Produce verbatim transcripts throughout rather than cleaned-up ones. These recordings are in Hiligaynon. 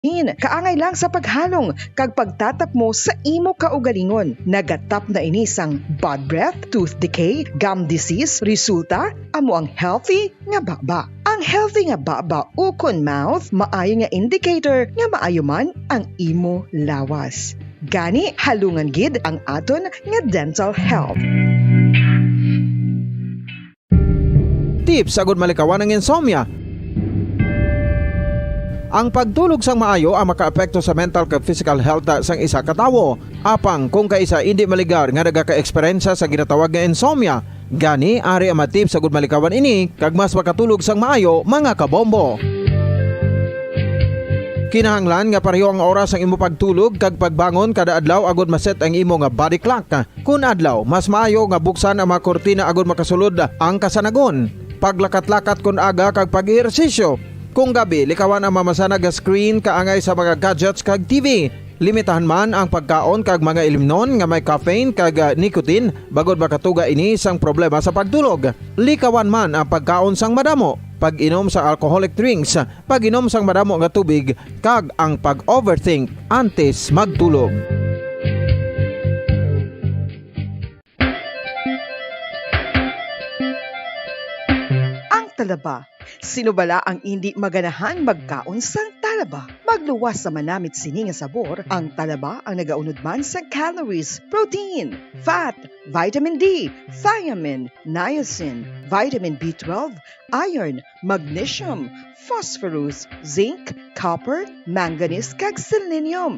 Kaangay lang sa paghalong kag pagtatapmo sa imo kaugalingon. Nagatap na ini sang bad breath, tooth decay, gum disease, resulta amo ang healthy nga baba. Ang healthy nga baba ukon mouth maayo nga indicator nga maayo man ang imo lawas. Gani, halungan gid ang aton nga dental health. Tips agud malikawan ang insomnia. Ang pagtulog sang maayo ang makaapekto sa mental kag physical health sang isa ka tawo. Apang kung kaisa indi maligar nga nagaka-eksperyensya sa ginatawag nga insomnia, gani ari ang mga tips agud malikawan ini kag mas makatulog sang maayo, mga kabombo. Kinahanglan nga pareho ang oras sang imo pagtulog kag pagbangon kada adlaw agud ma-set ang imo nga body clock. Kon adlaw, mas maayo nga buksan ang mga kurtina agud makasulod ang kasanagon, paglakat-lakat kon aga kag pag-ehersisyo. Kung gabi, likawan ang mamasanag nga screen kaangay sa mga gadgets kag T V. Limitahan man ang pagkaon kag mga ilimnon nga may caffeine kag, ah, nicotine, bangod makatuga ini sang problema sa pagtulog. Likawan man ang pagkaon sang madamo, pag-inom sa alcoholic drinks, pag-inom sang madamo nga tubig, kag ang pag-overthink antes magtulog. Ang talaba. Sino bala ang indi maganahan magkaon sang talaba? Magluwas sa manamit sini nga sabor, ang talaba ang nagaunod man sa calories, protein, fat, vitamin D, thiamine, niacin, vitamin B twelve, iron, magnesium, phosphorus, zinc, copper, manganese, kag selenium.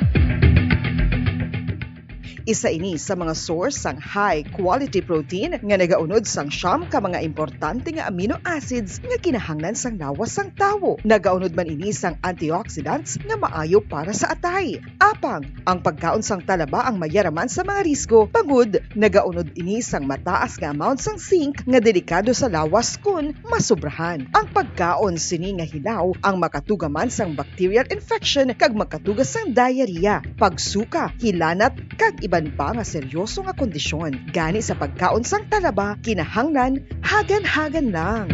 Isa ini sa mga source sang high quality protein nga nagaunod sang siyam ka mga importante nga amino acids nga kinahanglan sang lawas sang tawo. Nagaunod man ini sang antioxidants nga maayo para sa atay. Apang ang pagkaon sang talaba ang mayaraman sa mga risgo, bangod nagaunod ini sang mataas nga amount sang zinc nga delikado sa lawas kon masobrahan. Ang pagkaon sini nga hilaw ang makatuga man sang bacterial infection kag makatuga sang diarrhea, pagsuka, hilanat, kag iban pa nga seryoso nga kondisyon. Gani sa pagkaon sang talaba, kinahanglan hagan-hagan lang.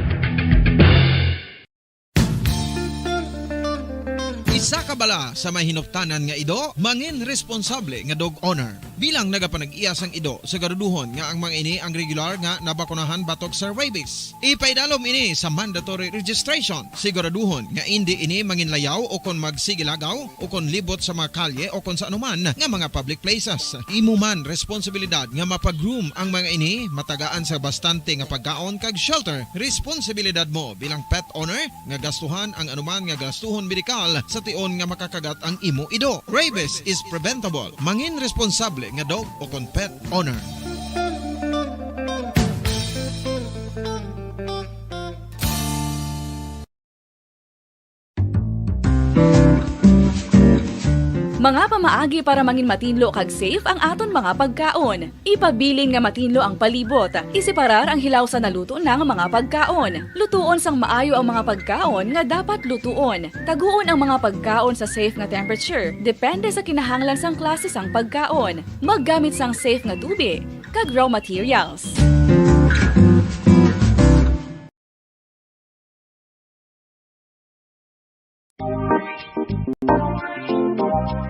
Isa ka bala sa may hinuptanan nga ido, mangin responsable nga dog owner. Bilang nagapanag-iya sang ido, siguraduhon nga ang mga ini ang regular nga nabakunahan batok sa rabies. Ipaidalom ini sa mandatory registration. Siguraduhon nga indi ini manginlayaw o kon magsigilagaw o kon libot sa mga kalye o kon sa anuman nga mga public places. Imo man responsibilidad nga mapag-groom ang mga ini, matagaan sa bastante nga pagkaon kag shelter. Responsibilidad mo bilang pet owner nga gastuhan ang anuman nga gastuhon medikal sa tion nga makakagat ang imo ido. Rabies is preventable. Mangin responsable nga dog o kon pet owner. Mga pamaagi para mangin matinlo kag safe ang aton mga pagkaon. Ipabilin nga matinlo ang palibot. Iseparar ang hilaw sa naluto na nga mga pagkaon. Lutuon sang maayo ang mga pagkaon nga dapat lutuon. Taguon ang mga pagkaon sa safe nga temperature, depende sa kinahanglan sang klase sang pagkaon. Maggamit sang safe nga tubig kag raw materials.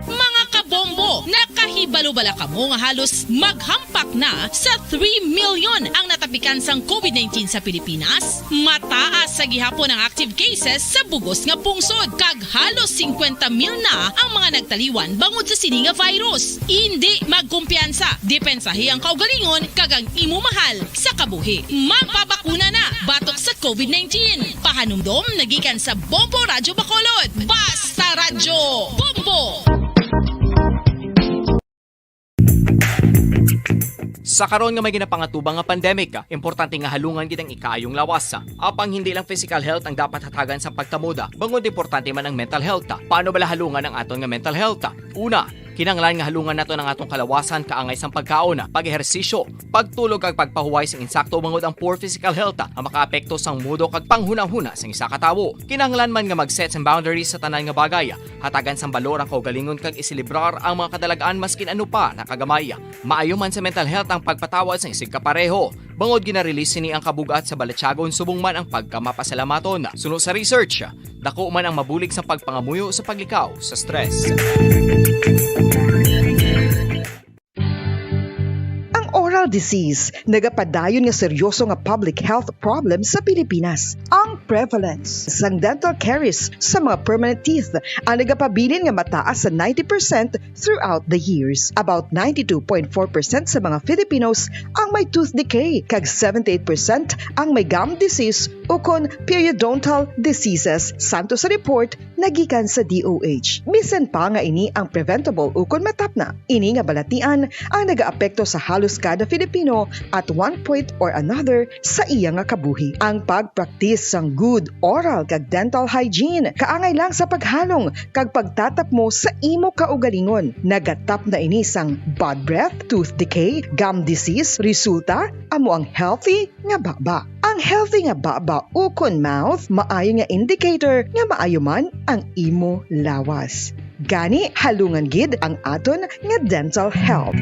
Mga kabombo, nakahibalo bala kamo nga halos maghampak na sa three million ang natapikan sang covid nineteen sa Pilipinas? Mataas sa gihapon ang active cases sa bug-os nga pungsod, kag halos singkwenta mil na ang mga nagtaliwan bangod sa sini nga virus. Indi magkumpiyansa, depensahi ang kaugalingon kag ang imo mahal sa kabuhi. Magpabakuna na batok sa covid nineteen. Pahanumdom na gikan sa Bombo Radyo Bacolod. Basta Radyo Bombo! Sa karon nga may ginapangatubang nga pandemic, importante nga halungan gid ang ikaayong lawas. Apang hindi lang physical health ang dapat hatagan sa pagkamuda, bangod importante man ang mental health. Paano bala halungan ang aton nga mental health? Una, kinahanglan nga halungan naton ang atong kalawasan kaangay sang pagkaon, pag-ehersisyo, pagtulog kag pagpahuway sang insakto, bangod ang poor physical health ang makaapekto sang mudo kag panghunahuna sang isa ka tawo. Kinahanglan man nga mag-set sang boundaries sa tanan nga bagay, hatagan sang balor ang kaugalingon kag iselebrar ang mga kadalag-an maskin ano pa na kagamay. Maayo man sa mental health ang pagpatawad sang isigkapareho. Bangod gina-release sini ang kabug-at sa balatyagon subong man ang pagkamapasalamaton. Suno sa research, dako man ang mabulig sa pagpangamuyo sa paglikaw sa stress. Ang oral disease nagapadayon nga seryoso nga public health problem sa Pilipinas. Ang prevalence sang dental caries sa mga permanent teeth ang nagapabilin nga mataas sa ninety percent throughout the years. About ninety-two point four percent sa mga Filipinos ang may tooth decay, kag seventy-eight percent ang may gum disease ukon periodontal diseases, santo sa report nagikan sa D O H. Bisan pa nga ini ang preventable ukon matapna, ini nga balatian ang nagaapekto sa halos kada Filipino at one point or another sa iya nga kabuhi. Ang pagpraktis sang good oral kag dental hygiene kaangay lang sa paghalong kag pagtatapmo sa imo kaugalingon. Nagatapna ini sang bad breath, tooth decay, gum disease, resulta amo ang healthy nga baba. Ang healthy nga baba ukon mouth maayo nga indicator nga maayo man ang imo lawas. Gani, halungan gid ang aton nga dental health.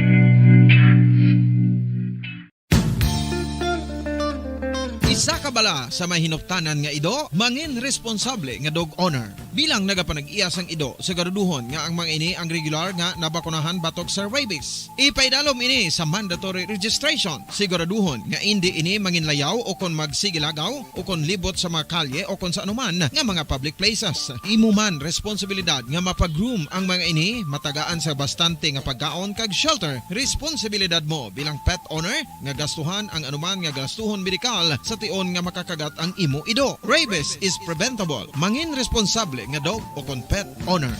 Isa ka bala sa may hinuptanan nga ido, mangin responsable nga dog owner. Bilang nagapanag-iya sang ido, siguraduhon nga ang mga ini ang regular nga nabakunahan batok sa rabies. Ipaidalom ini sa mandatory registration. Siguraduhon nga indi ini manginlayaw o kon magsigilagaw o kon libot sa mga kalye o kon sa anuman nga mga public places. Imo man responsibilidad nga mapag-groom ang mga ini, matagaan sa bastante nga pagkaon kag shelter. Responsibilidad mo bilang pet owner nga gastuhan ang anuman nga gastuhon medikal sa tion nga makakagat ang imo ido. Rabies is preventable. Mangin responsable nga dog o kon pet owner.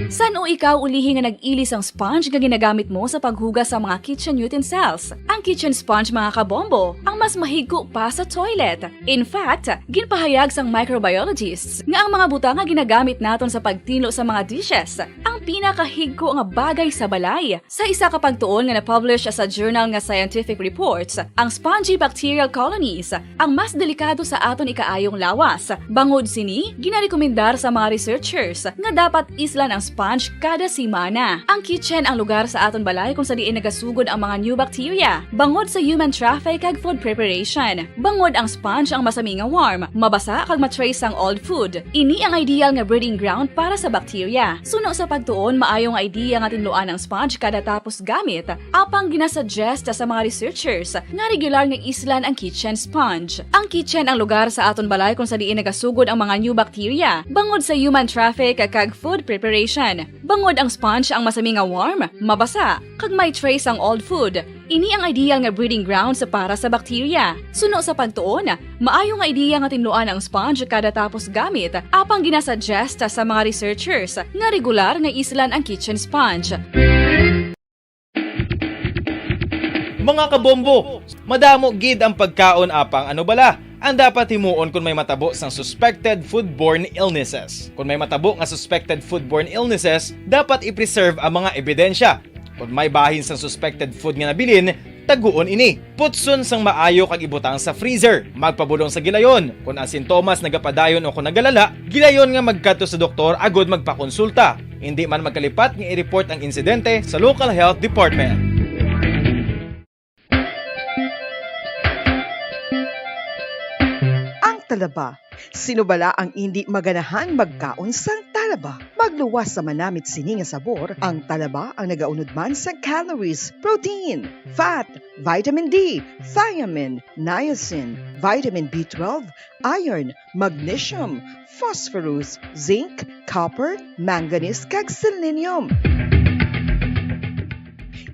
San-o ikaw ulihi nga nag-ili sang sponge nga ginagamit mo sa paghugas sa mga kitchen utensils? Ang kitchen sponge, mga kabombo, ang mas mahigko pa sa toilet. In fact, ginpahayag sang microbiologists nga ang mga butang nga ginagamit naton sa pagtinlo sa mga dishes ang pinakahigko nga bagay sa balay. Sa isa ka pagtuon nga na-publish sa journal nga Scientific Reports, ang spongy bacterial colonies ang mas delikado sa aton ikaayong lawas. Bangod sini, ginarekomendar sa mga researchers nga dapat islan ang sponge kada semana. Ang kitchen ang lugar sa aton balay kung sa diin nagasugod ang mga new bacteria, bangod sa human traffic kag food preparation. Bangod ang sponge ang masami nga warm, mabasa kag ma-trace ang old food. Ini ang ideal nga breeding ground para sa bacteria. Suno sa pagtuon, maayo nga idea nga tinluan ang sponge kada tapos gamit. Apang ginasuggest sa mga researchers nga regular nga islan ang kitchen sponge. Ang kitchen ang lugar sa aton balay kung sa diin nagasugod ang mga new bacteria, bangod sa human traffic kag food preparation. Bangod ang sponge ang masami nga warm, mabasa, kag may trace ang old food. Ini ang ideal nga breeding grounds para sa bacteria. Suno sa pagtuon, maayo nga idea nga tinluan ang sponge kada tapos gamit, apang ginasuggest sa mga researchers nga regular nga islan ang kitchen sponge. Mga kabombo, madamo gid ang pagkaon apang ano bala ang dapat himuon kon may matabo sang suspected foodborne illnesses? Kon may matabo nga suspected foodborne illnesses, dapat i-preserve ang mga ebidensya. Kon may bahin sang suspected food nga nabilin, taguon ini. Putson sang maayo kag ibutang sa freezer. Magpabulong sa gilayon. Kon ang sintomas nagapadayon o kon nagalala, gilayon nga magkadto sa doktor agud magpakonsulta. Indi man magkalipat nga i-report ang insidente sa local health department. Ang talaba. Sino bala ang indi maganahan magkaon sang talaba? Magluwas sa manamit sini nga sabor, ang talaba ang nagaunod man sa calories, protein, fat, vitamin D, thiamine, niacin, vitamin B twelve, iron, magnesium, phosphorus, zinc, copper, manganese, kag selenium.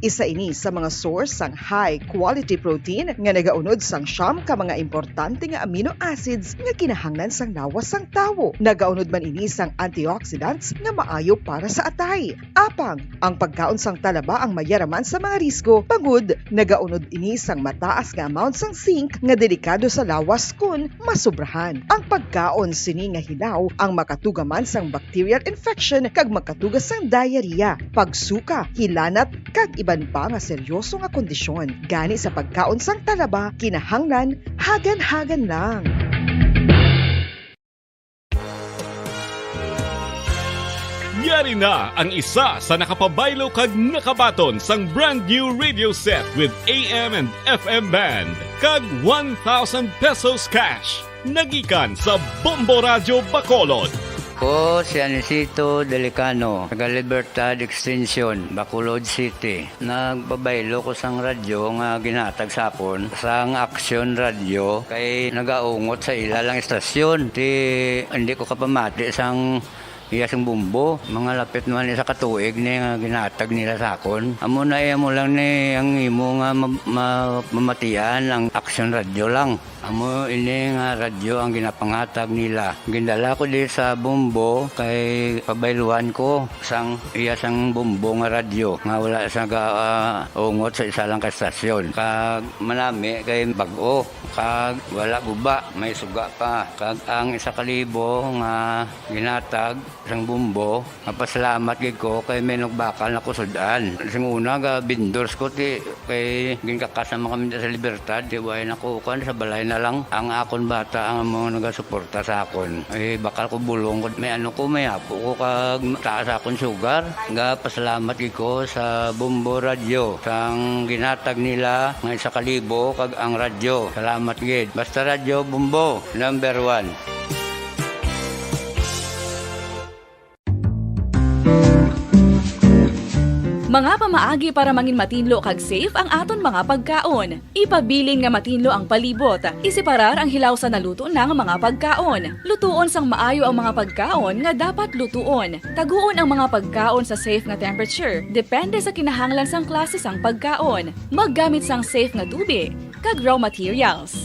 Isa ini sa mga source sang high quality protein nga nagaunod sang siyam ka mga importante nga amino acids nga kinahanglan sang lawas sang tawo. Nagaunod man ini sang antioxidants nga maayo para sa atay. Apang ang pagkaon sang talaba ang mayaraman sa mga risgo, bangod nagaunod ini sang mataas nga amount sang zinc nga delikado sa lawas kon masobrahan. Ang pagkaon sini nga hilaw ang makatuga man sang bacterial infection kag makatuga sang diarrhea, pagsuka, hilanat, kag iban pa nga seryoso nga kondisyon. Gani sa pagkaon sang talaba, kinahanglan hagan-hagan lang. Yari na ang isa sa nakapabaylo kag nakabaton sang brand new radio set with A M and F M band kag one thousand pesos cash. Nagikan sa Bombo Radyo Bacolod. Ko si Anisito Delicano, taga Libertad Extension, Bacolod City. Nagpabaylo ko sang radyo nga ginhatag sa akon sang Action Radio kay nagaungot sa ila lang istasyon. Ti, hindi ko kapamati sang iya sang Bombo. Mga lapit man isa ka tuig ni nga ginhatag nila sa akon. Amo na, eh, amo lang ni ang imo nga ma-, ma-, mamatian ang Action Radio lang. Amo ini nga radyo ang ginapanghatag nila. Gindala ko di sa Bombo kay pabayluan ko sang iya sang Bombo nga radyo nga wala sa ga-, ah, ungot sa isa lang ka estasyon. Kag manami kay bag-o, kag wala guba, may suga pa. Kag ang isa ka libo nga ginhatag sang Bombo, mapasalamat gid ko kay may nagbakal na ko sud-an. Sing una, ga-vendors ko, ti, kay ginkakas naman kami sa Libertad, ti, way na ko, kuwan, sa balay na lang. Ang akon bata ang amo nagasuporta sa akon. Eh, bakal ko bulong ko, may ano ko, may apo ko, kag taas akon sugar. Ga-pasalamat gid ko sa Bombo Radyo, sang ginhatag nila nga isa ka libo, kag ang radyo. Salamat gid. Basta Radyo Bombo, number one. Mga pamaagi para mangin matinlo kag safe ang aton mga pagkaon. Ipabilin nga matinlo ang palibot. Iseparar ang hilaw sa naluto na nga mga pagkaon. Lutuon sang maayo ang mga pagkaon nga dapat lutuon. Taguon ang mga pagkaon sa safe nga temperature, depende sa kinahanglan sang klase sang pagkaon. Maggamit sang safe nga tubig kag raw materials.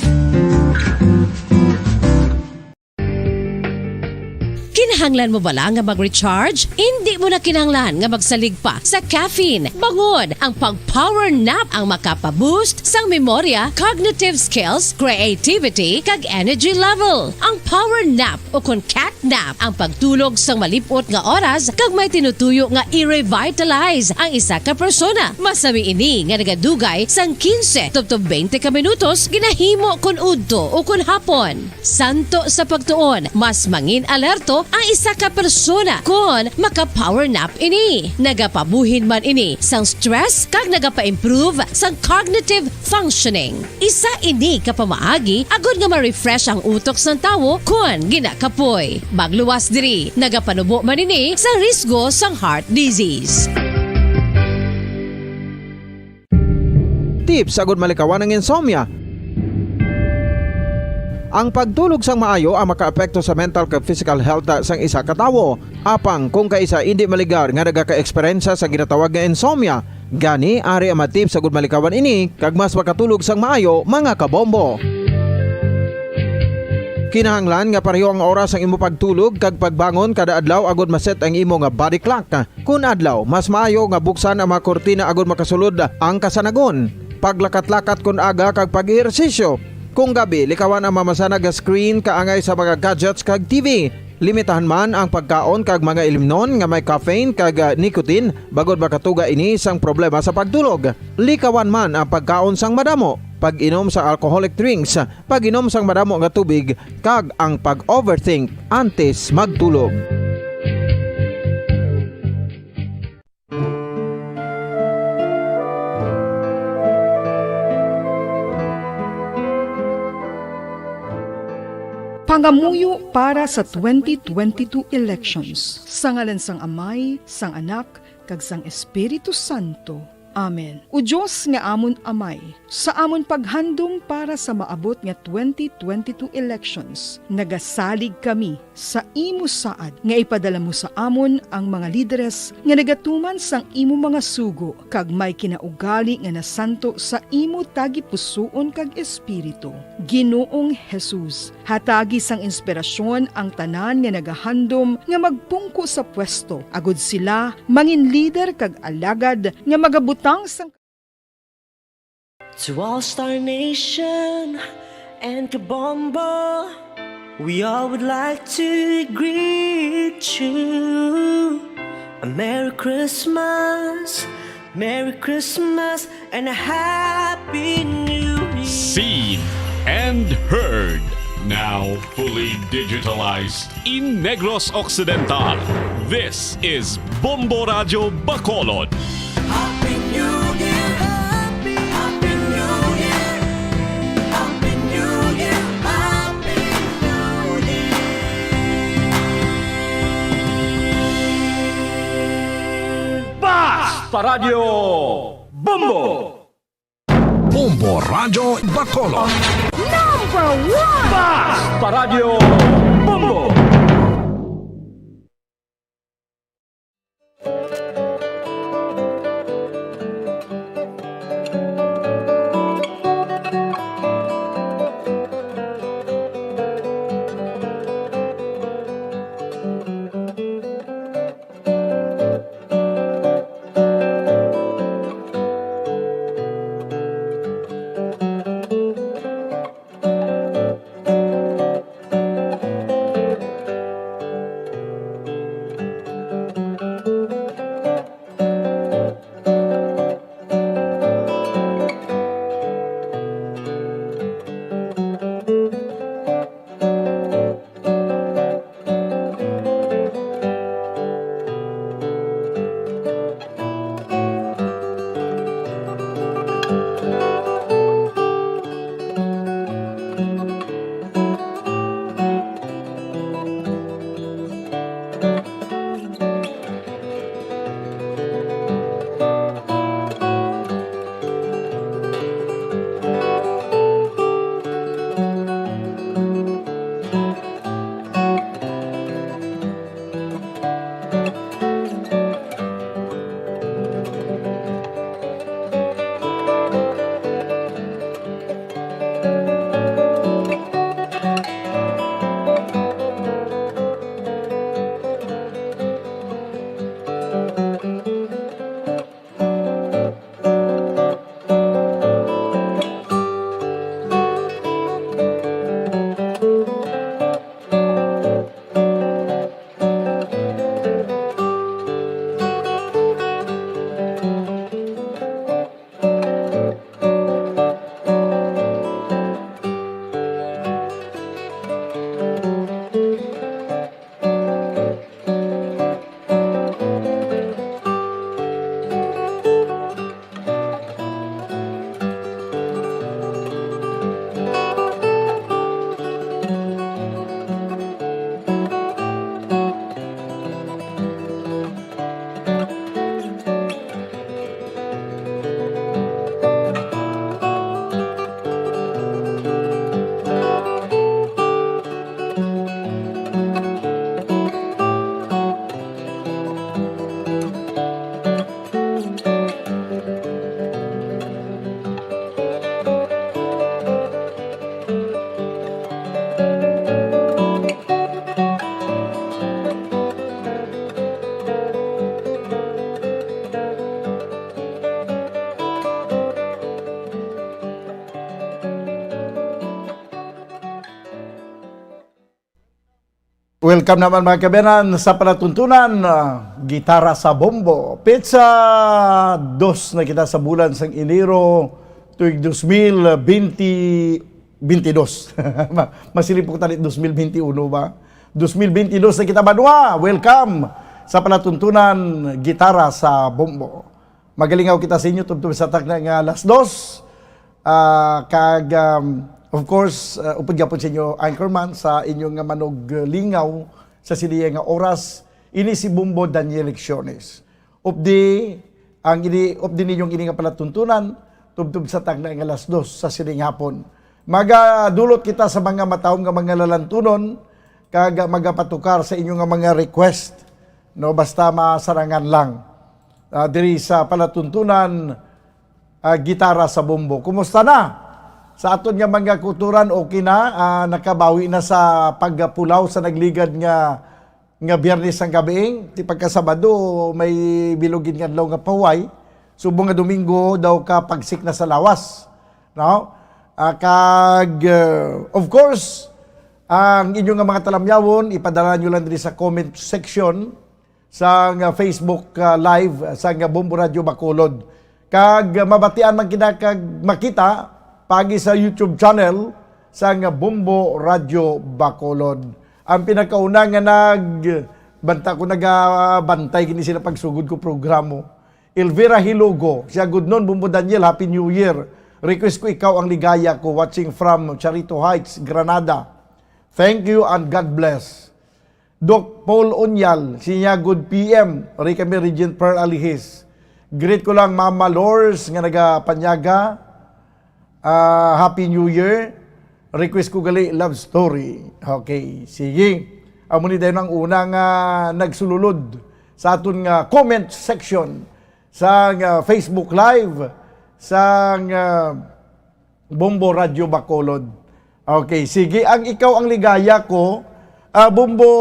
Kinahanglan mo bala nga mag-recharge? Indi mo na kinahanglan nga magsalig pa sa caffeine. Bangod ang pag-power nap ang makapa-boost sang memorya, cognitive skills, creativity, kag energy level. Ang power nap, o kon cat nap, ang pagtulog sang malip-ot nga oras kag may tinutuyo nga i-revitalize ang isa ka persona. Masami ini nga nagadugay sang quince tubtob twenty ka minutos, ginahimo kon udto o kon hapon. Santo sa pagtuon, mas mangin-alerto ang isa ka persona kon maka-power nap ini. Nagapabuhin man ini sang stress kag nagapa-improve sang cognitive functioning. Isa ini ka pamaagi agod nga ma-refresh ang utok sang tawo kon ginakapoy. Magluwas diri, nagapanubo man ini sa risgo sang heart disease. Tips agud malikawan ang insomnia. Ang pagtulog sang maayo ang makaapekto sa mental kag physical health sang isa ka tawo. Apang kung kaisa indi maligar nga nagaka-eksperyensya sa ginatawag nga insomnia, gani ari ang mga tips agud malikawan ini kag mas makatulog sang maayo, mga kabombo. Kinahanglan nga pareho ang oras sang imo pagtulog kag pagbangon kada adlaw agud ma-set ang imo nga body clock. Kun adlaw, mas maayo nga buksan ang mga kurtina agud makasulod ang kasanagon, paglakat-lakat kun aga kag pag-ehersisyo. Kung gabi, likawan ang mamasanag nga screen kaangay sa mga gadgets kag T V. Limitahan man ang pagkaon kag mga ilimnon nga may caffeine kag, ah, nicotine, bangod makatuga ini sang problema sa pagtulog. Likawan man ang pagkaon sang madamo, pag-inom sang alcoholic drinks, pag-inom sang madamo nga tubig, kag ang pag-overthink antes magtulog. Pangamuyo para sa twenty twenty-two elections. Sa ngalan sang Amay, sang Anak, kag sang Espiritu Santo. Amen. O Dios nga amon Amay, sa amon paghandom para sa maabot nga twenty twenty-two elections, nagasalig kami sa imo saad nga ipadala mo sa amon ang mga lideres nga nagatuman sang imo mga sugo kag may kinaugali nga nasanto sa imo tagipusoon kag espiritu. Ginoong Jesus, hatagi sang inspirasyon ang tanan nga nagahandom nga magpungko sa pwesto, agud sila mangin lider kag alagad nga magabutang sang To All Star Nation and Kabombo, we all would like to greet you a Merry Christmas, Merry Christmas, and a Happy New Year. Seen and heard, now fully digitalized in Negros Occidental. This is Bombo Radyo Bacolod. Happy New Year! Happy, Happy New Year! Happy New Year! Happy New Year! Basta Radyo Bombo! Bombo Radyo Bacolod. Number one! Basta Radyo Bombo! Welcome naman, mga kabayanan, sa palatuntunan, ah, Gitara sa Bombo. Petsa dos na kita sa bulan sang Enero, tuig dos mil benti, benti dos. Ma-, masilip ko tani, dos mil benti uno ba? Dos mil benti dos na kita, banwa. Welcome sa palatuntunan Gitara sa Bombo. Magalingaw kita sa inyo tubtob sa takna nga alas dos. Ah, kag, um, of course, ah, upod gyapon sa inyo, Anchorman, sa inyo nga manuglingaw sa siniya nga oras. Ini si Bombo Daniel Lecciones. Updi ang ini, updi ninyong ini nga palatuntunan tubtob sa takna nga alas dos sa sining hapon. Magadulot kita sa mga matahom nga mga lalantunon kag magapatukar sa inyo nga mga request, no, basta masarangan lang. Ah, diri sa palatuntunan, ah, Gitara sa Bombo. Kumusta na? Sa aton nga mga kulturan, okay na? Ah, nakabawi na sa pagpulaw sa nagligad nga, nga Biyernes sang gabi? Ti pagka Sabado, may bilog gid nga adlaw nga pahuway. Subong nga Domingo daw ka pagsik na sa lawas. No? Ah, kag, uh, of course, ang inyo nga mga talamyawon, ipadala nyo lang diri sa comment section sang, ah, Facebook, ah, Live, ah, sang, ah, Bombo Radyo Bacolod. Kag, ah, mabatian man kita kag makita paagi sa YouTube channel sang, ah, Bombo Radyo Bacolod. Ang pinakauna nga nag, Banta ko nagabantay gini sila pagsugod ko programo. Elvira Hilogo, siya, "Good noon, Bombo Daniel, Happy New Year. Request ko Ikaw ang Ligaya Ko, watching from Charito Heights, Granada. Thank you and God bless." Doc Paul Unyal, siya, "Good P M, Rika Regent Pearl Alihis. Greet ko lang Mama Lors nga nagapanyaga. Ah, Happy New Year. Request ko gali love story." Okay, sige. Amo ni dayon ang una nga nagsululod sa aton nga comment section sa nga Facebook Live sa nga Bombo Radyo Bacolod. Okay, sige. Ang Ikaw ang Ligaya Ko, ah, Bombo,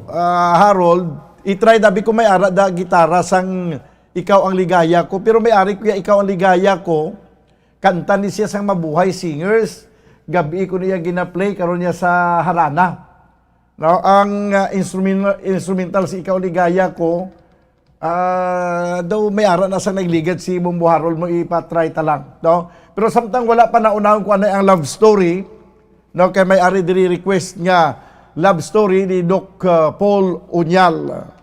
ah, Harold, i-try dabi ko may ara da gitara sang Ikaw ang Ligaya Ko, pero may ari ko ya Ikaw ang Ligaya Ko, kanta ni siya sang Mabuhay Singers. Gabi ko niya gina-play, karon niya sa harana. No, ang, ah, instrumen-, instrumental si Ikaw Ligaya Ko, ah, daw may ara na sa nagligad si Bombo Harold mo, ipa-try ta lang, no? Pero samtang wala pa, naunahon ko anay ang love story, no? Kay may ari diri request nga love story ni Doc, ah, Paul Unyal.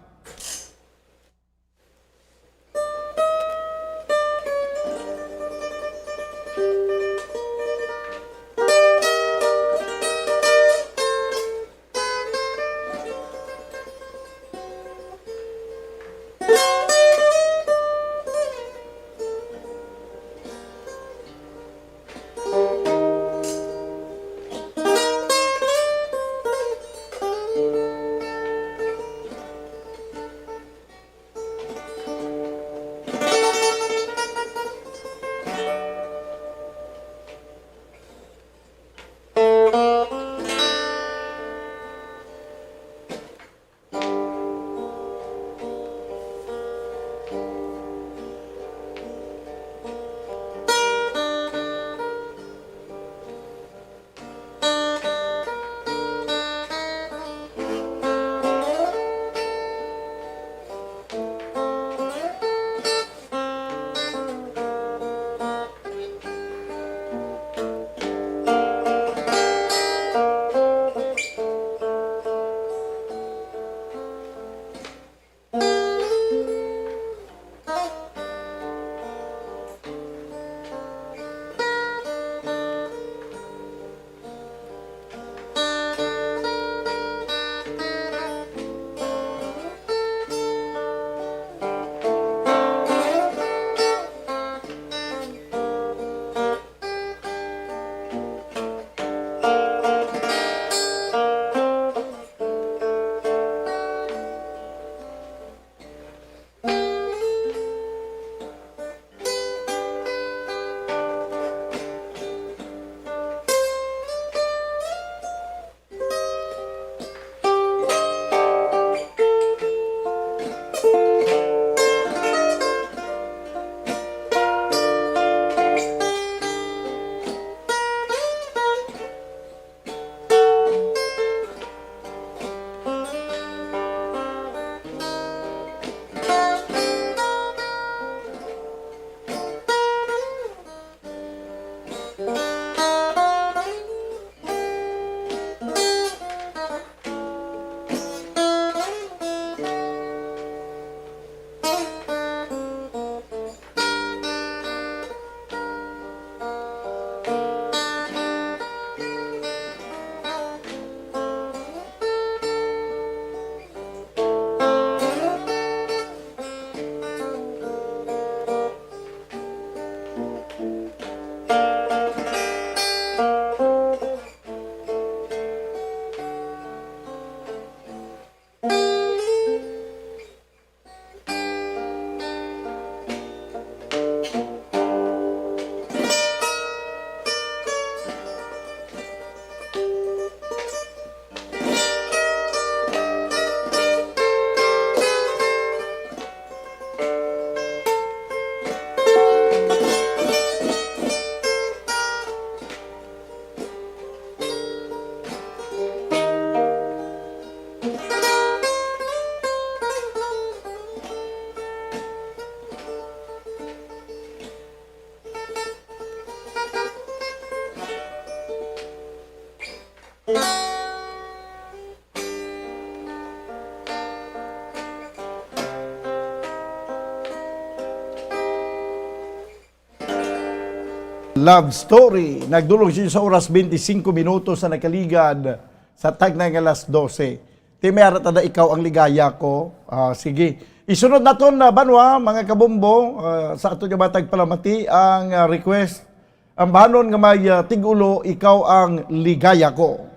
Love Story. Nagdulong siya sa oras, twenty-five minutos na nakaligad sa tagna nga alas dose. Ti may ara ta na, Ikaw ang Ligaya Ko. Ah, sige. Isunod naton na, banwa, mga kabombo, ah, sa ato nga matag palamati ang, ah, request. Ang bahanon nga may, ah, tigulo, Ikaw ang Ligaya Ko.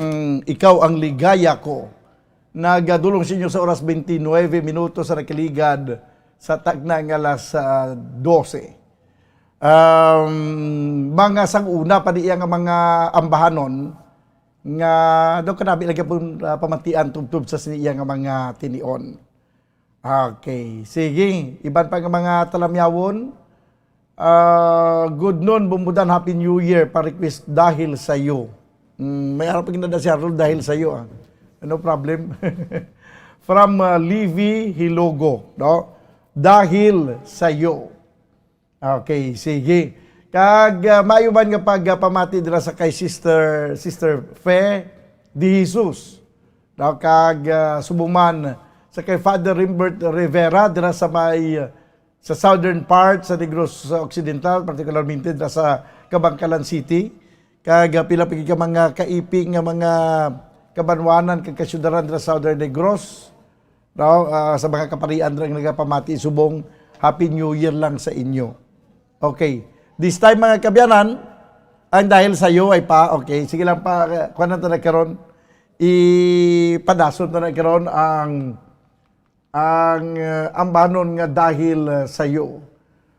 Ang Ikaw ang Ligaya Ko. Nagadulong sa inyo sa oras, twenty-nine minutos sa nakaligad sa tagna nga alas, ah, dose. Um, mga sang-una pa niya nga mga ambahanon nga daw kanami lagi pun, ah, pamatian tubtob sa sini iya nga mga tinion. Okay. Sige. Iban pa nga mga talamyawon. Ah, good noon, Bumbudan. Happy New Year. Pa-request Dahil Sa'yo. Mm, may arap pa ginada si Harold, Dahil Sa'yo, ah. No problem. From, ah, Livy Hilogo, no? Dahil Sa'yo. Okay, sige. Kag, ah, maayo man nga pagpamati dira sa kay Sister, Sister Fe de Jesus. No? Kag, ah, subong man sa kay Father Rimbert Rivera dira sa may, ah, sa southern part sa Negros Occidental, partikularmente dira sa Kabankalan City. Kag, ah, pila pa gid ka mga kaipi nga mga kabanwanan kag kasyudaran dira sa Southern Negros. No? Ah, sa mga kaparian nga nagapamati subong, Happy New Year lang sa inyo. Okay. This time, mga kabyanan, ang Dahil Sa'yo ay pa, okay, sige lang pa, uh, kuha na tayo karon. ipadason ta na karon ang, ang, uh, ambanon nga dahil, uh, sa iyo.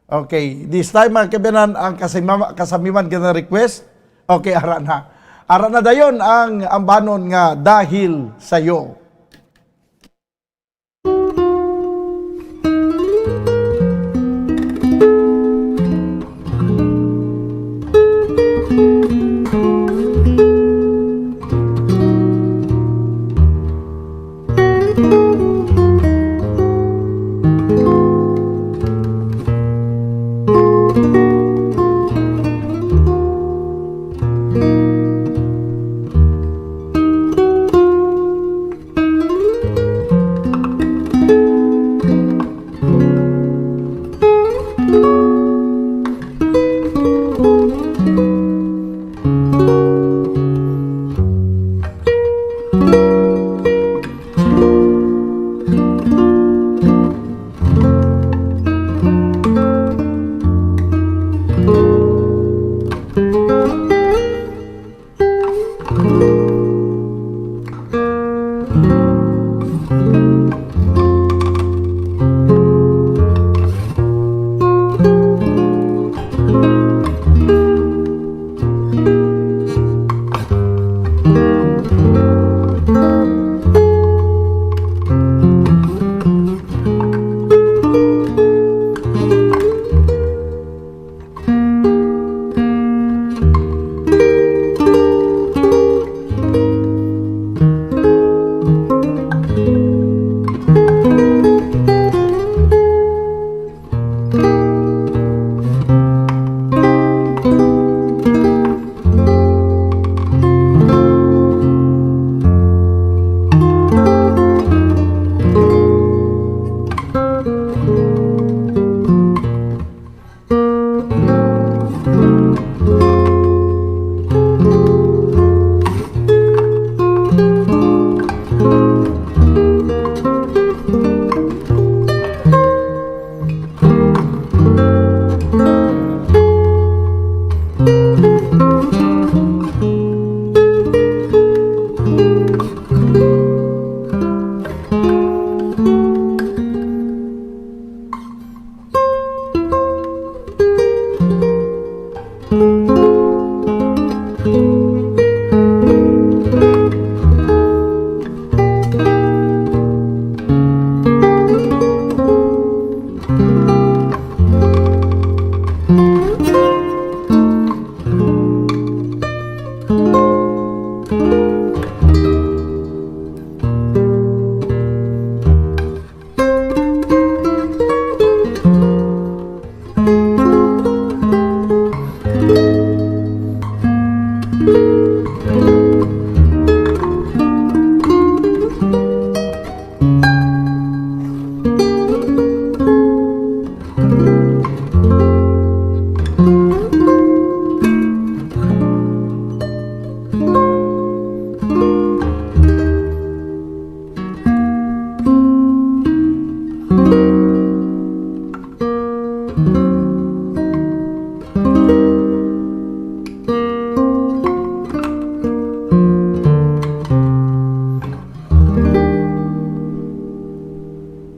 Okay, this time, mga kaabyanan, ang kasamima-, kasambiman ka na request. Okay, ara na. Ara na dayon ang ambanon nga dahil sa iyo.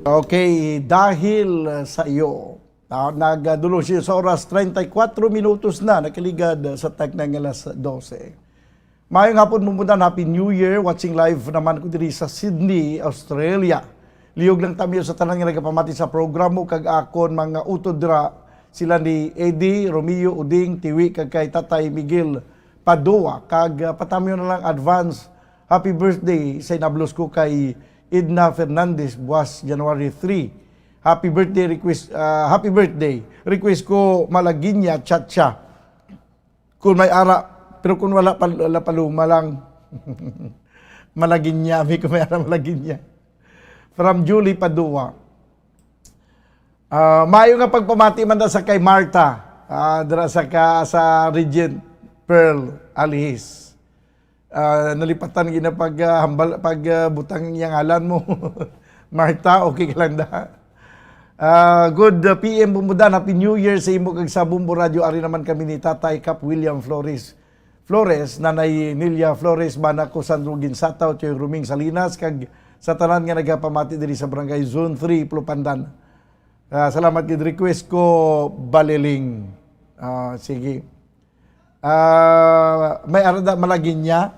Okay, dahil sa iyo. Ah, nagdulong siya sa oras, treinta y cuatro minutos na, nakaligad sa takna nga alas dose. Maayong hapon, Bumbudan. Happy New Year. Watching live naman ko diri sa Sydney, Australia. Lihog lang ta, amyo, sa tanan nga nagapamati sa programa, kag akon mga utod dira, sila ni Eddie, Romeo, Uding, Tiwi, kag kay Tatay Miguel Padua. Kag, ah, patamion na lang advance happy birthday sa inablos ko kay Edna Fernandez, buwas January three. Happy birthday request, ah, happy birthday. Request ko Malagueña Cha-Cha. Kung may ara, pero kung wala pa, wala pa, luma lang. Malagueña, may kung may ara, Malagueña. From Julie Padua. Ah, maayo nga pagpamati man da sa kay Martha, ah, dira sa ka-, sa Regent Pearl Alihis. Ah, nalipatan gina pag, ah, hambal, pag, ah, butang iyang ngalan mo. Martha, okay ka lang da? Ah, good, ah, P M Bumbudan, Happy New Year sa imo kag sa Bumbo Radio. Ari naman kami ni Tatay Cap William Flores. Flores, Nanay Nelia Flores, bana ko Sandro Ginsataw, Tioy Ruming Salinas, kag sa tanan nga nagapamati diri sa Barangay Zone three, Plupandan. Ah, salamat gid, request ko Baliling. Ah, sige. Ah, may arada Malagueña.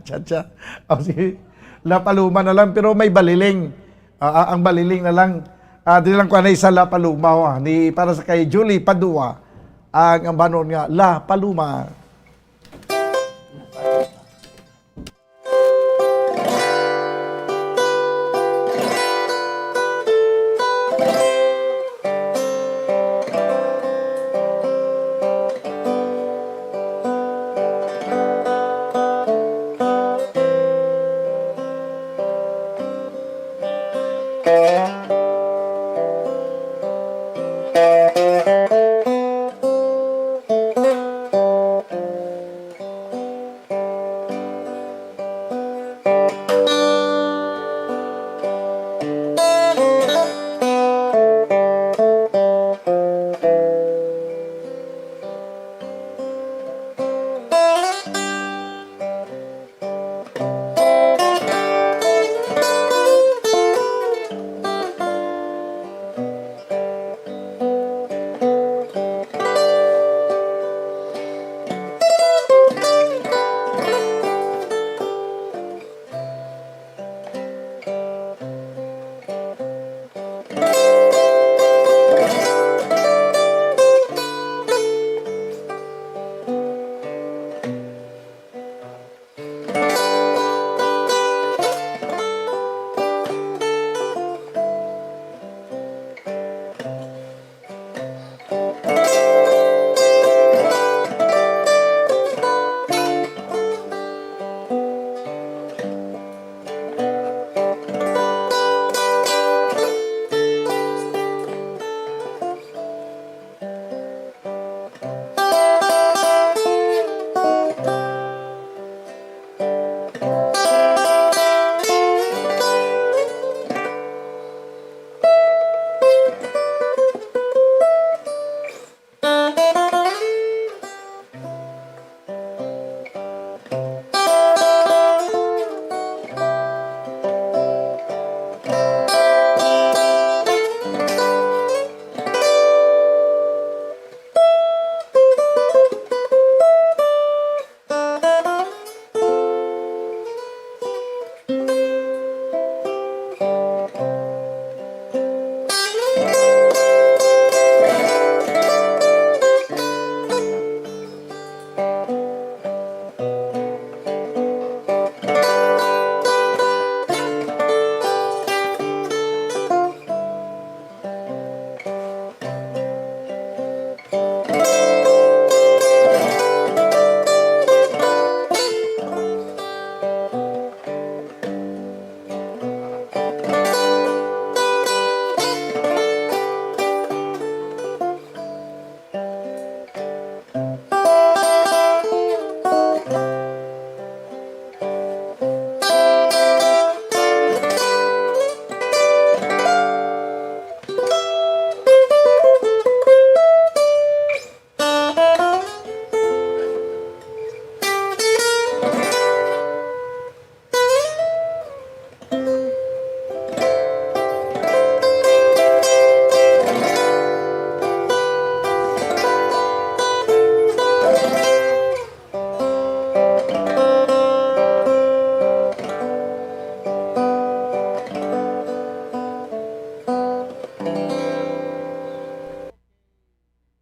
Chacha. Oh, sige. La Paloma na lang, pero may Baliling. Ah, ah, ang Baliling na lang. Ah, di lang ko anay sa La Paloma, oh, ah. Ni, para sa kay Julie Padua, ang ambanon nga La Paloma.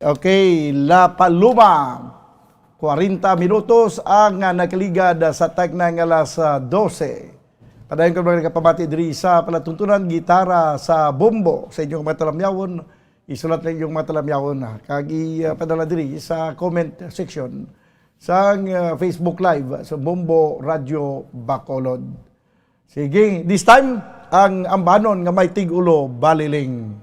Okay, La Paloma. Kwarenta minutos ang, ah, nakaligad sa takna nga alas, ah, dose. Padayon ko mga nagapamati diri sa palatuntunan, gitara sa bombo sa inyong mga talamyawon. Isulat lang inyong mga talamyawon, ah, kag i, ah, padala diri sa comment section sang, ah, Facebook Live sa Bombo Radio Bacolod. Sige, this time, ang ambanon nga may tig-ulo, Baliling.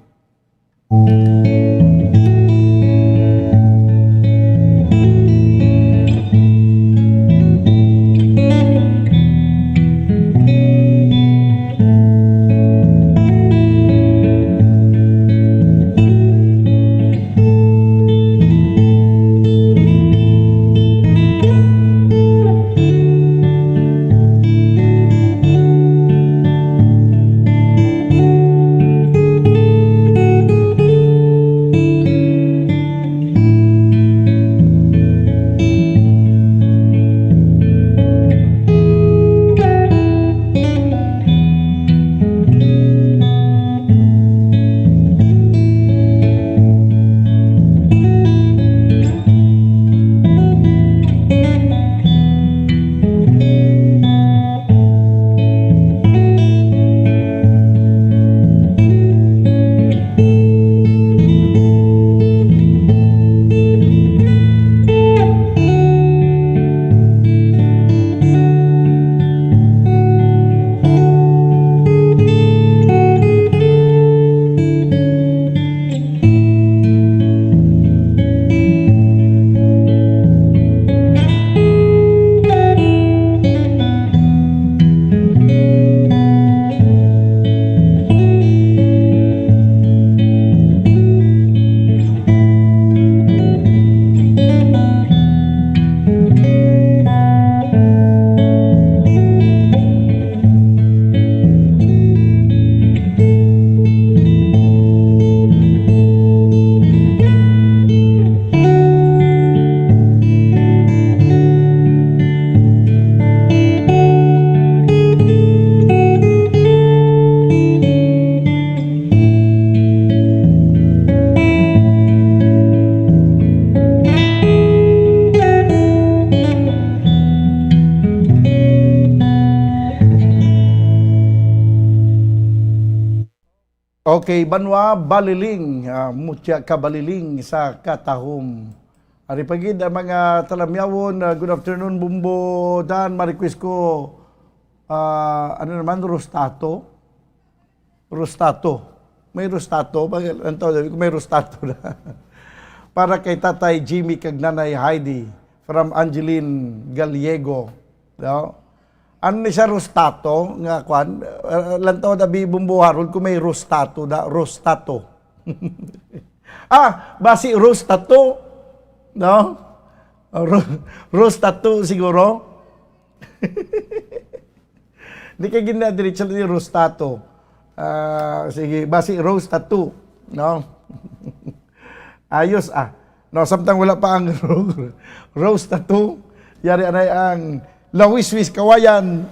Okay, Banwa Baliling, ah, mutya ka Baliling sa Katahom. Ari pa gid ang mga talamyawon, ah, good afternoon, Bumbo Dan, ma-request ko, ah, ano naman, Rostato? Rostato. May Rostato? Bakit ang tawag ko may Rostato na? Para kay Tatay Jimmy kag Nanay Heidi from Angeline Gallego. No? Ano ni siya, Rostato nga kwan? Uh, lantaw na bi Bumbo Harold kung may Rostato da, Rostato. Ah, basi Rostato, no? Ro-, Rostato siguro. Di kay gina diretso ni Rostato. Ah, sige, basi Rostato, no? Ayos, ah. No, samtang wala pa ang ro-, Rostato, yari anay ang Lawiswis Kawayan.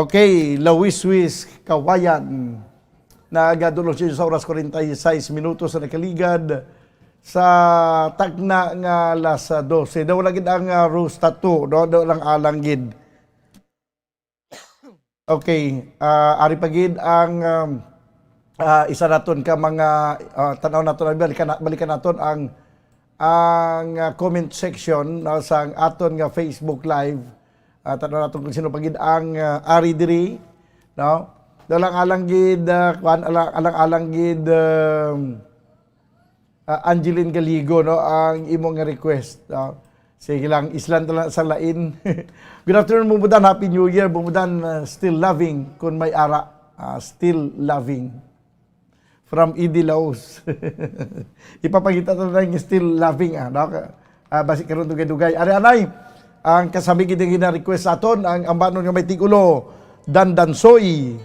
Okay, Lawiswis Kawayan. Nagadulong siya sa oras, forty-six minutos na nakaligad sa tagna nga alas dose. Daw lagi ang, ah, Rose Tattoo, no? Daw lang alang gid. Okay, ah, ari pa gid ang, um, ah, isa naton ka mga, ah, tanaw naton, balikan, balikan naton ang, ang, ah, comment section, no, sa aton nga Facebook Live. Ah, tanaw naton kung sino pa gid ang, ah, ari diri, no? Alang-alang gid, ah, kuan, alang-alang gid, um, ah, Angeline Galigo, no, ang imo nga request, no? Sige lang, islan ta lang sa lain. Good afternoon, Bumudan. Happy New Year, Bumudan. Uh, still loving, kun may ara. Ah, still loving. From Idi Laos. Ipapakita ta lang yung still loving, ah, no? Ah, basi karon dugay-dugay. Ari, anay, Ang kasami gid ang gina-request sa aton, ang ambanon nga may tigulo, Dandansoy.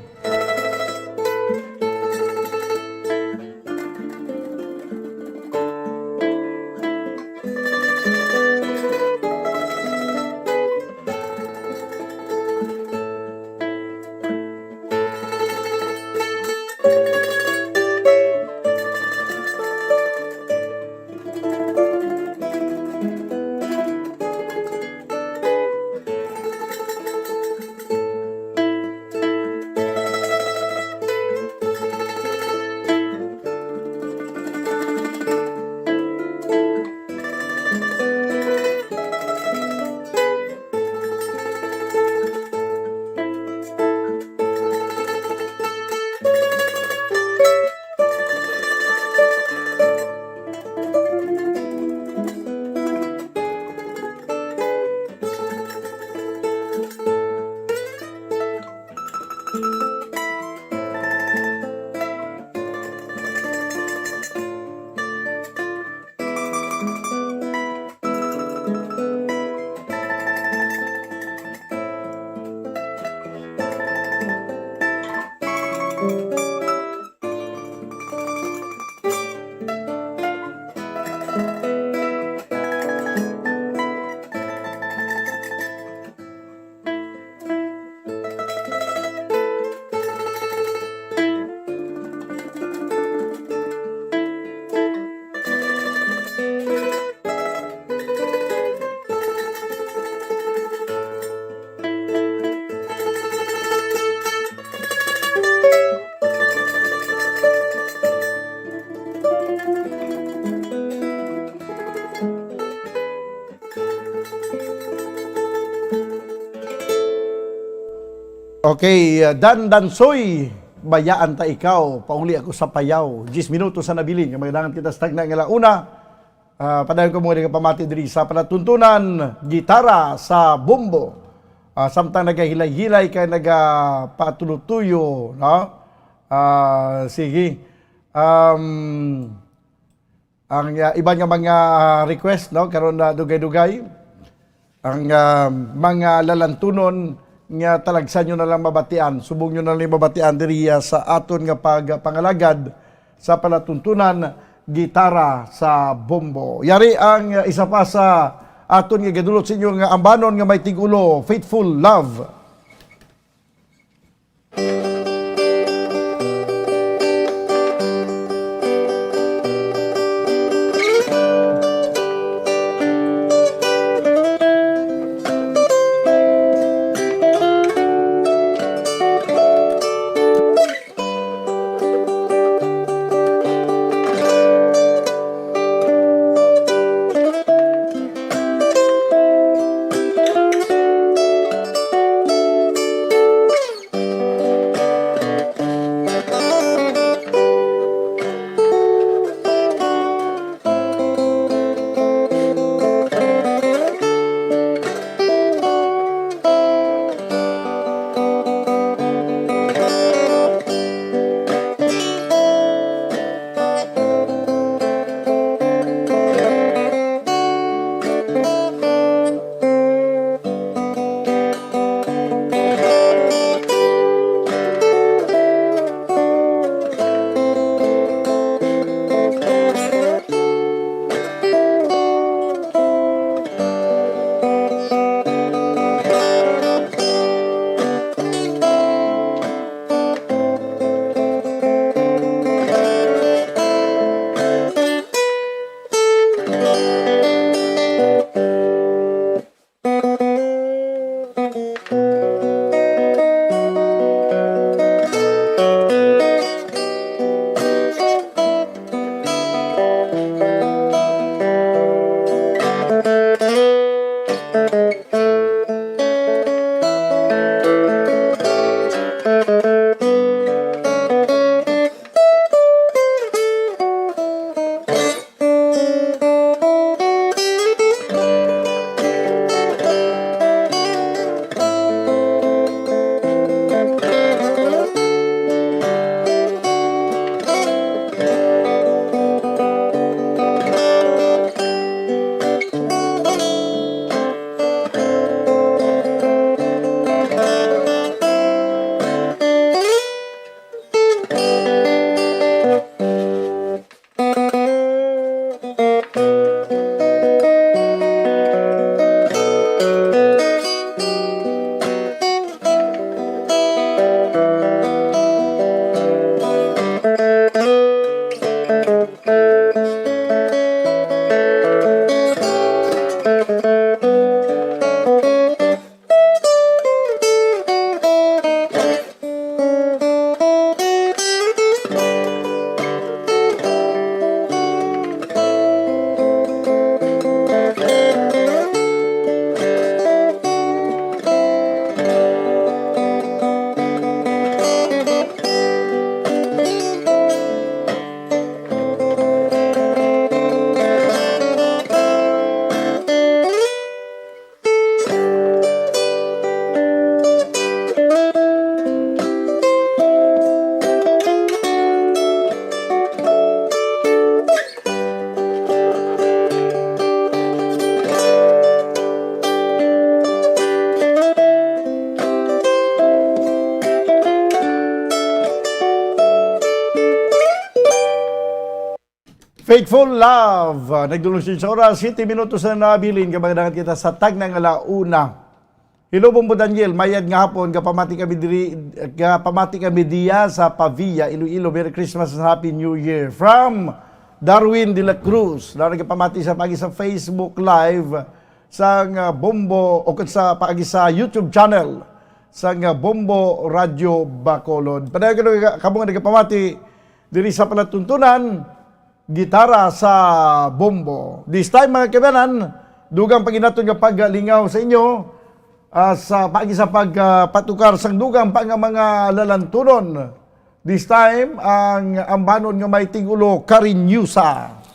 Okay, uh, Dan Dansoy, bayaan ta ikaw, pauli ako sa Payaw. Diyes minutos sa nabilin, nga magdangan kita sa tagna nga launa. Ah, padayon ko mga pamati diri sa palatuntunan, gitara sa bombo. Ah, samtang nagahilay-hilay kay nagapatuloy-tuyo, no? Ah, sige. Um, ang, ah, iban nga mga, ah, request, no, karon na dugay-dugay. Ang, ah, mga lalantunon nga talagsa nyo na lang mabatian, subong nyo na lang mabatian diri, ah, sa aton nga pagpangalagad sa palatuntunan, gitara sa bombo. Yari ang, ah, isa pa sa aton nga gadulot sa inyo nga ambanon nga may tigulo, Faithful Love. Faithful Love, ah, nagdulong sa oras, siyete minutos na nabilin, kabagandagan kita sa tagna nga la una. Hello, Bombo Daniel, mayad nga hapon, gapamati kami diri, gapamati kami diya sa Pavia, Iloilo. Merry Christmas and Happy New Year. From Darwin de la Cruz, na nagapamati sa pagi sa Facebook Live sang, ah, Bombo, o sa pagi sa YouTube channel sang, ah, Bombo Radio Bacolod. Padayon ko na kamo nga nagapamati diri sa palatuntunan, gitara sa bombo. This time, mga kaibanan, dugang pa gid naton nga paglingaw sa inyo, ah, sa paagi sa pag, ah, patukar sang dugang pa nga mga lalantunon. This time, ang ambanon nga may tigulo, Karinyusa.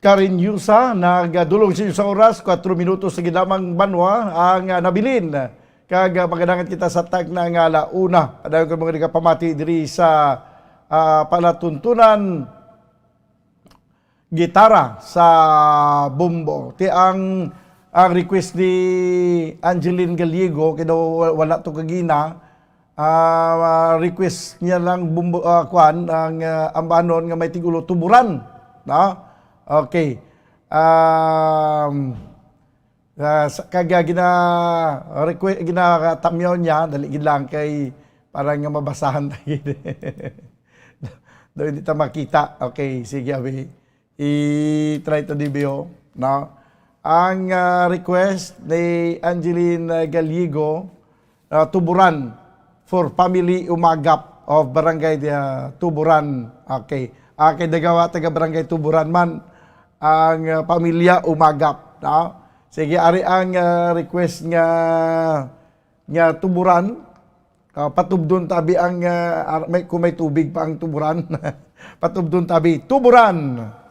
Karinyusa, nagadulong sa inyo sa oras, kuwatro minutos na gid lamang banwa ang, ah, nabilin. Kag, ah, magadangat kita sa tagna nga la una. Padayon ko mga nagapamati diri sa, ah, palatuntunan gitara sa bombo. Ti ang, ang request ni Angeline Gallego, kay daw wa-, wala to kagina, ah, request niya lang bombo, ah, kwan, ang, ah, ambanon nga may tigulo, tuburan. No? Okay. Um, ah, sa, kag, ah, gina-, request, ginatamyaw niya, dali gid lang kay para nga mabasahan ta gid. Daw hindi ta makita. Okay, sige, abi. I-try to, D B O, no? Ang, ah, request ni Angeline, ah, Gallego, ah, Tuburan for family Umagap of Barangay, ah, Tuburan. Okay. Ah, kay Dagawa, taga Barangay Tuburan man ang, ah, pamilya Umagap, no? Sige, ari ang, ah, request nga, nga Tuburan. Ah, patubdon tabi ang, ah, ar-, may, kung may tubig pa ang Tuburan. Patubdon tabi. Tuburan!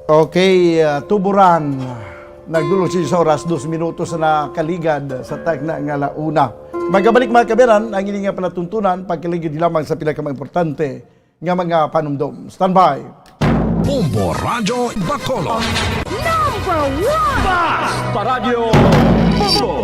Okay, ah, tuburan. Nagdulong siya sa oras, dos minutos na nakaligad sa tagna nga ala una. Magabalik, mga kabayan, ang ining nga palatuntunan, pagkaligid lamang sa pila ka mga importante nga mga panumdom. Standby. Bombo Radyo Bacolod. Number one! Basta Radyo Bombo!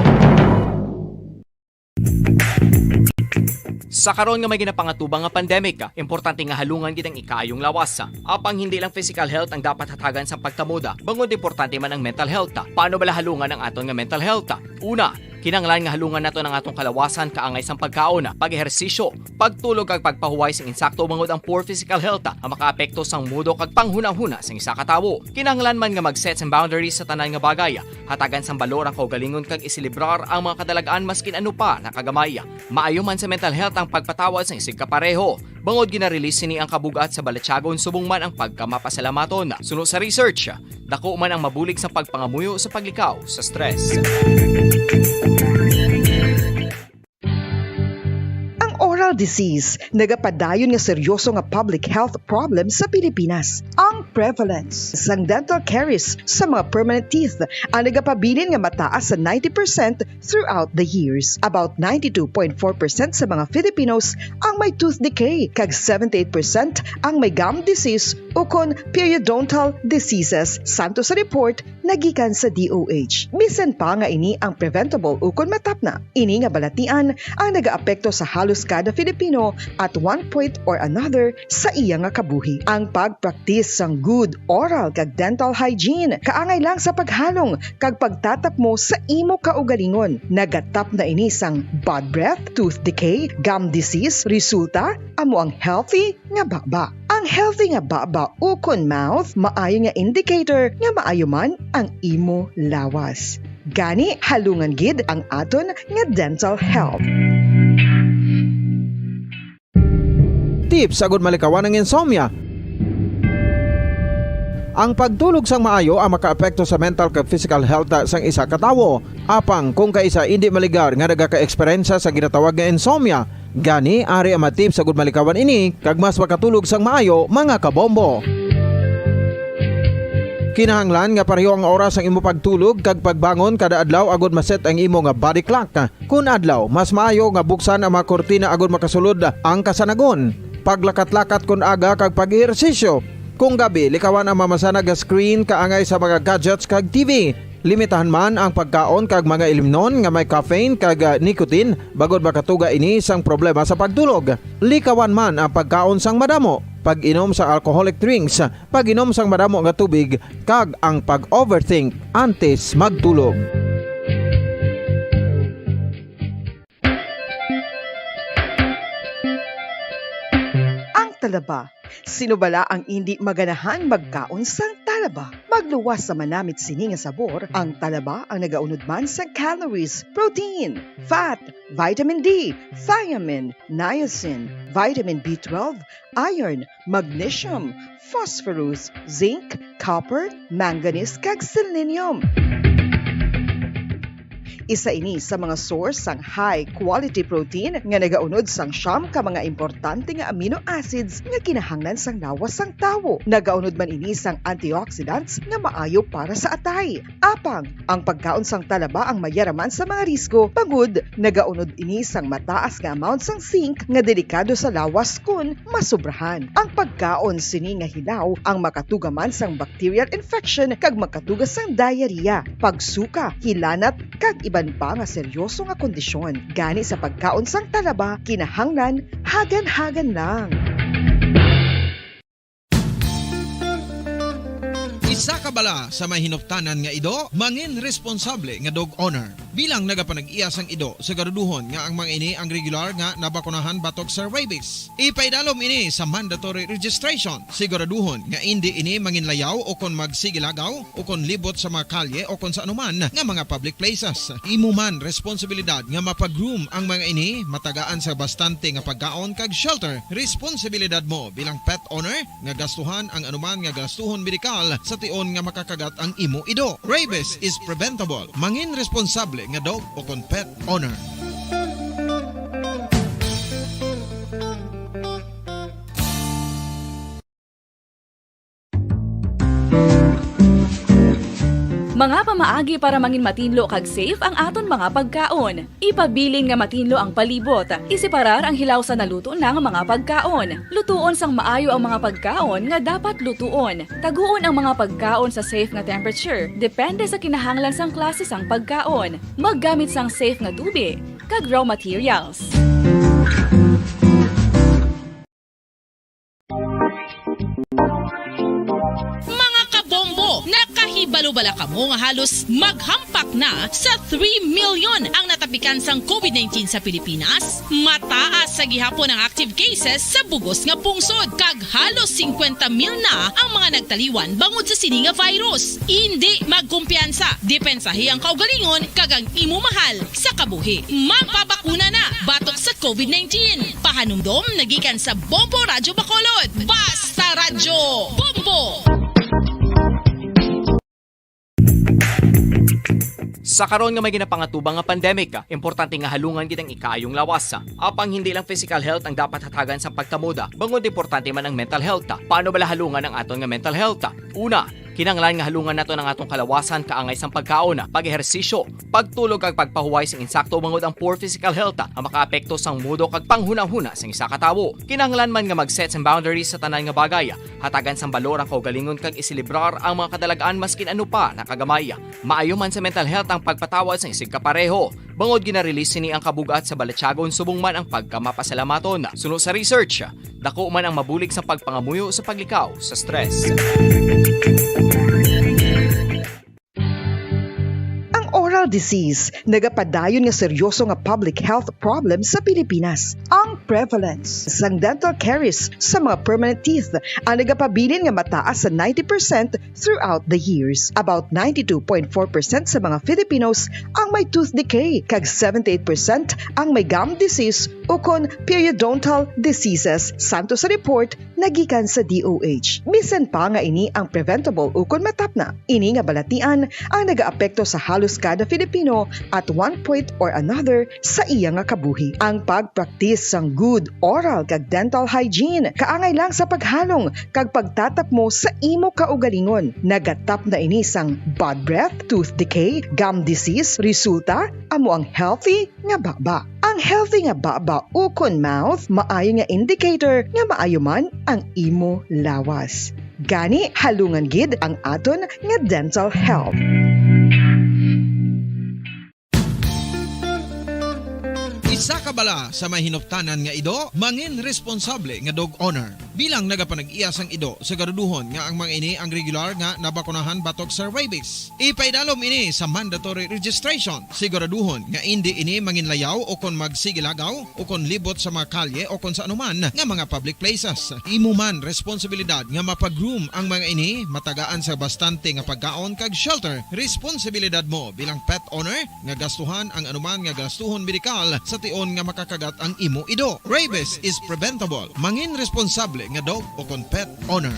Sa karon nga may ginapangatubang nga pandemic, importante nga halungan gid ang ikaayong lawas. Apang hindi lang physical health ang dapat hatagan sang pagtamod, bangod importante man ang mental health. Paano bala halungan ang aton nga mental health? Una, kinahanglan nga halungan naton ang atong kalawasan kaangay sang pagkaon, pag-ehersisyo, pagtulog kag pagpahuway sing insakto, bangod ang poor physical health ang makaapekto sang mudo kag panghunahuna sang isa ka tawo. Kinahanglan man nga mag-set sang boundaries sa tanan nga bagay, hatagan sang balor ang kaugalingon kag iselebrar ang mga kadalag-an maskin ano pa na kagamay. Maayo man sa mental health ang pagpatawad sang isigkapareho, bangod gina-release sini ang kabug-at sa balatyagon subong man ang pagkamapasalamaton. Suno sa research, dako man ang mabulig sa pagpangamuyo sa paglikaw sa stress. Ang oral disease nagapadayon nga seryoso nga public health problem sa Pilipinas. Ang prevalence sang dental caries sa mga permanent teeth ang nagapabilin nga mataas sa ninety percent throughout the years. About ninety-two point four percent sa mga Filipinos ang may tooth decay, kag seventy-eight percent ang may gum disease ukon periodontal diseases, santo sa report nga gikan sa D O H. Bisan pa nga ini ang preventable ukon matapna, ini nga balatian ang nagaapekto sa halos kada Filipino at one point or another sa iya nga kabuhi. Ang pagpraktis sang good oral kag dental hygiene kaangay lang sa paghalong kag pagtatapmo sa imo kaugalingon. Nagatapna ini sang bad breath, tooth decay, gum disease, resulta amo ang healthy nga baba. Ang healthy nga baba ukon mouth maayo nga indicator nga maayo man ang imo lawas. Gani, halungan gid ang aton nga dental health. Tips agud malikawan ang insomnia. Ang pagtulog sang maayo ang makaapekto sa mental kag physical health sang isa ka tawo. Apang kung kaisa indi maligar nga nagaka-eksperyensya sa ginatawag nga insomnia, gani ari ang mga tips agud malikawan ini kag mas makatulog sang maayo, mga kabombo. Kinahanglan nga pareho ang oras sang imo pagtulog kag pagbangon kada adlaw agud ma-set ang imo nga body clock. Kun adlaw, mas maayo nga buksan ang mga kurtina agud makasulod ang kasanagon, paglakat-lakat kun aga kag pag-ehersisyo. Kung gabi, likawan ang mamasanag nga screen kaangay sa mga gadgets kag T V. Limitahan man ang pagkaon kag mga ilimnon nga may caffeine kag, ah, nicotine, bangod makatuga ini sang problema sa pagtulog. Likawan man ang pagkaon sang madamo, pag-inom sa alcoholic drinks, pag-inom sang madamo nga tubig, kag ang pag-overthink antes magtulog. Ang talaba. Sino bala ang indi maganahan magkaon sang talaba? Magluwas sa manamit sini nga sabor, ang talaba ang nagaunod man sang calories, protein, fat, vitamin D, thiamine, niacin, vitamin B twelve, iron, magnesium, phosphorus, zinc, copper, manganese, kag selenium. Isa ini sa mga source sang high quality protein nga nagaunod sang siyam ka mga importante nga amino acids nga kinahanglan sang lawas sang tawo. Nagaunod man ini sang antioxidants nga maayo para sa atay. Apang, ang pagkaon sang talaba ang mayaraman sa mga risgo, bangod nagaunod ini sang mataas nga amount sang zinc nga delikado sa lawas kon masobrahan. Ang pagkaon sini nga hilaw ang makatuga man sang bacterial infection kag makatuga sang diarrhea, pagsuka, hilanat, kag iban pa nga seryoso nga kondisyon. Gani sa pagkaon sang talaba, kinahanglan hagan-hagan lang. Isa ka bala sa may hinuptanan nga ido, mangin responsable nga dog owner. Bilang nagapanag-iya sang ido, siguraduhon nga ang mga ini ang regular nga nabakunahan batok sa rabies. Ipaidalom ini sa mandatory registration. Siguraduhon nga indi ini manginlayaw o kon magsigilagaw o kon libot sa mga kalye o kon sa anuman nga mga public places. Imo man responsibilidad nga mapa-groom ang mga ini, matagaan sa bastante nga pagkaon kag shelter. Responsibilidad mo bilang pet owner nga gastuhan ang anuman nga gastuhon medikal sa tion nga makakagat ang imo ido. Rabies is preventable. Mangin responsable nga dog o kon pet owner. Mga pamaagi para mangin matinlo kag safe ang aton mga pagkaon. Ipabilin nga matinlo ang palibot. Iseparar ang hilaw sa naluto na nga mga pagkaon. Lutuon sang maayo ang mga pagkaon nga dapat lutuon. Taguon ang mga pagkaon sa safe nga temperature, depende sa kinahanglan sang klase sang pagkaon. Maggamit sang safe nga tubi kag raw materials. Mga kabombo, nakahibalo bala kamo nga halos maghampak na sa three million ang natapikan sang covid nineteen sa Pilipinas? Mataas sa gihapon ang active cases sa bugos nga pungsod, kag halos singkwenta mil na ang mga nagtaliwan bangod sa sini nga virus. Indi magkumpiyansa, depensahi ang kaugalingon kag ang imo mahal sa kabuhi. Magpabakuna na batok sa covid nineteen. Pahanumdom nagikan sa Bombo Radyo Bacolod. Basta Radyo Bombo! Sa karon nga may ginapangatubang nga pandemic, importante nga halungan gid ang ikaayong lawas. Apang hindi lang physical health ang dapat hatagan sa pagtamod, bangod importante man ang mental health. Paano bala halungan ang aton nga mental health? Una, kinahanglan nga halungan naton ang aton kalawasan kaangay sang pagkaon, pag-ehersisyo, pagtulog kag pagpahuway sing insakto, bangod ang poor physical health ang makaapekto sang mudo kag panghunahuna sang isa ka tawo. Kinahanglan man nga mag-set sang boundaries sa tanan nga bagay, hatagan sang balor ang kaugalingon kag iselebrar ang mga kadalag-an maskin ano pa na kagamay. Maayo man sa mental health ang pagpatawad sang isigkapareho, bangod gina-release sini ang kabug-at sa balatyagon subong man ang pagkamapasalamaton. Suno sa research, dako man ang mabulig sa pagpangamuyo sa paglikaw sa stress. Ang oral disease nagapadayon nga seryoso nga public health problem sa Pilipinas. Ang prevalence sang dental caries sa mga permanent teeth ang nagapabilin nga mataas sa ninety percent throughout the years. About ninety-two point four percent sa mga Filipinos ang may tooth decay, kag seventy-eight percent ang may gum disease ukon periodontal diseases, santo sa report nagikan sa D O H. Bisan pa nga ini ang preventable ukon matapna, ini nga balatian ang nagaapekto sa halos kada Filipino at one point or another sa iya nga kabuhi. Ang pagpraktis sang good oral kag dental hygiene kaangay lang sa paghalong kag pagtatapmo sa imo kaugalingon. Nagatapna ini sang bad breath, tooth decay, gum disease, resulta amo ang healthy nga baba. Ang healthy nga baba ukon mouth maayo nga indicator nga maayo man ang imo lawas. Gani, halungan gid ang aton nga dental health. Isa ka bala sa may hinuptanan nga ido, mangin responsable nga dog owner. Bilang nagapanag-iya sang ido, siguraduhon nga ang mga ini ang regular nga nabakunahan batok sa rabies. Ipaidalom ini sa mandatory registration. Siguraduhon nga indi ini manginlayaw o kon magsigilagaw o kon libot sa mga kalye o kon sa anuman nga mga public places. Imo man responsibilidad nga mapag-groom ang mga ini, matagaan sa bastante nga pagkaon kag shelter. Responsibilidad mo bilang pet owner nga gastuhan ang anuman nga gastuhon medikal sa tion nga makakagat ang imo ido. Rabies is preventable. Mangin responsable nga dog o kon pet owner.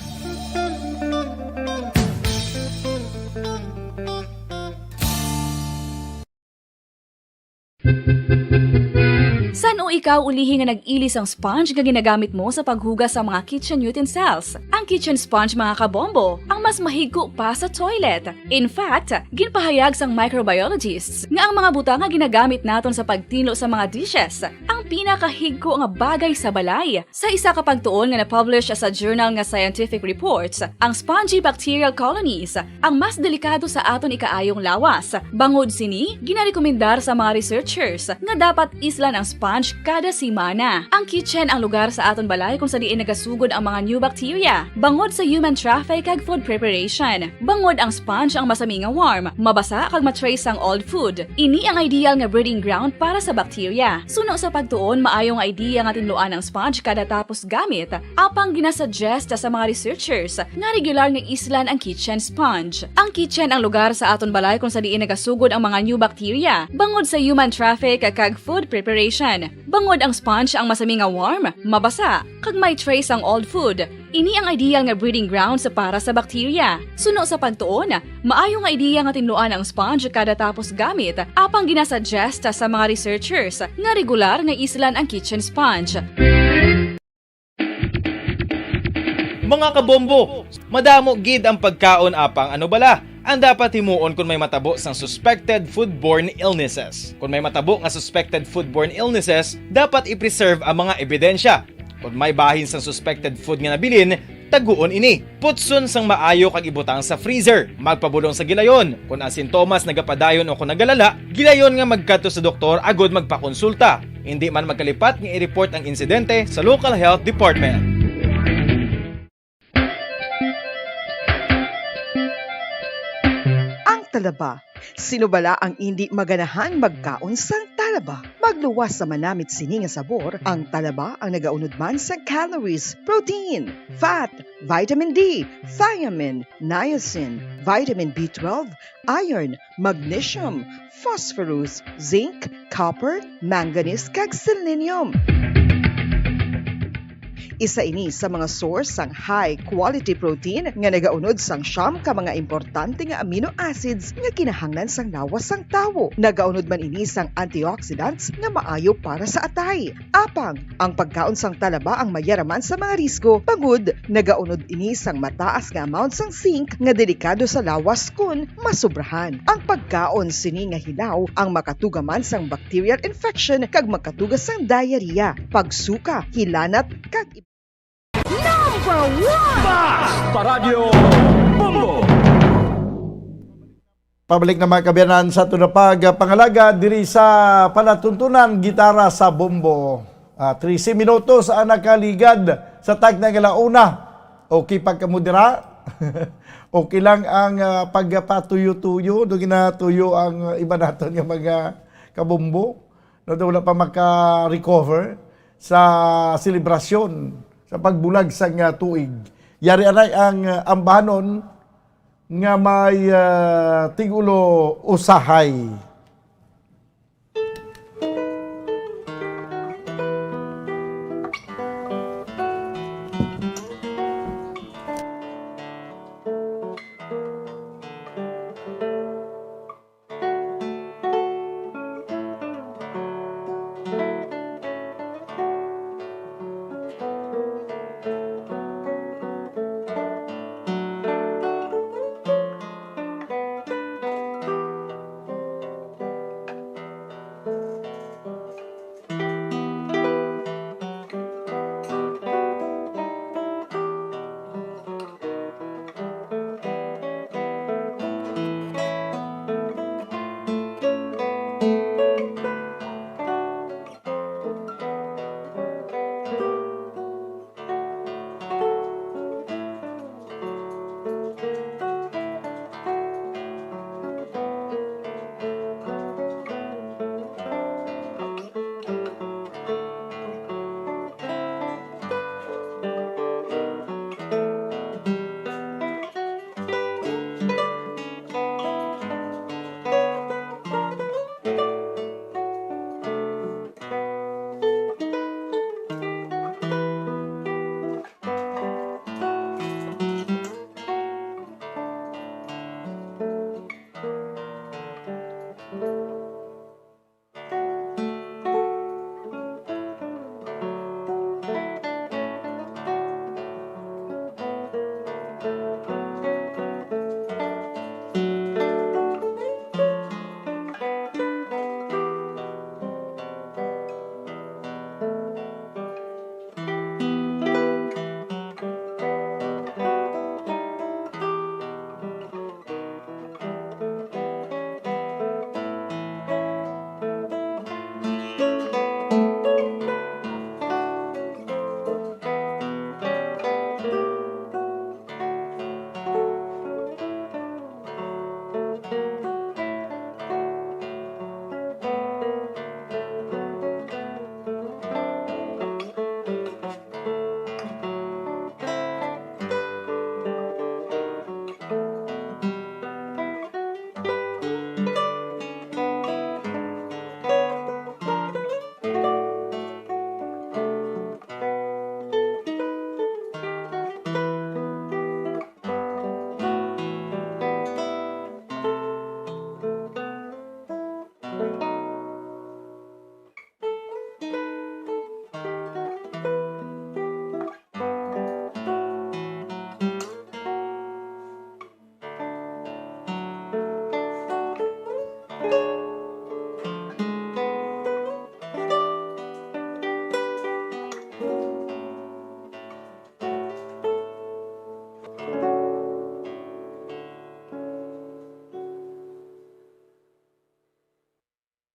San-o ikaw ulihi nga nag-ili sang sponge nga ginagamit mo sa paghugas sa mga kitchen utensils? Ang kitchen sponge, mga kabombo, ang mas mahigko pa sa toilet. In fact, ginpahayag sang microbiologists nga ang mga butang nga ginagamit naton sa pagtinlo sa mga dishes ang pinakahigko nga bagay sa balay. Sa isa ka pagtuon nga na-publish sa journal nga Scientific Reports, ang spongy bacterial colonies ang mas delikado sa aton ikaayong lawas. Bangod sini, ginarekomendar sa mga researchers nga dapat islan ang sponge kada semana. Ang kitchen ang lugar sa aton balay kung sa diin nagasugod ang mga new bacteria, bangod sa human traffic kag food preparation. Bangod ang sponge ang masami nga warm, mabasa kag ma-trace sang old food. Ini ang ideal nga breeding ground para sa bacteria. Suno sa pagtuon, maayo nga idea nga tinluan ang sponge kada tapos gamit, apang ginasuggest sa mga researchers nga regular nga islan ang kitchen sponge. Ang kitchen ang lugar sa aton balay kung sa diin nagasugod ang mga new bacteria, bangod sa human traffic kag food preparation. Bangod ang sponge ang masami nga warm, mabasa, kag may trace ang old food, ini ang ideal nga breeding grounds para sa bacteria. Suno sa pagtuon, maayo nga idea nga tinluan ang sponge kada tapos gamit, apang ginasuggest sa mga researchers nga regular nga islan ang kitchen sponge. Mga kabombo, madamo gid ang pagkaon, apang ano bala? Ang dapat himuon kon may matabo sang suspected foodborne illnesses. Kon may matabo nga suspected foodborne illnesses, dapat i-preserve ang mga ebidensya. Kon may bahin sang suspected food nga nabilin, taguon ini. Putson sang maayo kag ibutang sa freezer. Magpabulong sa gilayon. Kon ang sintomas nagapadayon o kon nagalala, gilayon nga magkadto sa doktor agud magpakonsulta. Indi man magkalipat nga i-report ang insidente sa local health department. Ang talaba. Sino bala ang indi maganahan magkaon sang talaba? Magluwas sa manamit sini nga sabor, ang talaba ang nagaunod man sang calories, protein, fat, vitamin D, thiamine, niacin, vitamin B twelve, iron, magnesium, phosphorus, zinc, copper, manganese, kag selenium. Isa ini sa mga source sang high quality protein nga nagaunod sang siyam ka mga importante nga amino acids nga kinahanglan sang lawas sang tawo. Nagaunod man ini sang antioxidants nga maayo para sa atay. Apang, ang pagkaon sang talaba ang mayaraman sa mga risgo, bangod nagaunod ini sang mataas nga amount sang zinc nga delikado sa lawas kon masobrahan. Ang pagkaon sini nga hilaw ang makatuga man sang bacterial infection kag makatuga sang diarrhea, pagsuka, hilanat, kag iba. Number one! Bas! Paradyo Bombo! Pabalik na, mga kaabyanan, sa aton nga pagpangalagad diri sa palatuntunan Gitara sa Bombo. Ah, trese minutos ang nakaligad sa tagna nga la una. Okay pa kamo dira? Okay lang ang, ah, pagpatuyo-tuyo, do ginatuyo ang, ah, iba naton nga mga kabombo? No, do wala pa maka-recover sa selebrasyon sa pagbulag sang, ah, tuig. Yari anay ang, ah, ambahanon nga may, ah, tigulo usahay.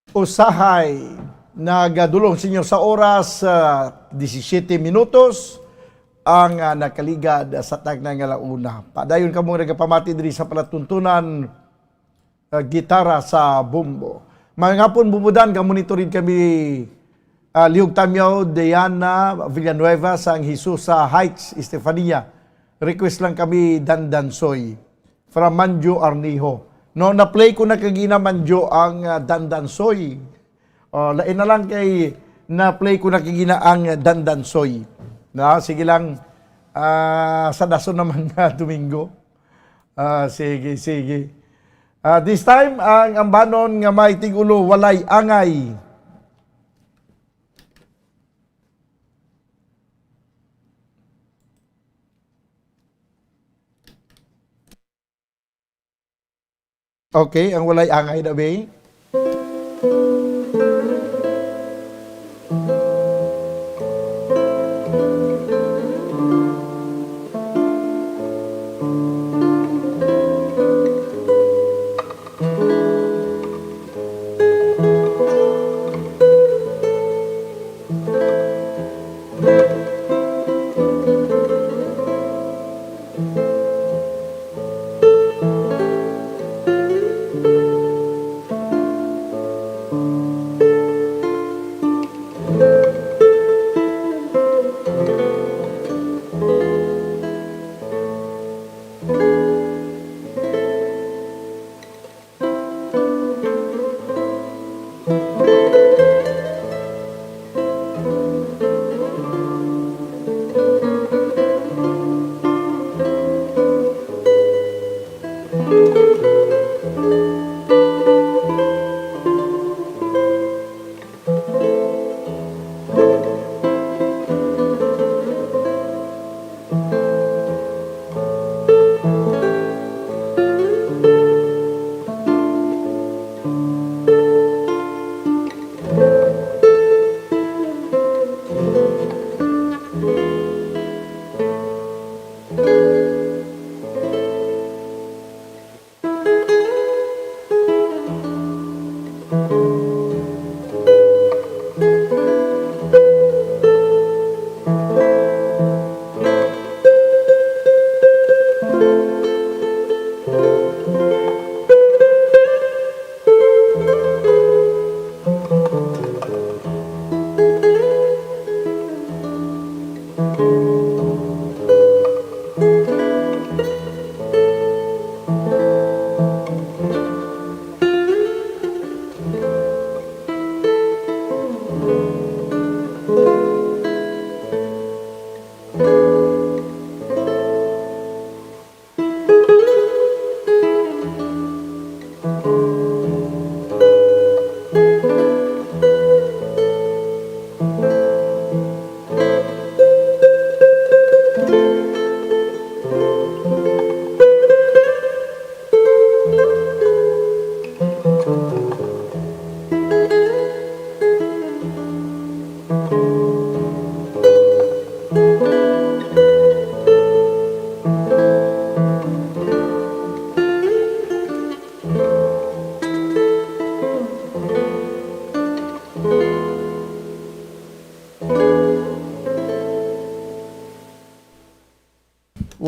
Usahay nagadulong sa inyo sa oras, ah, disisyete minutos ang, ah, nakaligad sa tagna nga launa. Padayon kamo nagapamati diri sa palatuntunan, ah, gitara sa bombo. Maayong hapon, Bumbodan, ka-monitor gid kami, ah, Liog Tamyaw, Diana Villanueva, sang Jesus sa Heights, Estefania. Request lang kami, Dandansoy. From Manjo Arnijo. No, na-play ko na kagina, Manjo, ang, ah, Dandansoy. Oh, lain na lang kay na-play ko na kagina ang Dandansoy. Na, sige lang, ah, sa dason naman nga Domingo. Ah, sige, sige. Ah, this time, ang ambanon nga may tigulo, Walay Angay. Okay, ang Walay Angay na, bay.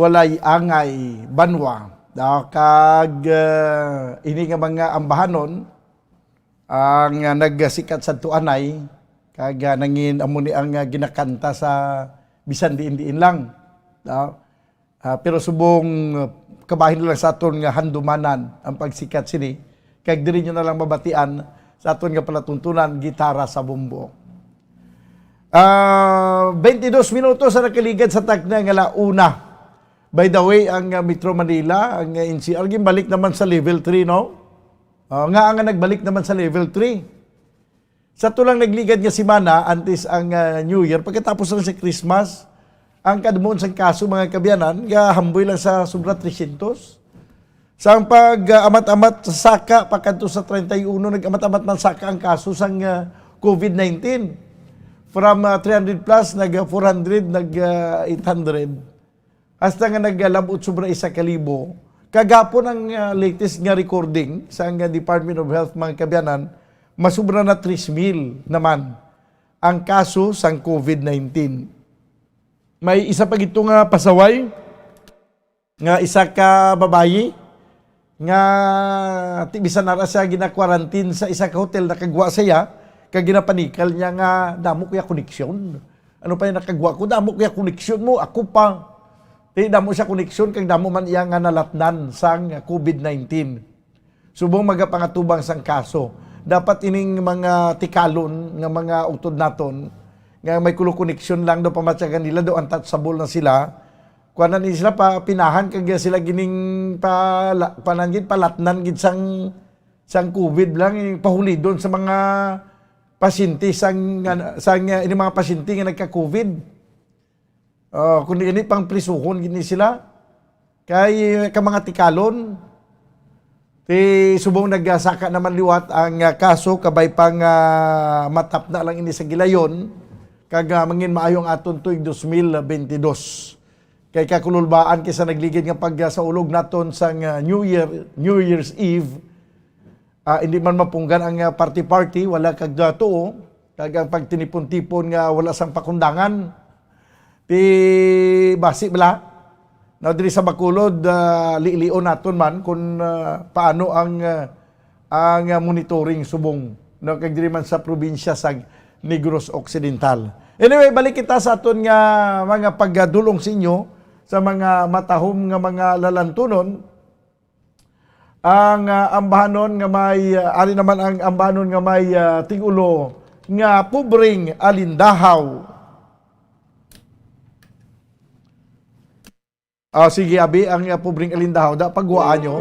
Walay Angay banwa. Ah, kag, ah, ini nga mga ambahanon ang, ah, nagsikat sa tuanay, kag, ah, nangin amo ni ang, ah, ginakanta sa bisan diin-diin lang. Ah, ah, pero subong, ah, kabahin lang sa aton nga handumanan ang pagsikat sini, kag diri nyo na lang mabatian sa aton nga palatuntunan, gitara sa bombo. Ah, twenty-dos minutos ang nakaligad sa tagna nga launa. By the way, ang, ah, Metro Manila, ang, ah, N C R, ginbalik naman sa level three, no? Ah, nga nga nagbalik naman sa level three. Sa tulang nagligad nga semana, antes ang, ah, New Year, pagkatapos lang sa Christmas, ang kadamon sang kaso, mga kaabyanan, gahamboy lang sa sobra trescientos. Sang pag, ah, amat-amat sa saka, pakadto sa treinta y uno, nag-amat-amat man saka ang kaso sang, ah, COVID nineteen. From, ah, three hundred plus, nag, ah, four hundred, nag, ah, eight hundred. Hasta nga nagalabot sobra isa ka libo. Kagapon ang, ah, latest nga recording sa, ah, Department of Health, mga kaabyanan, Masubra na tres mil naman ang kaso sang covid nineteen. May isa pa gito nga pasaway nga isa ka babayi nga ti bisan ara siya gina-quarantine sa isa ka hotel, nakagwa siya kag ginapanikal niya nga damo kuya koneksyon. Ano pa yung nakagwa ko? Damo kuya koneksyon mo, ako pa. Ti damo siya koneksyon kag damo man iya nga nalatnan sang covid nineteen. Subong magapangatubang sang kaso, dapat ining mga tikalon nga mga utod naton nga may kulo koneksyon lang daw pamatyagan nila, daw untouchable na sila. Kuanan ni sila pa pinahan kag sila gining pala, panan gid palatnan gid sang, sang covid lang, eh, pahulidon sa mga pasyente sang, nga, sang, uh, ini mga pasyente nga nagka-covid. Uh, kung ini pang prisuhon gid ni sila kay ka mga tikalon, ti subong nagasaka naman liwat ang, uh, kaso, kabay pang, uh, matapna lang ini sa gilayon, kag, uh, mangin maayo ang aton tuig dos mil bentidós. Kay kakululbaan kay sa nagligid nga pagsaulog naton sang, uh, New Year, New Year's Eve, ah, hindi man mapunggan ang, ah, party-party, wala kag, ah, tuo, kag ang pagtinipon-tipon nga wala sang pakundangan. Ti basi bala na diri sa Bacolod, ah, liilion naton man kung, ah, paano ang, ah, ang, ah, monitoring subong, no, kag diri man sa probinsya sa Negros Occidental. Anyway, balik kita sa aton nga mga pagdulong sa inyo sa mga matahom nga mga lalantunon. Ang, ah, ambahanon nga may, ah, ari naman ang ambahanon nga may, ah, tigulo nga pobreng alindahaw. Ah, sige, abi, ang, ah, pobreng alindahaw, da, pagwaan nyo.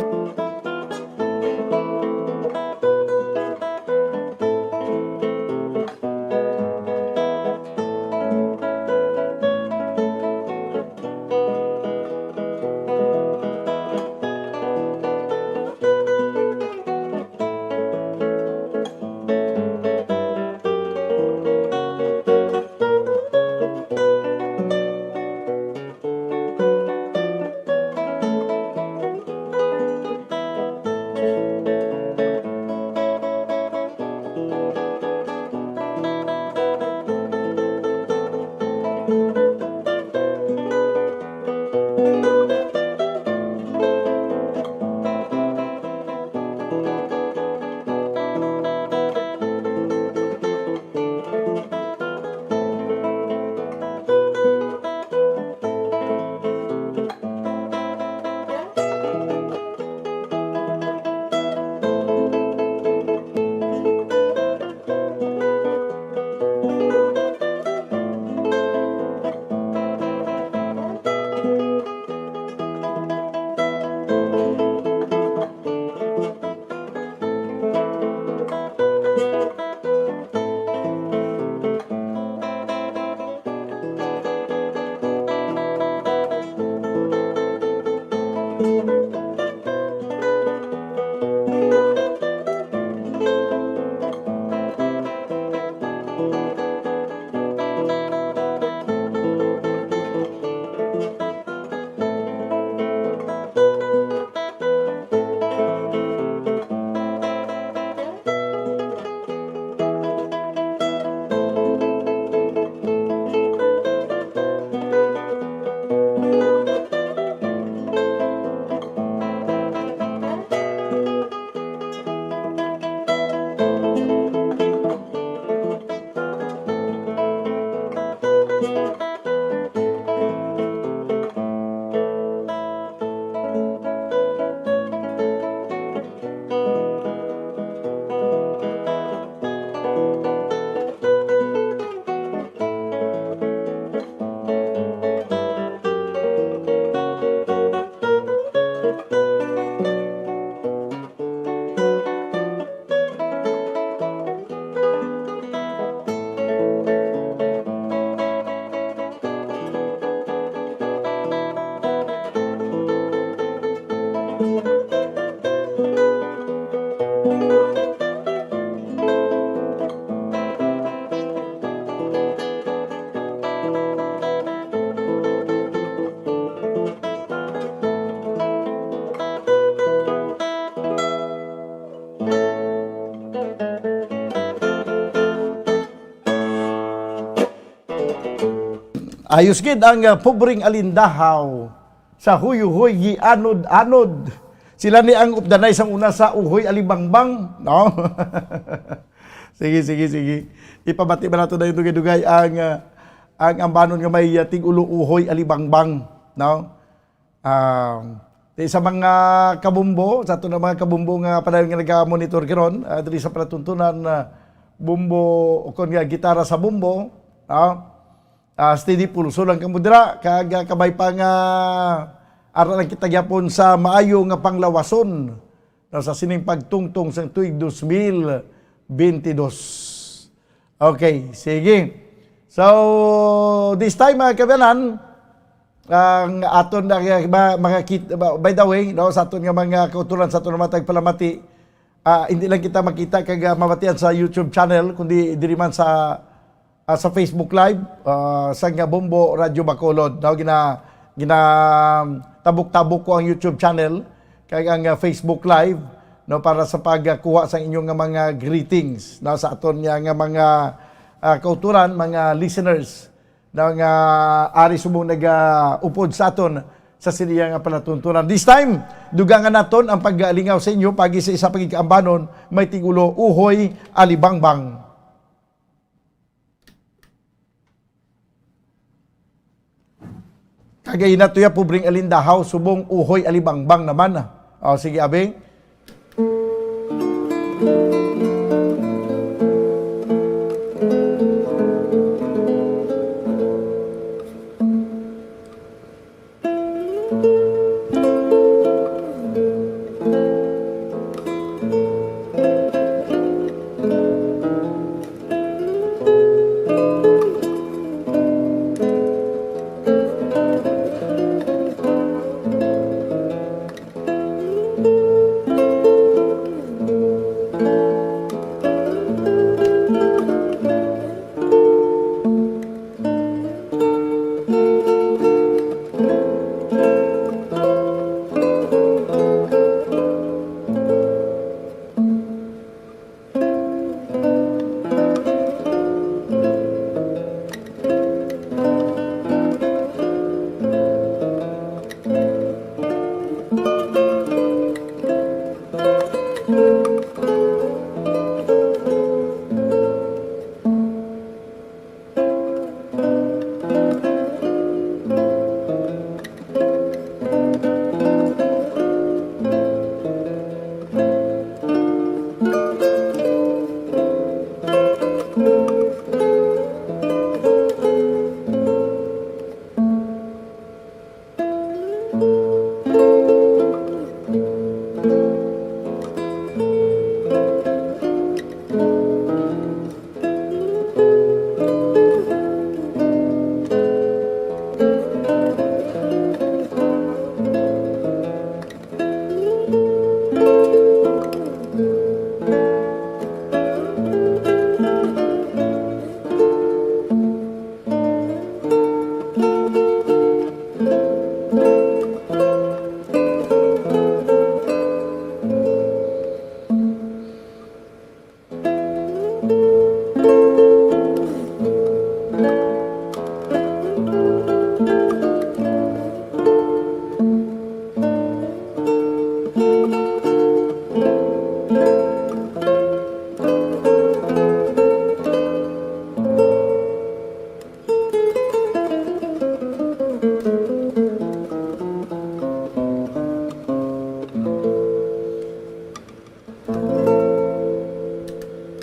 Ayos gid ang, ah, pobreng alindahaw sa huyuhoy gianod-anod. Sila ni ang updanay sang una sa uhoy alibangbang, no? Sige, sige, sige. Ipabati ba nato dayon dugay-dugay ang, ah, ang ambanon nga may, ah, tig-ulo uhoy alibangbang, no? Ah, di sa mga kabumbo, sa aton nga mga kabumbo nga padayon nga naga-monitor karon, ah, diri sa palatuntunan, ah, bumbo, o kon nga gitara sa bumbo, ah, ah, steady pulso lang kamo dira, kag, ah, kabay pa nga ara lang kita gyapon sa maayo nga panglawason, no, sa sining pagtungtong sang tuig dos mil bentidós. Okay, sige. So, this time, mga kabanan, ang aton na, ma-, makakit-, ba-, by the way, no, sa aton nga mga kauturan, sa aton nga mga tagpalamati, ah, hindi lang kita makita kag, ah, mabatian sa YouTube channel, kundi diri man sa, ah, sa Facebook Live, ah, sa nga Bombo Radyo Bacolod, no? Gina-, gina-, tabok-tabok ko ang YouTube channel kag ang, ah, Facebook Live, no, para sa pagkuha sa inyo nga mga greetings, no, sa aton niya nga mga, ah, kauturan, mga listeners, no, nga ari subong nagaupod sa aton sa siniya nga palatuntunan. This time, dugangan naton ang paglingaw sa inyo pagi sa isa pagikaambanon, may tigulo, Uhoy Alibangbang. Kagay na tuya, pobreng alindahaw, subong uhoy alibangbang naman. O, sige, abi.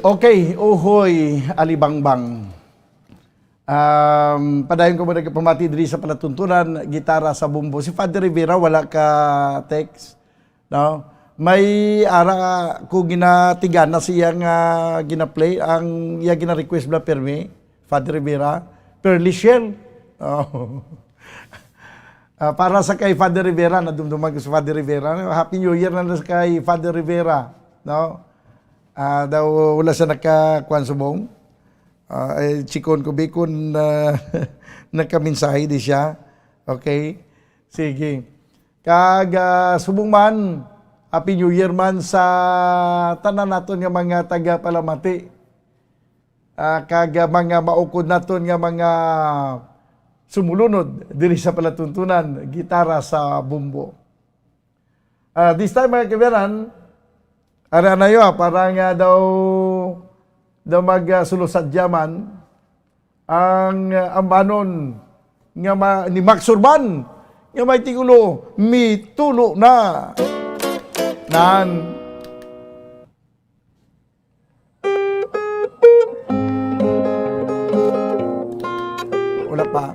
Okay, uhoy, alibangbang. Um, padayon ko mo nagpamati diri sa palatuntunan, gitara sa bumbo. Si Father Rivera, wala ka text, no? May ara ko ginatigana siya nga gina-play, ang iya gina-request bala pirmi, Father Rivera, Pearly Shell. Oh. Ah, para sa kay Father Rivera, nadumduman ko si Father Rivera. Happy New Year na lang sa kay Father Rivera, no? Ah, daw wala siya nakakuan subong. Ah, eh, chikon ko, Bikon, ah, nagkamensahe di siya. Okay? Sige. Kag, ah, subong man, Happy New Year man sa tanan naton nga mga tagapalamati. Ah, kag, ah, mga maukod naton nga mga sumulunod diri sa palatuntunan, gitara sa bumbo. Ah, this time, mga kaibigan, ara na yo, ah, para nga daw, daw mag, ah, sulo sa Diaman ang, ah, ambanon nga ma-, ni Max Urban nga may titulo, Mitulo Na. Nan. Wala pa.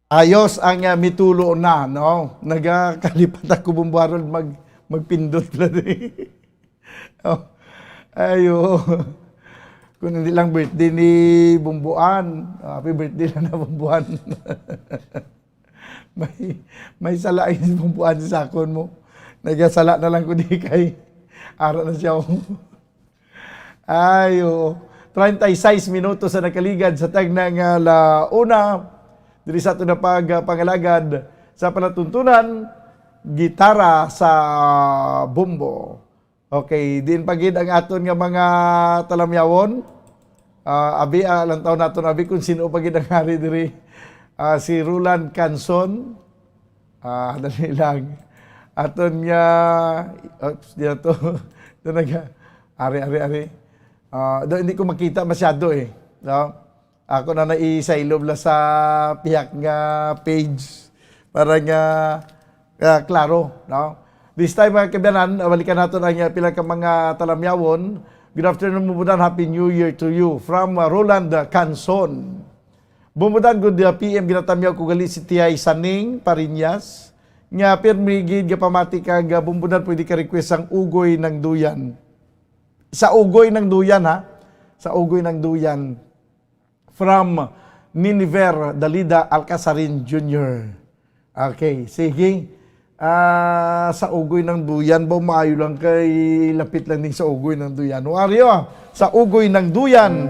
Ayos ang, ah, Mitulo Na, no? Nagakalipat ako, Bumbo Harold, mag-, magpindot lang. Oh. Ayo. Kung hindi lang birthday ni Bumbuan, happy birthday lang na, Bumbuan. May, may sala ang Bumbuan sa sakon mo. Nagasala na lang ko di kay ara na siya, oh. Ay, oo. Treinta y seis minutos ang nakaligad sa tagna nga ala una. Diri sa aton na pag-, pangalagad sa palatuntunan, gitara sa bombo. Okay, diin pa gid ang aton nga mga talamyawon? Ah, abi, ah, lantaw naton, abi, kung sino pa gid ang hari diri. Ah, si Roland Canson. Ah, dali lang. Aton nga, oops, di na to. Ito na nga. Ari, ari, ari. Ah, do, hindi ko makita masyado eh. No? Ako na naisailob la sa pihak nga page para nga, ah, klaro, no? This time, mga kaabyanan, ah, balikan naton ang, ah, pila ka mga talamyawon. Good afternoon, Bumbudan. Happy New Year to you. From, ah, Roland, ah, Canson. Bumbudan, good, ah, P M, ginatamyaw ko gali si Tiay Saning Pariñas. Nga pirmi gid nga pamati kag, ah, Bumbudan, pwede ka request sang Ugoy ng Duyan. Sa Ugoy ng Duyan, ha? Sa Ugoy ng Duyan. From Niniver Dalida Alcasarin Junior. Okay, sige. Ah, sa Ugoy ng Duyan ba? Maayo lang kay lapit lang din sa Ugoy ng Duyan. O, ari, ah, sa Ugoy ng Duyan.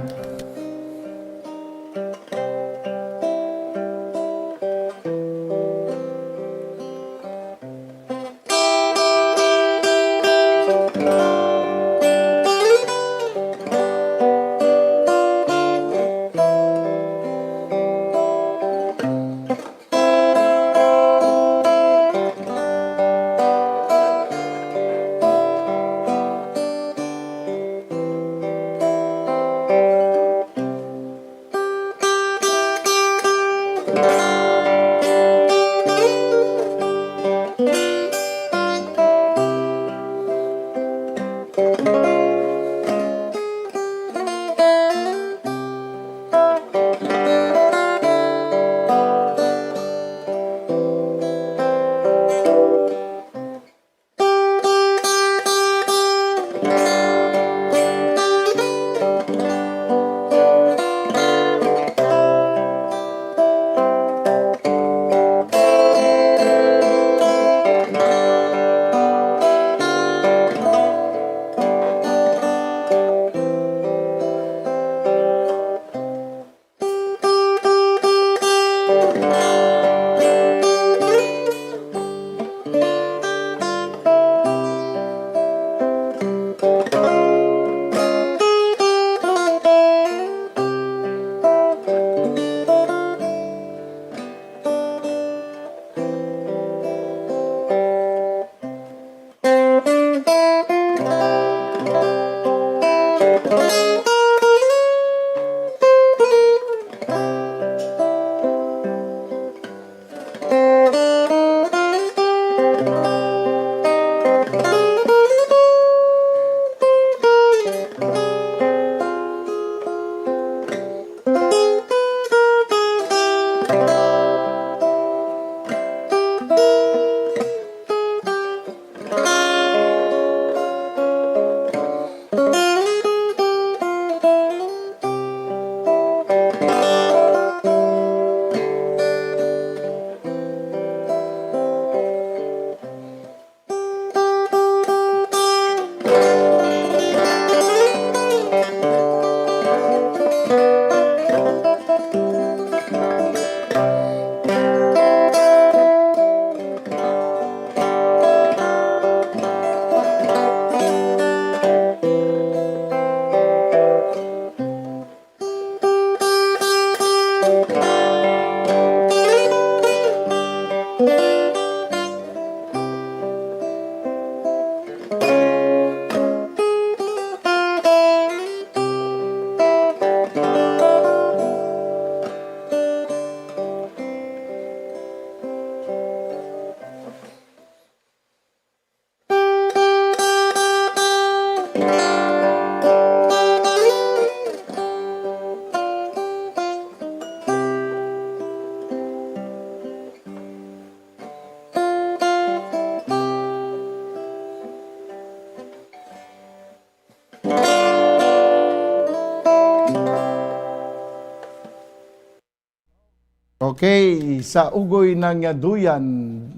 Okay, sa ugoy ng duyan,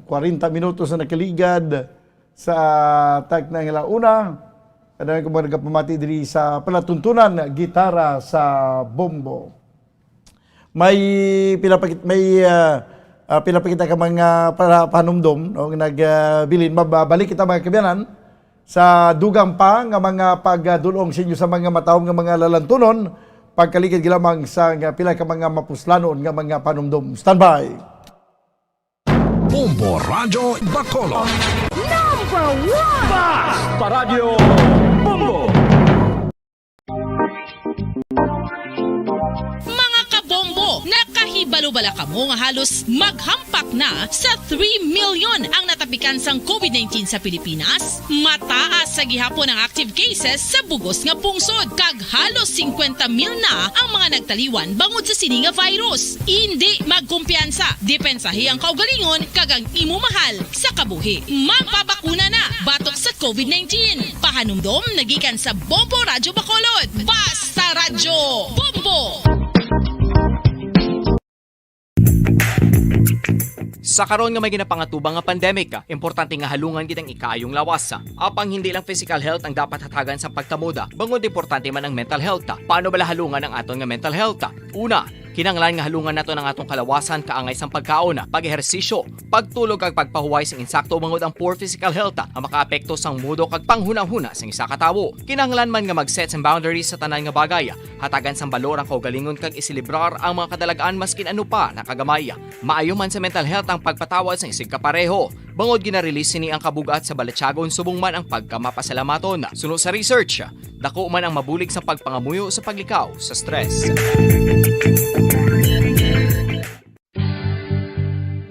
kwarenta minutos na nakaligad sa takna nga launa. Kadami ko mga nagapamati diri sa palatuntunan, gitara sa bombo. May pinapakit-, may, ah, ah, pinapakita ka mga para panumdom, no, nagbilin. Mabalik kita, mga kaabyanan, sa dugang pa nga mga pagdulong sa inyo sa mga matahom nga mga lalantunon, pagkaligid lamang sa nga pila ka mga mapuslanon nga mga panumdom. Standby! Bombo Radyo Bacolod. Number one! Basta Radyo Bombo! Mga kabombo, nakahibalo bala kamo nga halos maghampak na sa three million ang natapikan sang covid nineteen sa Pilipinas? Mataas sa gihapon ang active cases sa bugos nga pungsod, kag halos singkwenta mil na ang mga nagtaliwan bangod sa sini nga virus. Indi magkumpiyansa, depensahi ang kaugalingon kag ang imo mahal sa kabuhi. Magpabakuna na batok sa covid nineteen. Pahanumdom nagikan sa Bombo Radyo Bacolod. Basta Radyo Bombo! Sa karon nga may ginapangatubang nga pandemic, importante nga halungan gid ang ikaayong lawas. Apang hindi lang physical health ang dapat hatagan sa pagtamod, bangod importante man ang mental health. Paano bala halungan ang aton nga mental health? Una, kinahanglan nga halungan naton ang atong kalawasan kaangay sang pagkaon, pag-ehersisyo, pagtulog kag pagpahuway sing insakto, bangod ang poor physical health ang makaapekto sang mudo kag panghunahuna sang isa ka tawo. Kinahanglan man nga mag-set sang boundaries sa tanan nga bagay, hatagan sang balor ang kaugalingon kag iselebrar ang mga kadalag-an maskin ano pa na kagamay. Maayo man sa mental health ang pagpatawad sang isigkapareho, bangod gina-release sini ang kabug-at sa balatyagon subong man ang pagkamapasalamaton. Suno sa research, dako man ang mabulig sa pagpangamuyo sa paglikaw sa stress.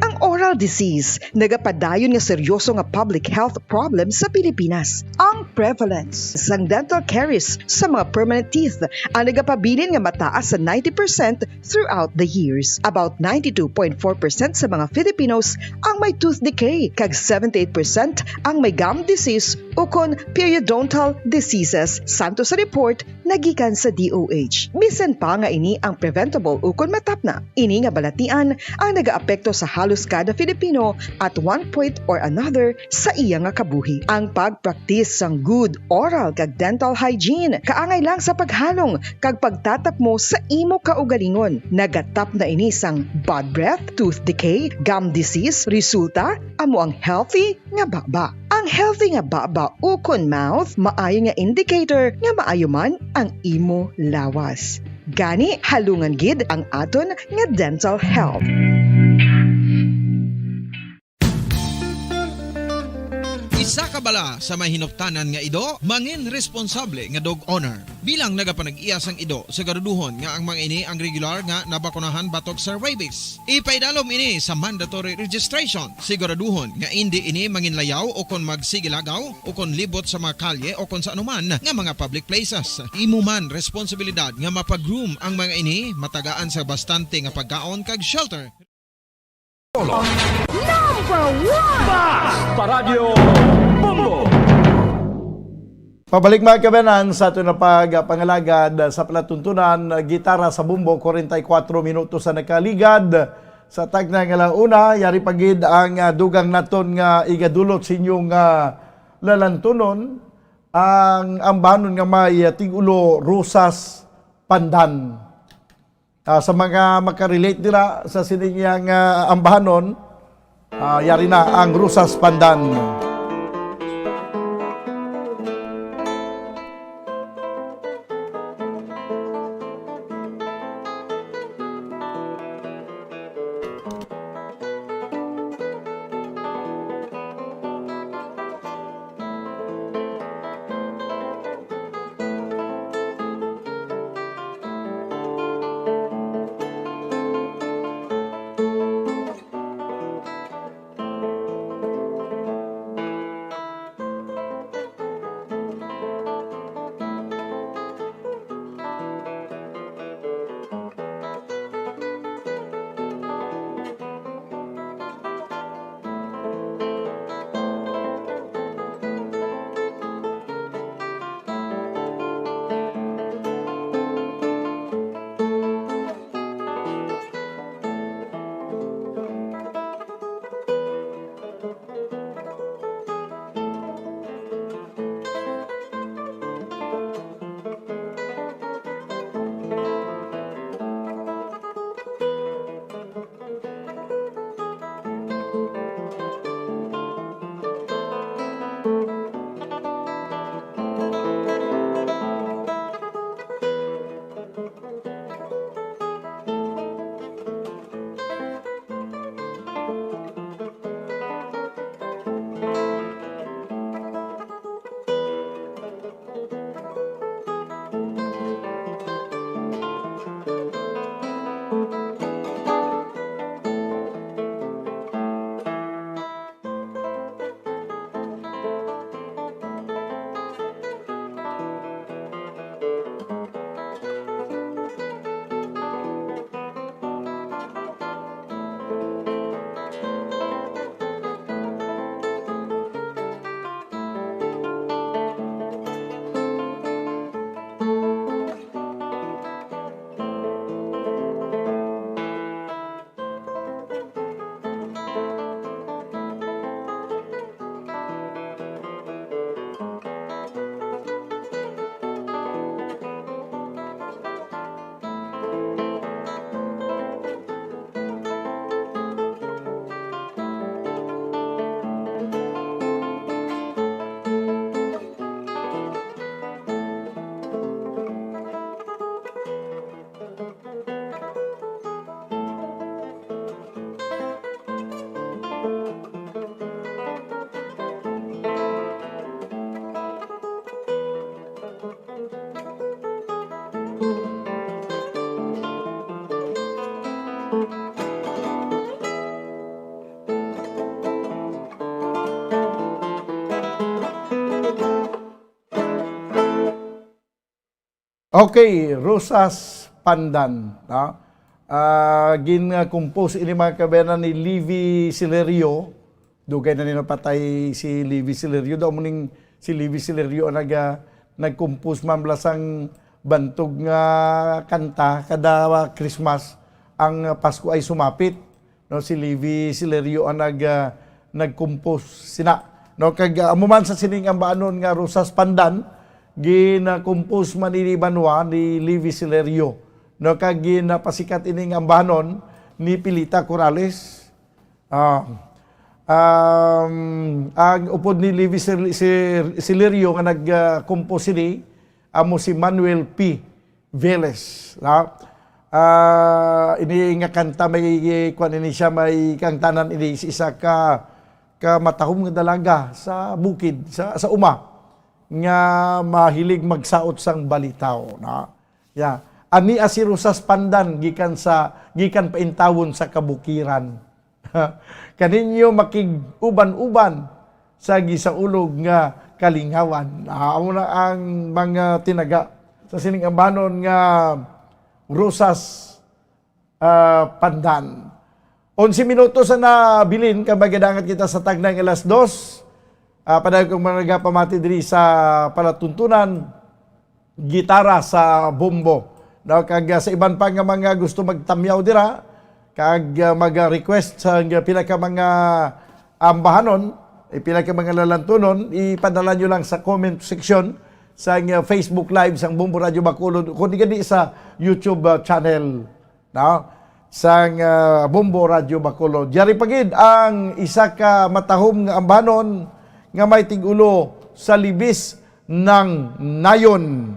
Ang oral disease, nagapadayon nga seryoso nga public health problem sa Pilipinas. Ang prevalence sang dental caries sa mga permanent teeth ang nagapabilin nga mataas sa ninety percent throughout the years. About ninety-two point four percent sa mga Filipinos ang may tooth decay, kag seventy-eight percent ang may gum disease ukon periodontal diseases, santo sa report nga gikan sa D O H. Bisan pa nga ini ang preventable ukon matapna, ini nga balatian ang nagaapekto sa halos kada Filipino at one point or another sa iya nga kabuhi. Ang pagpraktis sang good oral kag dental hygiene kaangay lang sa paghalong kag pagtatapmo sa imo kaugalingon. Nagatapna ini sang bad breath, tooth decay, gum disease. Resulta, amo ang healthy nga baba. Ang healthy nga baba ukon mouth maayo nga indicator nga maayo man ang imo lawas. Gani, halungan gid ang aton nga dental health. Isa ka bala sa may hinuptanan nga ido, mangin responsable nga dog owner. Bilang nagapanag-iya sang ido, siguraduhon nga ang mga ini ang regular nga nabakunahan batok sa rabies. Ipaidalom ini sa mandatory registration. Siguraduhon nga indi ini manginlayaw o kon magsigilagaw o kon libot sa mga kalye o kon sa anuman nga mga public places. Imo man responsibilidad nga mapag-groom ang mga ini, matagaan sa bastante nga pagkaon kag shelter. Number one! Basta Radyo Bombo! Pabalik, mga kabayanan, sa aton na pagpangalagad sa palatuntunan, Gitara sa Bombo, forty-four minutos sa nakaligad sa takna nga la una. Yari pa gid ang, ah, dugang naton nga igadulot sa inyo nga lalantunon, ang ambanon nga may, ah, tig-ulo Rosas Pandan. Ah, sa mga makarelate dira sa sining iyang, ah, ambahanon, ah, yari na ang Rosas Pandan. Okay, Rosas Pandan, no? Ah, gin-, ah, compose ini, mga kabayan, ni Livy Silerio. Dugay na ni napatay si Livy Silerio. Daw mo ning si Livy Silerio ang nag-, ah, nag-compose man bala sang bantog nga kanta kada Christmas, ang Pasko ay sumapit. No, si Livy Silerio ang nag, ah, nag-compose sina. No, kag, ah, amo man sa sining ambanon nga Rosas Pandan, gin-compose man ini banwa ni Livy Silerio. No, kag ginapasikat ining ambanon ni Pilita Corrales. Ah, um, ang upod ni Livy Sil-, Sil-, Silerio nga nag, ah, compose sini, amo si Manuel P. Velez, no? Ah, ini nga kanta may, kuwan ini siya, may kangtanan ini sa isa ka, ka matahom nga dalaga sa bukid, sa, sa uma, nga mahilig magsaot sang balitaw, no? Yeah. Ania si Rosas Pandan gikan sa, gikan paintawon sa kabukiran. Kaninyo makig-uban-uban sa gisaulog nga kalingawan. Ah, amo na ang mga tinaga sa sining ambanon nga Rosas, ah, Pandan. Onse minutos na nabilin kag magadangat kita sa tagnay nga alas dos. Ah, padayon kong mga nagapamati diri sa palatuntunan, gitara sa bombo. No, kag, ah, sa iban pa nga mga gusto magtamyaw dira, kag, ah, mag-request sa pila ka mga ambahanon, eh, pila ka mga lalantunon, ipadala nyo lang sa comment section sa, ah, Facebook Live sang Bombo Radyo Bacolod, kundi gani sa YouTube, ah, channel, no? Sang, ah, Bombo Radyo Bacolod. Yari pa gid ang isa ka matahom nga ambanon nga may tig-ulo sa Libis ng Nayon.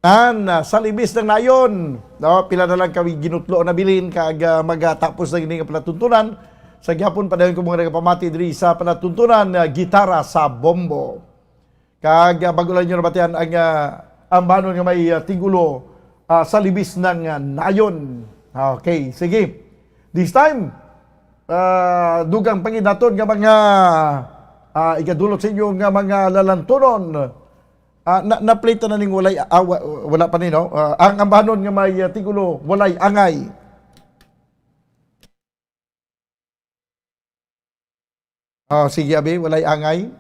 An, ah, sa libis ng nayon, no? Pila na lang kami ginutlo na bilin kag, ah, magatapos na gini nga palatuntunan. Sa gihapon, padayon ko mga nagapamati diri sa palatuntunan nga Gitara sa Bombo. Kag, ah, bago lang nyo nabatian ang, ah, ambanon nga may, ah, tigulo, ah, sa libis ng, ah, nayon. Okay, sige. This time, ah, dugang panginaton nga mga, ah, igadulot sa inyo nga mga lalantunon. Ah, na, na-play ta na ning walay, ah, wa-, wala pa ni, no? Ah, ang ambanon nga may, ah, tigulo, walay angay. Oh, sige, abi, walay angay.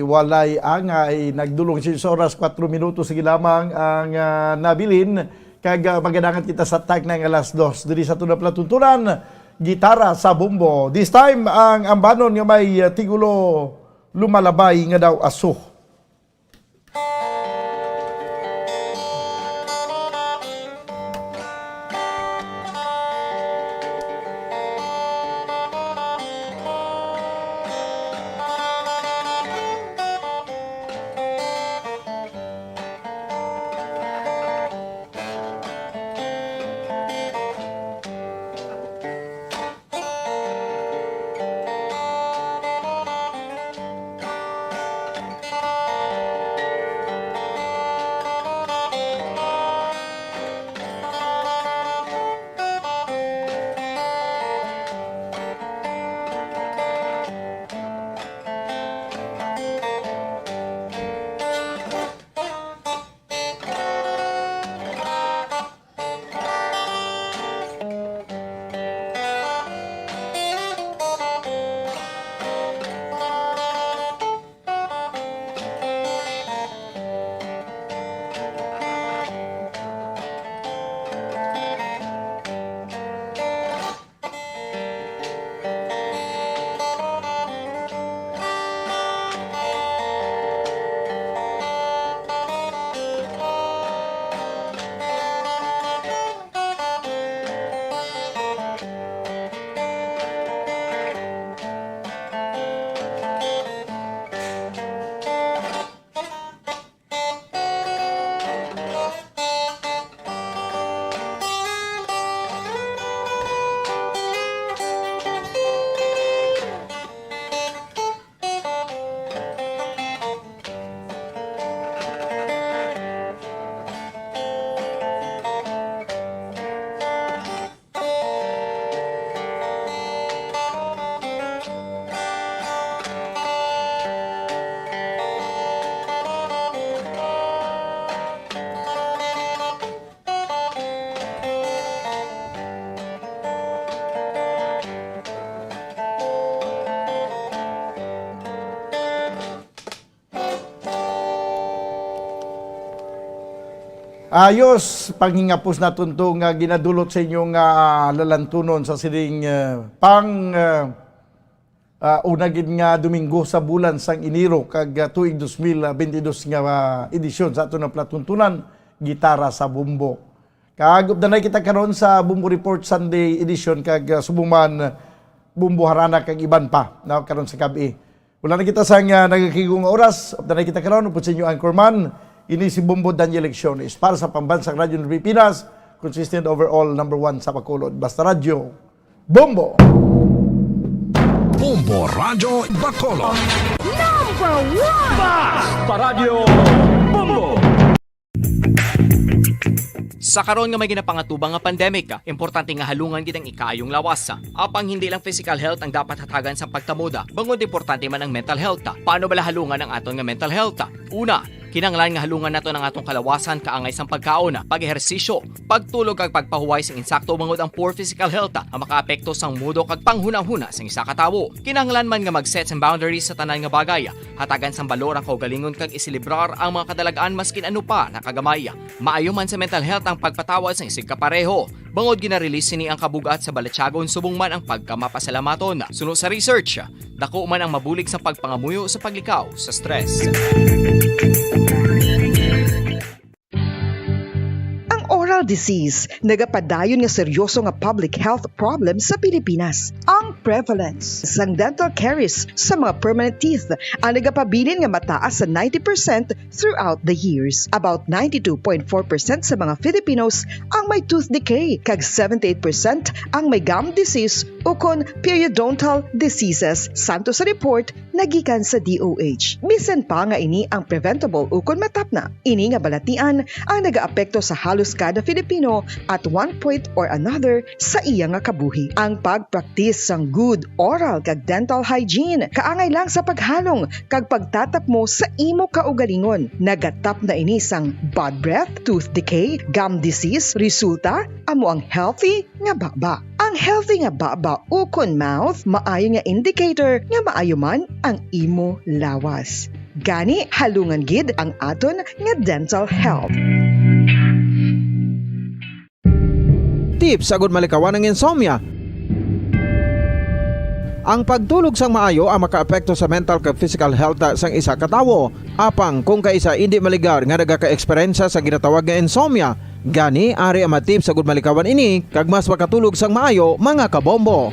Walay angay, nagdulong sa oras, kwatro minutos, sige lamang ang, ah, nabilin. Kag, ah, magadangat kita sa tag na nga alas dos. Diri sa tunap na tuntunan, gitara sa bombo. This time, ang ambanon nga may, ah, tigulo, lumalabay nga daw aso. Ayos, panghingapos naton to nga ginadulot sa inyo nga lalantunon sa sining, eh, pang, eh, ah, una gid nga Domingo sa bulan sang Enero kag, ah, tuig dos mil bentidus nga, ah, edisyon sa aton nga palatuntunan, Gitara sa Bombo. Kag updanay kita karon sa Bombo Report Sunday edition kag, ah, subong man Bombo Harana kag iban pa, no, karon sa gab-i. Wala na kita sang, ah, nagakigong oras. Updanay kita karon upod sa inyo anchorman. Ini si Bombo Daniel Lecciones para sa Pambansang Radyo ng Pilipinas, consistent overall number one sa Bacolod. Basta Radyo, Bombo! Bombo Radyo Bacolod. Number one! Basta Radyo Bombo! Sa karon nga may ginapangatubang nga pandemic, importante nga halungan gid ang ikaayong lawas. Apang hindi lang physical health ang dapat hatagan sang pagtamuda, bangod importante man ang mental health. Paano bala halungan ang aton nga mental health? Una, kinahanglan nga halungan naton ang aton kalawasan kaangay sang pagkaon, pag-ehersisyo, pagtulog kag pagpahuway sing insakto, bangod ang poor physical health ang makaapekto sang mudo kag panghunahuna sang isa ka tawo. Kinahanglan man nga mag-set sang boundaries sa tanan nga bagay, hatagan sang balor ang kaugalingon kag iselebrar ang mga kadalag-an maskin ano pa na kagamay. Maayo man sa mental health ang pagpatawad sang isigkapareho, bangod gina-release sini ang kabug-at sa balatyagon subong man ang pagkamapasalamaton. Suno sa research, dako man ang mabulig sa pagpangamuyo sa paglikaw sa stress. Ang oral disease nagapadayon nga seryoso nga public health problem sa Pilipinas. Ang prevalence sang dental caries sa mga permanent teeth ang nagapabilin nga mataas sa ninety percent throughout the years. About ninety-two point four percent sa mga Filipinos ang may tooth decay, kag seventy-eight percent ang may gum disease ukon periodontal diseases, santo sa report nagikan sa D O H. Bisan pa nga ini ang preventable ukon matapna, ini nga balatian ang nagaapekto sa halos kada Filipino at one point or another sa iya nga kabuhi. Ang pagpraktis sang good oral kag dental hygiene kaangay lang sa paghalong kag pagtatapmo sa imo kaugalingon. Nagatapna ini sang bad breath, tooth decay, gum disease, resulta amo ang healthy nga baba. Ang healthy nga baba ukon mouth maayo nga indicator nga maayo man ang imo lawas. Gani, halungan gid ang aton nga dental health. Tips agud malikawan ang insomnia. Ang pagtulog sang maayo ang makaapekto sa mental kag physical health sang isa ka tawo. Apang kung kaisa indi maligar nga nagaka-eksperyensya sa ginatawag nga insomnia, gani ari ang mga tips agud malikawan ini kag mas makatulog sang maayo, mga kabombo.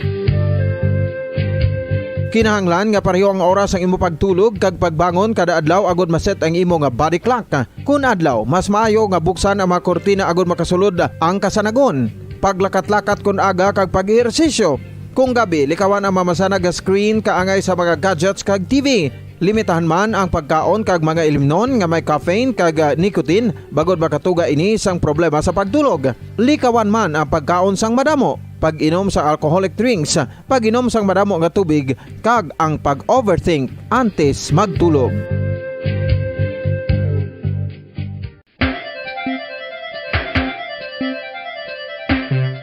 Kinahanglan nga pareho ang oras sang imo pagtulog kag pagbangon kada adlaw agud ma-set ang imo nga body clock. Kun adlaw, mas maayo nga buksan ang mga kurtina agud makasulod ang kasanagon, paglakat-lakat kun aga kag pag-ehersisyo. Kung gabi, likawan ang mamasanag nga screen kaangay sa mga gadgets kag T V. Limitahan man ang pagkaon kag mga ilimnon nga may caffeine kag, ah, nicotine, bangod makatuga ini sang problema sa pagtulog. Likawan man ang pagkaon sang madamo, pag-inom sa alcoholic drinks, pag-inom sang madamo nga tubig, kag ang pag-overthink antes magtulog.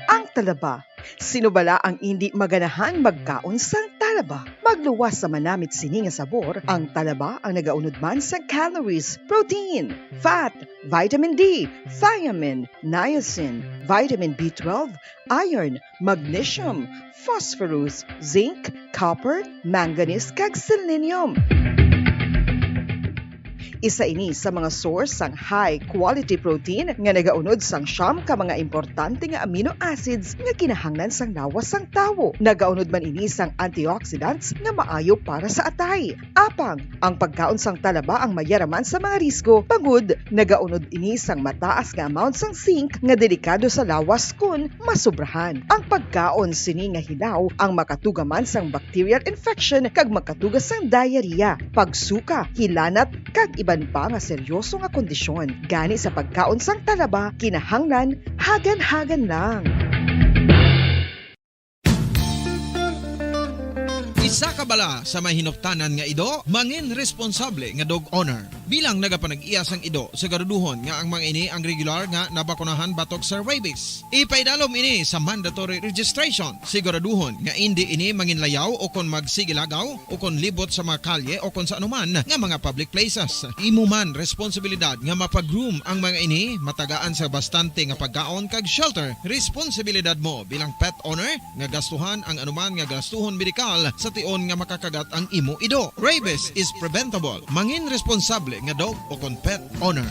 Ang talaba. Sino bala ang indi maganahan magkaon sang talaba? Magluwas sa manamit sini nga sabor, ang talaba ang nagaunod man sa calories, protein, fat, vitamin D, thiamine, niacin, vitamin B twelve, iron, magnesium, phosphorus, zinc, copper, manganese, kag selenium. Isa ini sa mga source sang high quality protein nga nagaunod sang siyam ka mga importante nga amino acids nga kinahanglan sang lawas sang tawo. Nagaunod man ini sang antioxidants nga maayo para sa atay. Apang ang pagkaon sang talaba ang mayaraman sa mga risgo, bangod nagaunod ini sang mataas nga amount sang zinc nga delikado sa lawas kon masobrahan. Ang pagkaon sini nga hilaw ang makatuga man sang bacterial infection kag makatuga sang diarrhea, pagsuka, hilanat, kag iban pa nga seryoso nga kondisyon. Gani sa pagkaon sang talaba, kinahanglan hagan-hagan lang. Sa kabala sa may hinuptanan nga ido, mangin responsable nga dog owner. Bilang nagapanag-iya sang ido, siguraduhon nga ang mga ini ang regular nga nabakunahan batok sa rabies. Ipaidalom ini sa mandatory registration. Siguraduhon nga indi ini manginlayaw o kon magsigilagaw o kon libot sa mga kalye o kon sa anuman nga mga public places. Imo man responsibilidad nga mapag-groom ang mga ini, matagaan sa bastante nga pagkaon kag shelter. Responsibilidad mo bilang pet owner nga gastuhan ang anuman nga gastuhon medikal sa tion nga makakagat ang imo ido. Rabies is preventable. Mangin responsable nga dog o kon pet owner.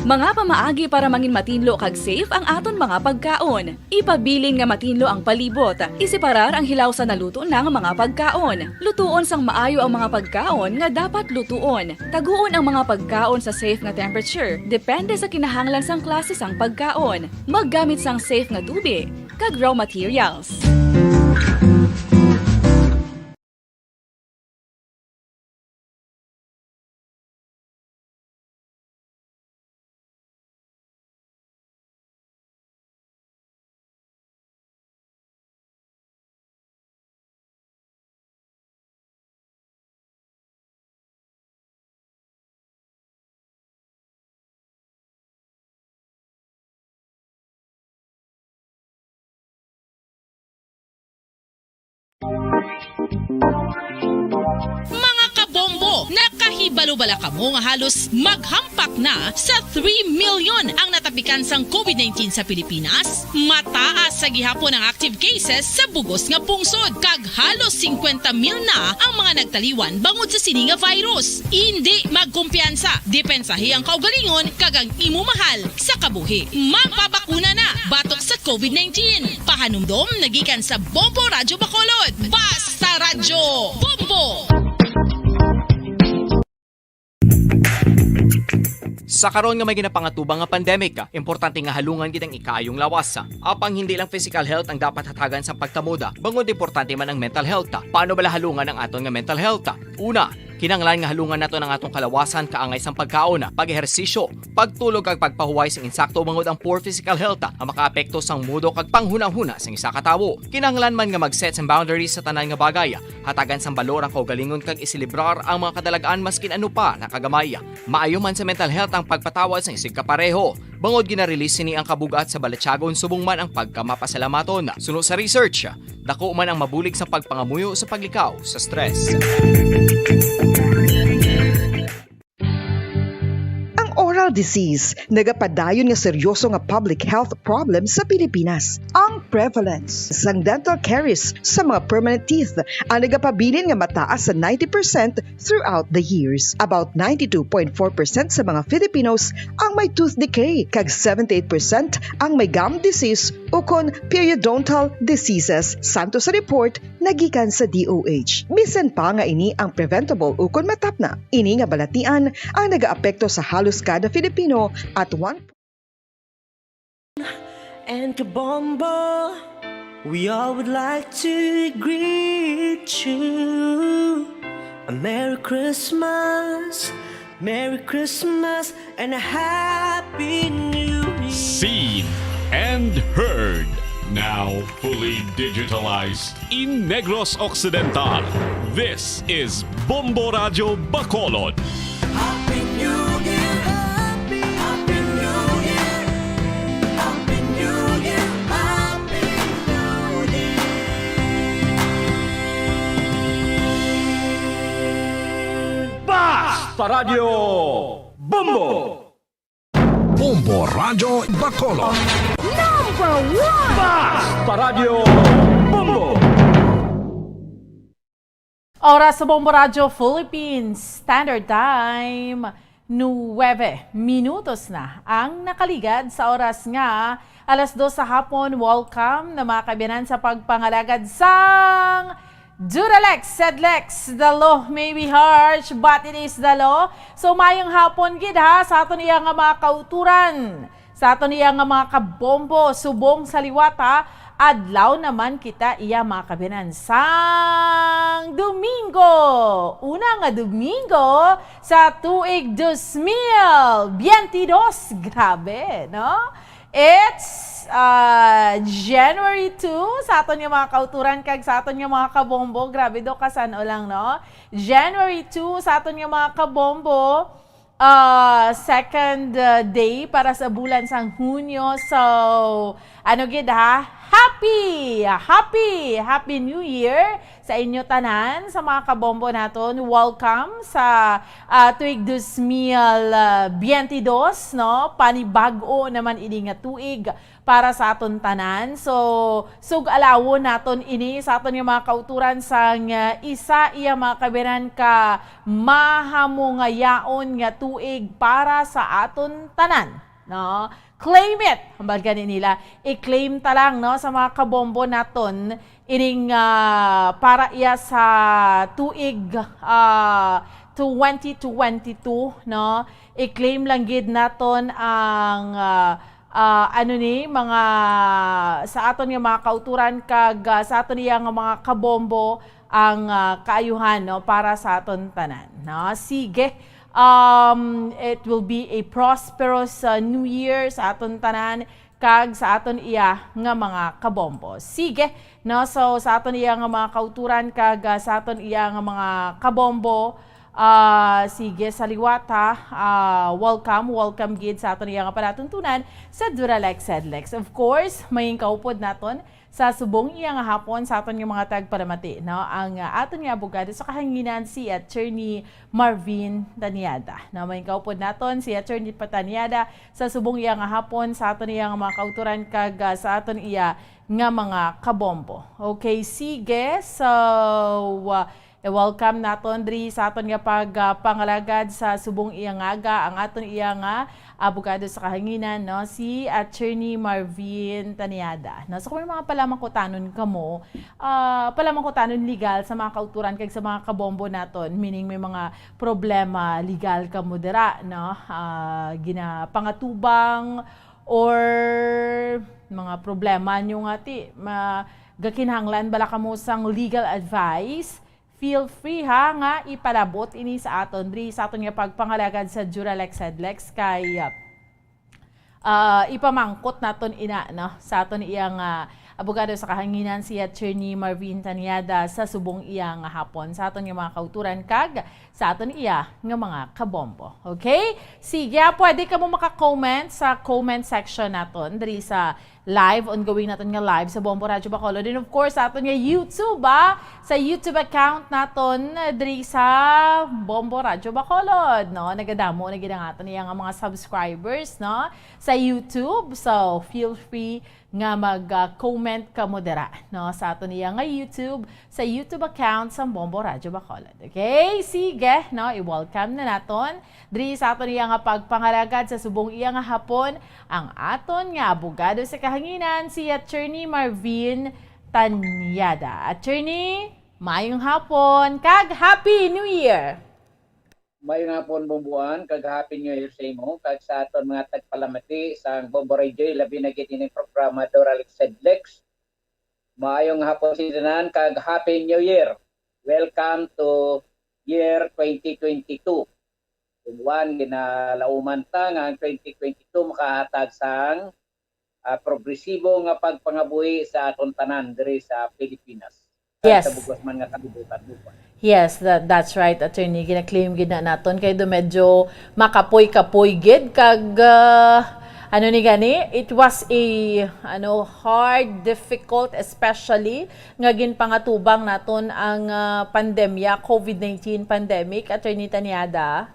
Mga pamaagi para mangin matinlo kag safe ang aton mga pagkaon. Ipabilin nga matinlo ang palibot. Iseparar ang hilaw sa naluto na nga mga pagkaon. Lutuon sang maayo ang mga pagkaon nga dapat lutuon. Taguon ang mga pagkaon sa safe nga temperature, depende sa kinahanglan sang klase sang pagkaon. Maggamit sang safe nga tubig kag raw materials. Mga kabombo, nakahibalo bala kamo nga halos maghampak na sa three million ang natapikan sang covid nineteen sa Pilipinas? Mataas sa gihapon ang active cases sa bug-os nga pungsod, kag halos singkwenta mil na ang mga nagtaliwan bangod sa sini nga virus. Indi magkumpiyansa, depensahi ang kaugalingon kag ang imo mahal sa kabuhi. Magpabakuna na batok sa covid nineteen. Pahanumdom na gikan sa Bombo Radyo Bacolod. Basta Radyo Bombo! Sa karon nga may ginapangatubang nga pandemic, importante nga halungan gid ang ikaayong lawas. Apang hindi lang physical health ang dapat hatagan sa pagtamod, bangod importante man ang mental health. Paano bala halungan ang aton nga mental health? Una, kinahanglan nga halungan naton ang aton kalawasan kaangay sang pagkaon, pag-ehersisyo, pagtulog kag pagpahuway sing insakto, bangod ang poor physical health ang makaapekto sang mudo kag panghunahuna sang isa ka tawo. Kinahanglan man nga mag-set sang boundaries sa tanan nga bagay, hatagan sang balor ang kaugalingon kag iselebrar ang mga kadalag-an maskin ano pa na kagamay. Maayo man sa mental health ang pagpatawad sang isigkapareho, bangod gina-release sini ang kabug-at sa balatyagon subong man ang pagkamapasalamaton. Suno sa research, dako man ang mabulig sa pagpangamuyo sa paglikaw sa stress. Ang oral disease nagapadayon nga seryoso nga public health problem sa Pilipinas. Ang prevalence sang dental caries sa mga permanent teeth ang nagapabilin nga mataas sa ninety percent throughout the years. About ninety-two point four percent sa mga Filipinos ang may tooth decay, kag seventy-eight percent ang may gum disease ukon periodontal diseases, santo sa report nga gikan sa D O H. Bisan pa nga ini ang preventable ukon matapna, ini nga balatian ang nagaapekto sa halos kada Filipino at one And Kabombo, we all would like to greet you a Merry Christmas, Merry Christmas, and a Happy New Year. Seen and heard, now fully digitalized in Negros Occidental. This is Bombo Radyo Bacolod. Happy New Year! Happy, Happy New Year! Happy New Year! Happy New Year! Basta Radyo Bombo! Bombo Radyo Bacolod. Number one! Basta Radyo Bombo! Oras sa Bombo Radyo Philippines Standard Time, nuwebe minutos na ang nakaligad sa oras nga alas dos sa hapon. Welcome na mga kabiyanan sa pagpangalagad sang Dudalex, Sedlex, the law may be harsh, but it is the law. So, mayong hapon gid ha sa aton iya nga mga kauturan, sa aton iya nga mga kabombo subong sa liwat ha. Adlaw naman kita iya, mga kabinan, sang Domingo. Una nga Domingo sa tuig dos mil biyente dos. Grabe, no? It's, uh, January two sa aton nga mga kauturan kag sa aton nga mga kabombo. Grabe do, kasano lang, no? January two sa aton nga mga kabombo. Ah, second, uh, day para sa bulan sang Hunyo. So, ano gid ha? Happy! Happy! Happy New Year sa inyo tanan, sa mga kabombo naton. Welcome sa, ah, tuig dos mil biyente dos, no? Panibag-o naman ini nga tuig para sa aton tanan. So, sug-alawon naton ini sa aton nga mga kauturan sang, ah, isa iya, mga kabinan, ka mahamongayaon nga tuig para sa aton tanan, no? Claim it! Hambal gani nila, i-claim ta lang, no, sa mga kabombo naton ining, ah, para iya sa tuig, ah, twenty twenty-two, no? I-claim lang gid naton ang, ah, ah, ano ni, mga, sa aton nga mga kauturan kag, ah, sa aton iya nga mga kabombo ang, ah, kaayuhan, no, para sa aton tanan, no? Sige, um, it will be a prosperous, ah, New Year sa aton tanan kag sa aton iya nga mga kabombo. Sige, no? So, sa aton iya nga mga kauturan kag, ah, sa aton iya nga mga kabombo, ah, sige, sa liwat, ha? Ah, welcome, welcome gid sa aton iya nga palatuntunan sa Duralex Sedlex. Of course, may kaupod naton sa subong iya nga hapon sa aton nga mga tagpalamati, no? Ang, ah, aton nga abogado sa kahanginan, si Attorney Marvin Taniada. No, may kaupod naton si Attorney Pataniada sa subong iya nga hapon sa aton iya nga mga kauturan kag, ah, sa aton iya nga mga kabombo. Okay, sige. So, ah, i-welcome naton diri sa aton nga pag, ah, pangalagad sa subong iya nga aga ang aton iya nga abogado sa kahanginan, no, si Attorney Marvin Taniada. No, so kung may mga palamangkutanon kamo, ah, palamangkutanon legal sa mga kauturan kag sa mga kabombo naton, meaning may mga problema legal kamo dira, no, ah, ginapangatubang or mga problema nyo nga ti, ma-, gakinahanglan bala kamo sang legal advice, feel free, ha, nga ipalabot ini sa aton diri sa aton nga pagpangalagad sa Duralex Sedlex kay, ah, ah, ipamangkot naton ina, no, sa aton iya nga abogado sa kahanginan, si Attorney Marvin Taniada, sa subong iya nga hapon sa aton nga mga kauturan kag sa aton iya nga mga kabombo. Okay? Sige, ah, pwede kamo maka-comment sa comment section naton diri sa live, ongoing naton nga live sa Bombo Radyo Bacolod. And of course, sa aton nga YouTube, ah, sa YouTube account naton, eh, diri sa Bombo Radyo Bacolod, no? Nagadamo na gid ang aton iya nga mga subscribers, no? Sa YouTube. So, feel free nga mag, ah, comment kamo dira, no? Sa aton iya nga YouTube, sa YouTube account sa Bombo Radyo Bacolod. Okay? Sige, no? I-welcome na naton diri sa aton iya nga pagpangalagad sa subong iya nga hapon ang aton nga abogado sa kahanginan, si Attorney Marvin Tanyada. Attorney, maayong hapon, kag Happy New Year! Maayong hapon, Bomboan, kag Happy New Year sa imo, kag sa aton mga tagpalamati sang Bombo Radio, labi na gid ining programa, Doralex Sedlex. Maayong hapon sa tanan, kag Happy New Year. Welcome to year twenty twenty-two. Bomboan, ginalauman ta nga ang twenty twenty-two makahatag sang, ah, progresibo nga pagpangabuhi sa aton tanan diri sa Pilipinas. Yes. Sa bug-os man nga kalibutan, Bomboan. Yes, that, that's right, Attorney. Gina-claim gid na naton kay do medyo makapoy-kapoy gid kag, ah, ano ni gani, it was a, ano, hard, difficult, especially nga ginpangatubang naton ang, ah, pandemya, covid nineteen pandemic, Attorney Tanyada.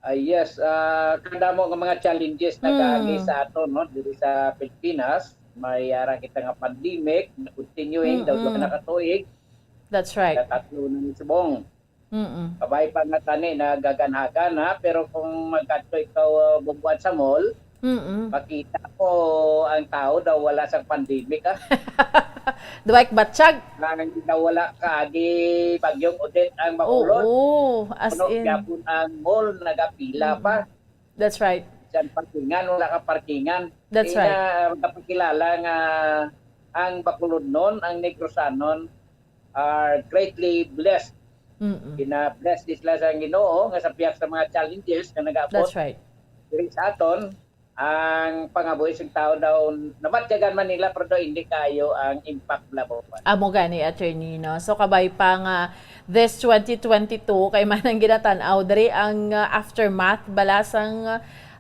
Ah, yes, ah, kadamo nga mga challenges nag-aagi Mm. sa aton, no, diri sa Pilipinas. May ara kita nga pandemic na continuing, daw duha Mm-mm. na ka tuig. That's right. Katatlo na ni subong. Mm-mm. Kabay pa nga tani nagaganhagan, ha, pero kung magkadto ikaw, uh, Bomboan, sa mall, Mm-mm. makita ko ang tao daw wala sang pandemic, ha. Duway ka batsyag. Nang daw wala kaagi Bagyong Odette ang Bacolod. Oo, as Puno in. gyapon ang mall, nagapila Mm-mm. pa. That's right. Sa parkingan, wala ka parkingan. That's Di right. na magapakilala nga ang Bacolodnon, ang Negrosanon are greatly blessed. Mm-mm. Gina-bless sila sa Ginoo nga sa pihak sa mga challenges nga nag-abot. That's right. Diri sa aton, ang pangabuhi sang tawo daw namatyagan man nila, pero daw hindi kaayo ang impact nila, Bong Juan. Amo gani, attorney, no? So, kabay pa nga this twenty twenty-two, kay man ang ginatan-aw diri ang, ah, aftermath bala sang,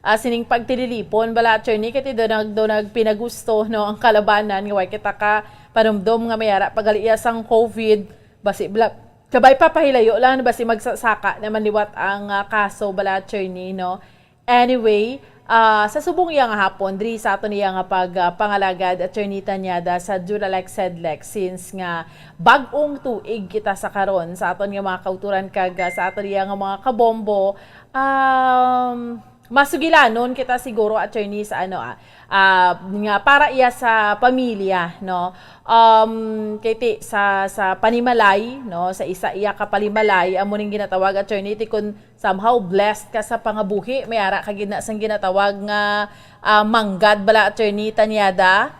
ah, sining pagtililipon bala, attorney, kay ti do nag-, do nagpinagusto, no, ang kalabanan nga way kita ka panumdom nga may ara pa gali iya sang covid, basi bla-, kabay pa pahilayo lang, basi magsasaka naman liwat ang, ah, kaso bala, attorney, no? Anyway, ah, sa subong iya nga hapon, diri sa aton iya nga pag, ah, pangalagad, Attorney Tañada, sa Dulalex Sedlex, since nga bag-ong tuig kita sa karon, sa aton nga mga kauturan kag, ah, sa aton iya nga mga kabombo, um, masugilanon kita siguro, Attorney, sa ano, ah, ah, nga para iya sa pamilya, no? Um, kay ti, sa, sa panimalay, no, sa isa iya ka panimalay, amo ning ginatawag, Attorney, ti kun somehow blessed ka sa pangabuhi, may ara ka gid na sang ginatawag nga, ah, manggad bala, Attorney Tañada?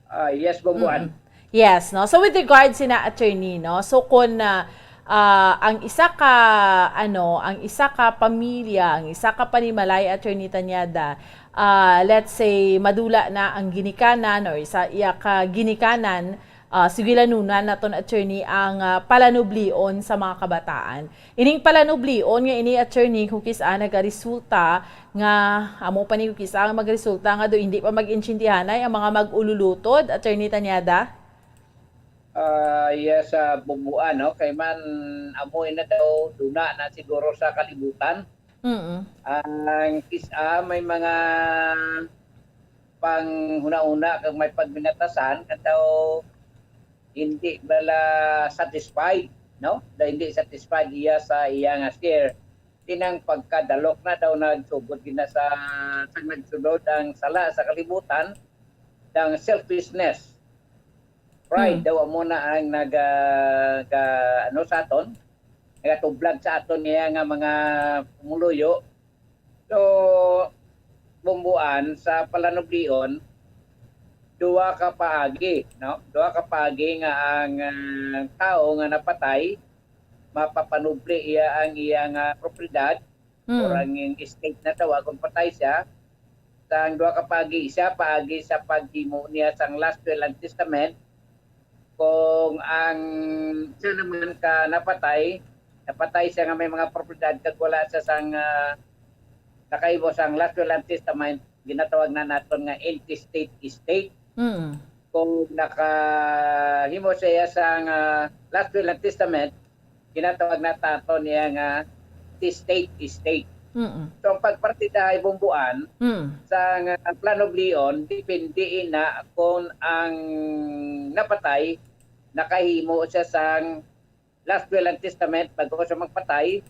Ah, yes, Bong Juan. Mm. Yes, no? So, with regards sina, attorney, no? So, kung, ah, ah, ang isa ka, ano, ang isa ka pamilya, ang isa ka panimalay, Attorney Tañada, ah, let's say, madula na ang ginikanan or isa iya ka ginikanan, ah, sugilanunan naton, attorney, ang, ah, palanublion sa mga kabataan. Ining palanublion nga ini, attorney, kung kis-a nagaresulta nga, amo pa ni kung kis-a nga magresulta nga do hindi pa mag-intindihanay ang mga mag-ululutod, Attorney Tañada? Ah, yes, ah, Bong Juan, no? Kay man, amo ina daw, duna na siguro sa kalibutan. Mm. Ang kis-a may mga panghunahuna kag may pagminatasan, kag daw hindi bala satisfied, no? Daw hindi satisfied iya sa iya nga share. Tinang pagkadalok na daw nagsugod gina sa, sa nagsunod ang sala sa kalibutan, ang selfishness. Pride Hmm. daw amo na ang naga-, ga-, ano sa aton, nagatublag sa aton niya nga mga pumuluyo. So, Bong Juan, sa palanublion, duha ka paagi, no? Duha ka paagi nga ang, ah, tawo nga napatay, mapapanubli iya ang iya nga propiedad, or Mm. ang estate na tawag kung patay siya. Sa ang duha ka paagi, isa paagi sa paghimo niya sang last will and testament, kung ang siya naman ka napatay, napatay siya nga may mga propiedad kag wala siya sang, ah, nakahimo sang last will and testament, ginatawag na naton nga intestate estate. Mm. Kung nakahimo siya sang, ah, last will and testament, ginatawag na taton niya nga testate estate. Mm. So, ang pagpartidahay, Bong Juan, Mm. sa nga plano bliyon, depende ina kung ang napatay nakahimo siya sang last will and testament bago siya magpatay,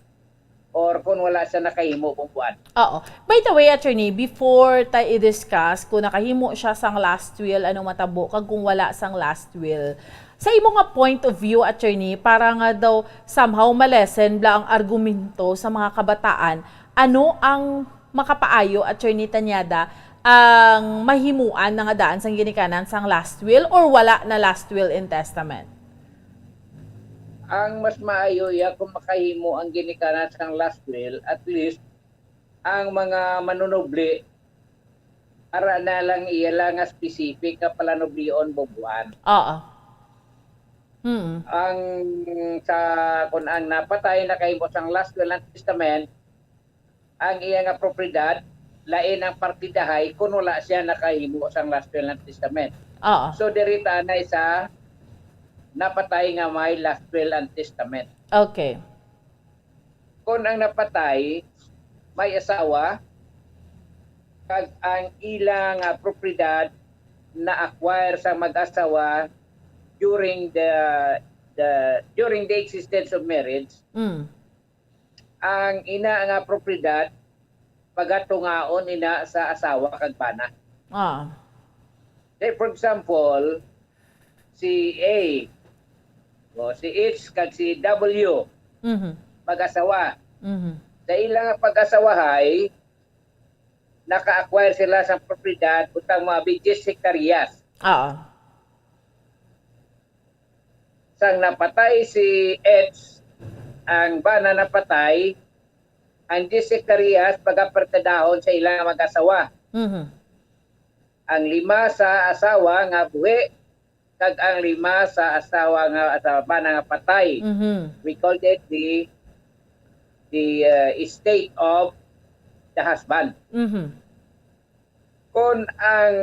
or kung wala siya nakahimo, Bong Juan. Oo. By the way, attorney, before ta i-discuss kung nakahimo siya sang last will, anong matabo, kag kung wala sang last will, sa imo nga point of view, attorney, para nga daw somehow ma-lessen bala ang argumento sa mga kabataan, ano ang makapaayo, Attorney Tañada, ang mahimuan na nga daan sang ginikanan sang last will or wala na last will and testament? Ang mas maayo iya kung makahimo ang ginikanan sang last will, at least ang mga manunubli, ara na lang iya lang nga specific nga palanublion, Bong Juan. Oo. Mm. Ang sa, kung ang napatay nakahimo sang last will and testament, ang iya nga propiedad, lain ang partidahay kung wala siya nakahimo sang last will and testament. Oo. So, diri ta anay sa napatay nga may last will and testament. Okay. Kung ang napatay may asawa, kag ang ila nga propiedad na-acquire sa mag-asawa during the, the, during the existence of marriage, Mm. ang ina nga propiedad pagatungaon ina sa asawa kag bana. Ah. Say, for example, si A, o si H kag si W, Mhm. mag-asawa. Mhm. Sa ila nga pag-asawahay, naka-acquire sila sa propiedad, utang mga diyes hektaryas. Oo. Sang napatay si Eds, ang bana napatay, ang diyes hektaryas pagapartidahon sa ilang mag-asawa. Mhm. Ang lima sa asawa nga buhi, kag ang lima sa asawa nga, sa bana nga patay. Mhm. We called it the the uh, estate of the husband. Mhm. Kung ang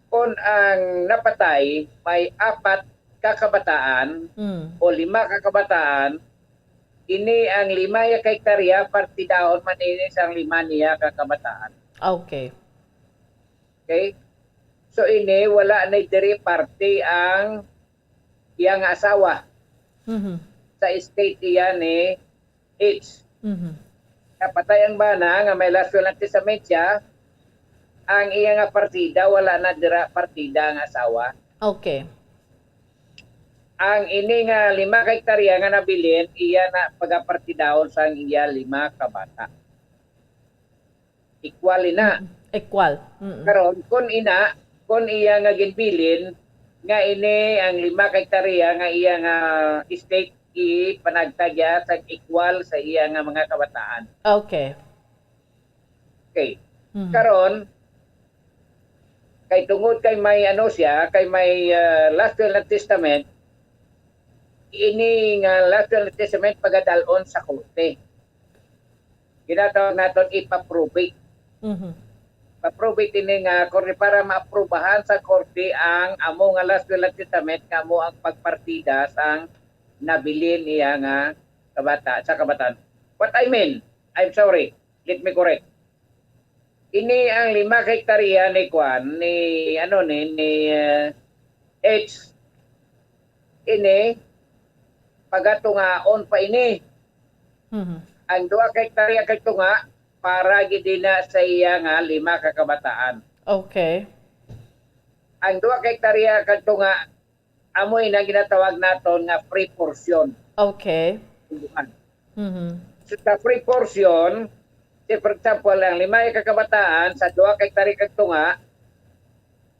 kung ang napatay may apat ka kabataan Mm. o lima ka kabataan, ini ang lima ya ka hektarya, partidahon man ini sang lima niya ka kabataan. Okay. Okay? So ini, wala na diri parte ang iya nga asawa Mhm. sa estate iya ni H. Mhm. Napatay ang bana nga may last will and testament siya, ang iya nga partida, wala na dira partida ang asawa. Okay. Ang ini nga lima ka hektarya nga nabilin, iya na pagapartidahon sang iya lima ka bata. Equal na. Equal. Mm-mm. Karon, kung ina, kung iya nga ginbilin, nga ini ang lima ka hektarya nga iya nga estate, ipanagtag iya sa equal sa iya nga mga kabataan. Okay. Okay. Mhm. Karon, kay tungod kay may ano siya, kay may ah, last will and testament, ini nga last will and testament pagadalon sa korte. Ginatawag naton ipaprobate. Mhm. Paprobate ini nga korte para maaprubahan sa korte ang amo nga last will and testament nga amo ang pagpartida sang nabilin niya nga kabata sa kabatan. What I mean, I'm sorry, let me correct. Ini ang lima ka hektarya ni Kwan, ni ano ni ni uh, H. Ini pagatungaon pa ini. Mhm. Ang duha ka hektarya kag tunga para gid ina sa iya nga lima ka kabataan. Okay. Ang duha ka hektarya kag tunga, amo ina ginatawag naton nga free portion. Okay. Bukan. Mhm. So, sa free portion, say for example, ang lima ka kabataan sa duha ka hektarya kag tunga,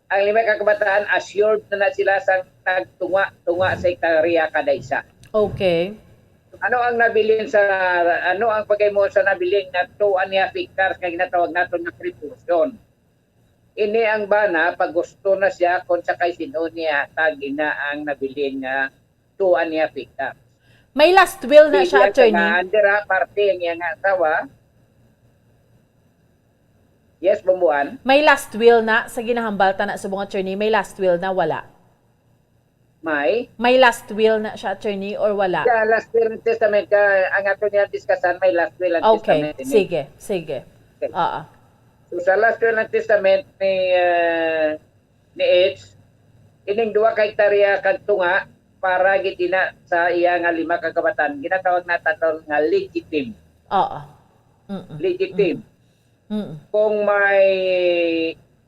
ang lima ka kabataan assured na na sila sa tagtunga-tunga sa hektarya kada isa. Okay. Ano ang nabilin sa ano ang pagaymo sa nabilin nga two and a half hectares nga ginatawag naton nga free portion? Ini ang bana pag gusto na siya kung sa kay sino niya hatag ina ang nabilin nga two and a half hectares. May last will na Sige, siya, ang attorney. tagaan dira, parte ang iyang asawa. Yes, Bumbuan. May last will na sa ginahambal ta na subong, attorney. May last will na, wala. May. May last will na siya, attorney, or wala? Sa last will and testament ka, ang ato niya discussion, may last will and Okay, testament ini. Sige, sige. Okay. Oo. So, sa last will and testament ni uh, ni H, ining duha ka hektarya kag tunga para gid ina sa iya nga lima ka kabatan, ginatawag naton nga legitim. Oo. Mm-mm. Legitim. Mm-mm. Kung may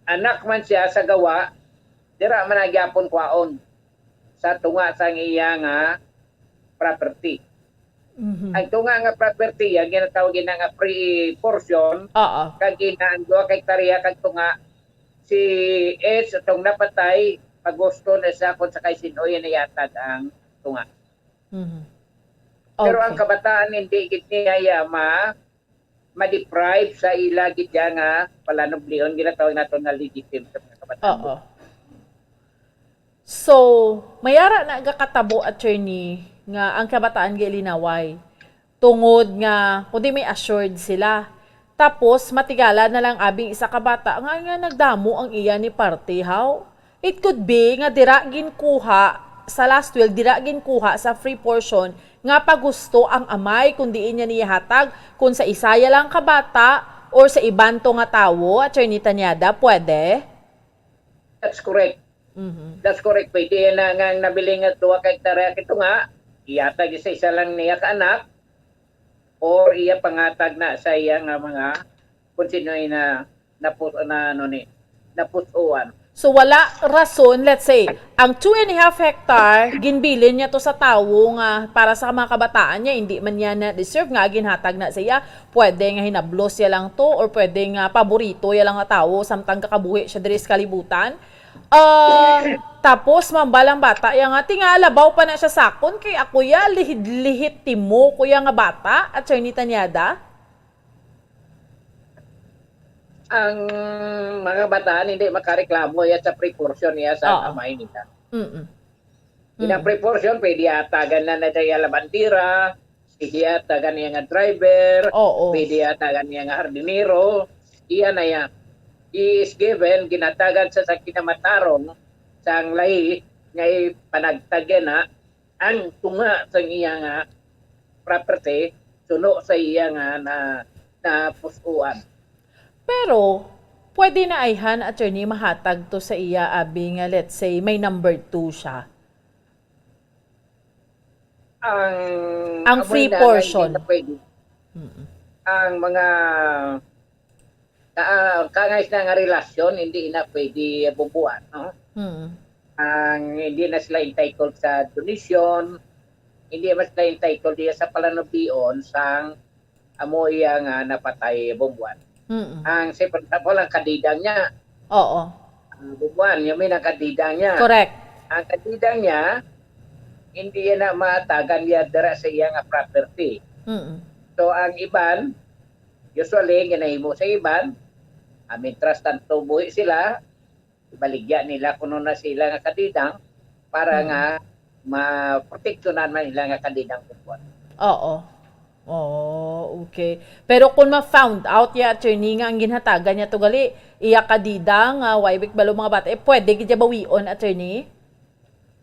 anak man siya sa gawa, dira man na gyapon kwaon sa tunga sang iya nga property. Mhm. Ang tunga nga property, ang ginatawag ina nga free portion, Oo. Kag ina ang duha ka hektarya kag tunga, si S atong napatay, pagusto na siya kung sa kay sin-o iya naihatag ang tunga. Mhm. Pero ang Okay. kabataan hindi gid niya iya ma ma-deprive sa ila gid iya nga palanublion, ginatawag naton nga legitim sa mga kabataan. Oo. So, mayara na gakatabo, attorney, nga ang kabataan gilinaway. Tungod nga, kundi may assured sila. Tapos, matigala na lang abing isa ka bata nga, nga nagdamo ang iya ni parte, how? It could be nga dira ginkuha sa last will, dira ginkuha sa free portion nga pagusto ang amay kung diin niya niya hatag kung sa isaya lang ka bata or sa iban to nga tawo, Attorney Tanyada, pwede? That's correct. Mhm. That's correct. Pwede na nga ang nabilin nga duha ka hektarya kag tunga, ihatag sa isa lang niya ka anak, or iya pangatag na sa iya nga mga kung sino na napu, na ano ni napusuan. So, wala rason, let's say, ang two and a half hectare, ginbilin niya to sa tawo nga para sa mga kabataan niya, hindi man niya na-deserve nga ginhatag na sa iya. Pwede nga hinablos siya lang to, or pwede nga paborito ya lang nga tawo, samtang gakabuhi siya diri sa kalibutan. Ah, tapos, mambal ang bata, ya nga, tinga, labaw pa na siya sakon, kay ako ya, lihid-lihitimo ko ya nga bata, Attorney Tanyada. Ang mga bataan hindi makareklamo ya sa proportion niya sa Oo. Amay nila. Mm-mm. Inang Mm. proportion, pwede atagan na na iya labandira, pwede atagan niya nga driver, Oo. pwede atagan niya nga hardinero, iya na iya. He is given, ginatagan sa, sa kinamatarong, sang lahi, nga ipanagtag na, ang tunga sa iya nga property, suno sa iya nga na, na pusuan. Pero, pwede na ayhan, attorney, mahatag to sa iya, abi nga, let's say, may number two siya. Ang, Ang amoy free na, portion. Hindi na pwede. Mm-mm. Ang mga ka, kangais na nga relasyon, hindi na pwede bubuan, no? Mm. Ang hindi na sila entitled sa donation, hindi man sila entitled diya sa palanublion sang amo iya nga napatay bumbuan. Mm. Ang, say for example, ang kadidang niya, Oo. ah, bumbuan, yung may nakadidang niya. Correct. Ang kadidang niya, hindi na matagan niya dira sa iya nga property. Mm. So, ang iban, usually, ginahimo sa iban, ah, mintras tanto buhi sila, ibaligya nila kuno na sila nga kadidang para Mm. nga maproteksyonan man nila nga kadidang bumbuan. Oo. Oh, okay. Pero kung ma-found out ya, attorney, nga ang ginhatagan niya to gali, iya kadidang, nga way balo mga bata, eh, pwede gid ya bawion, attorney?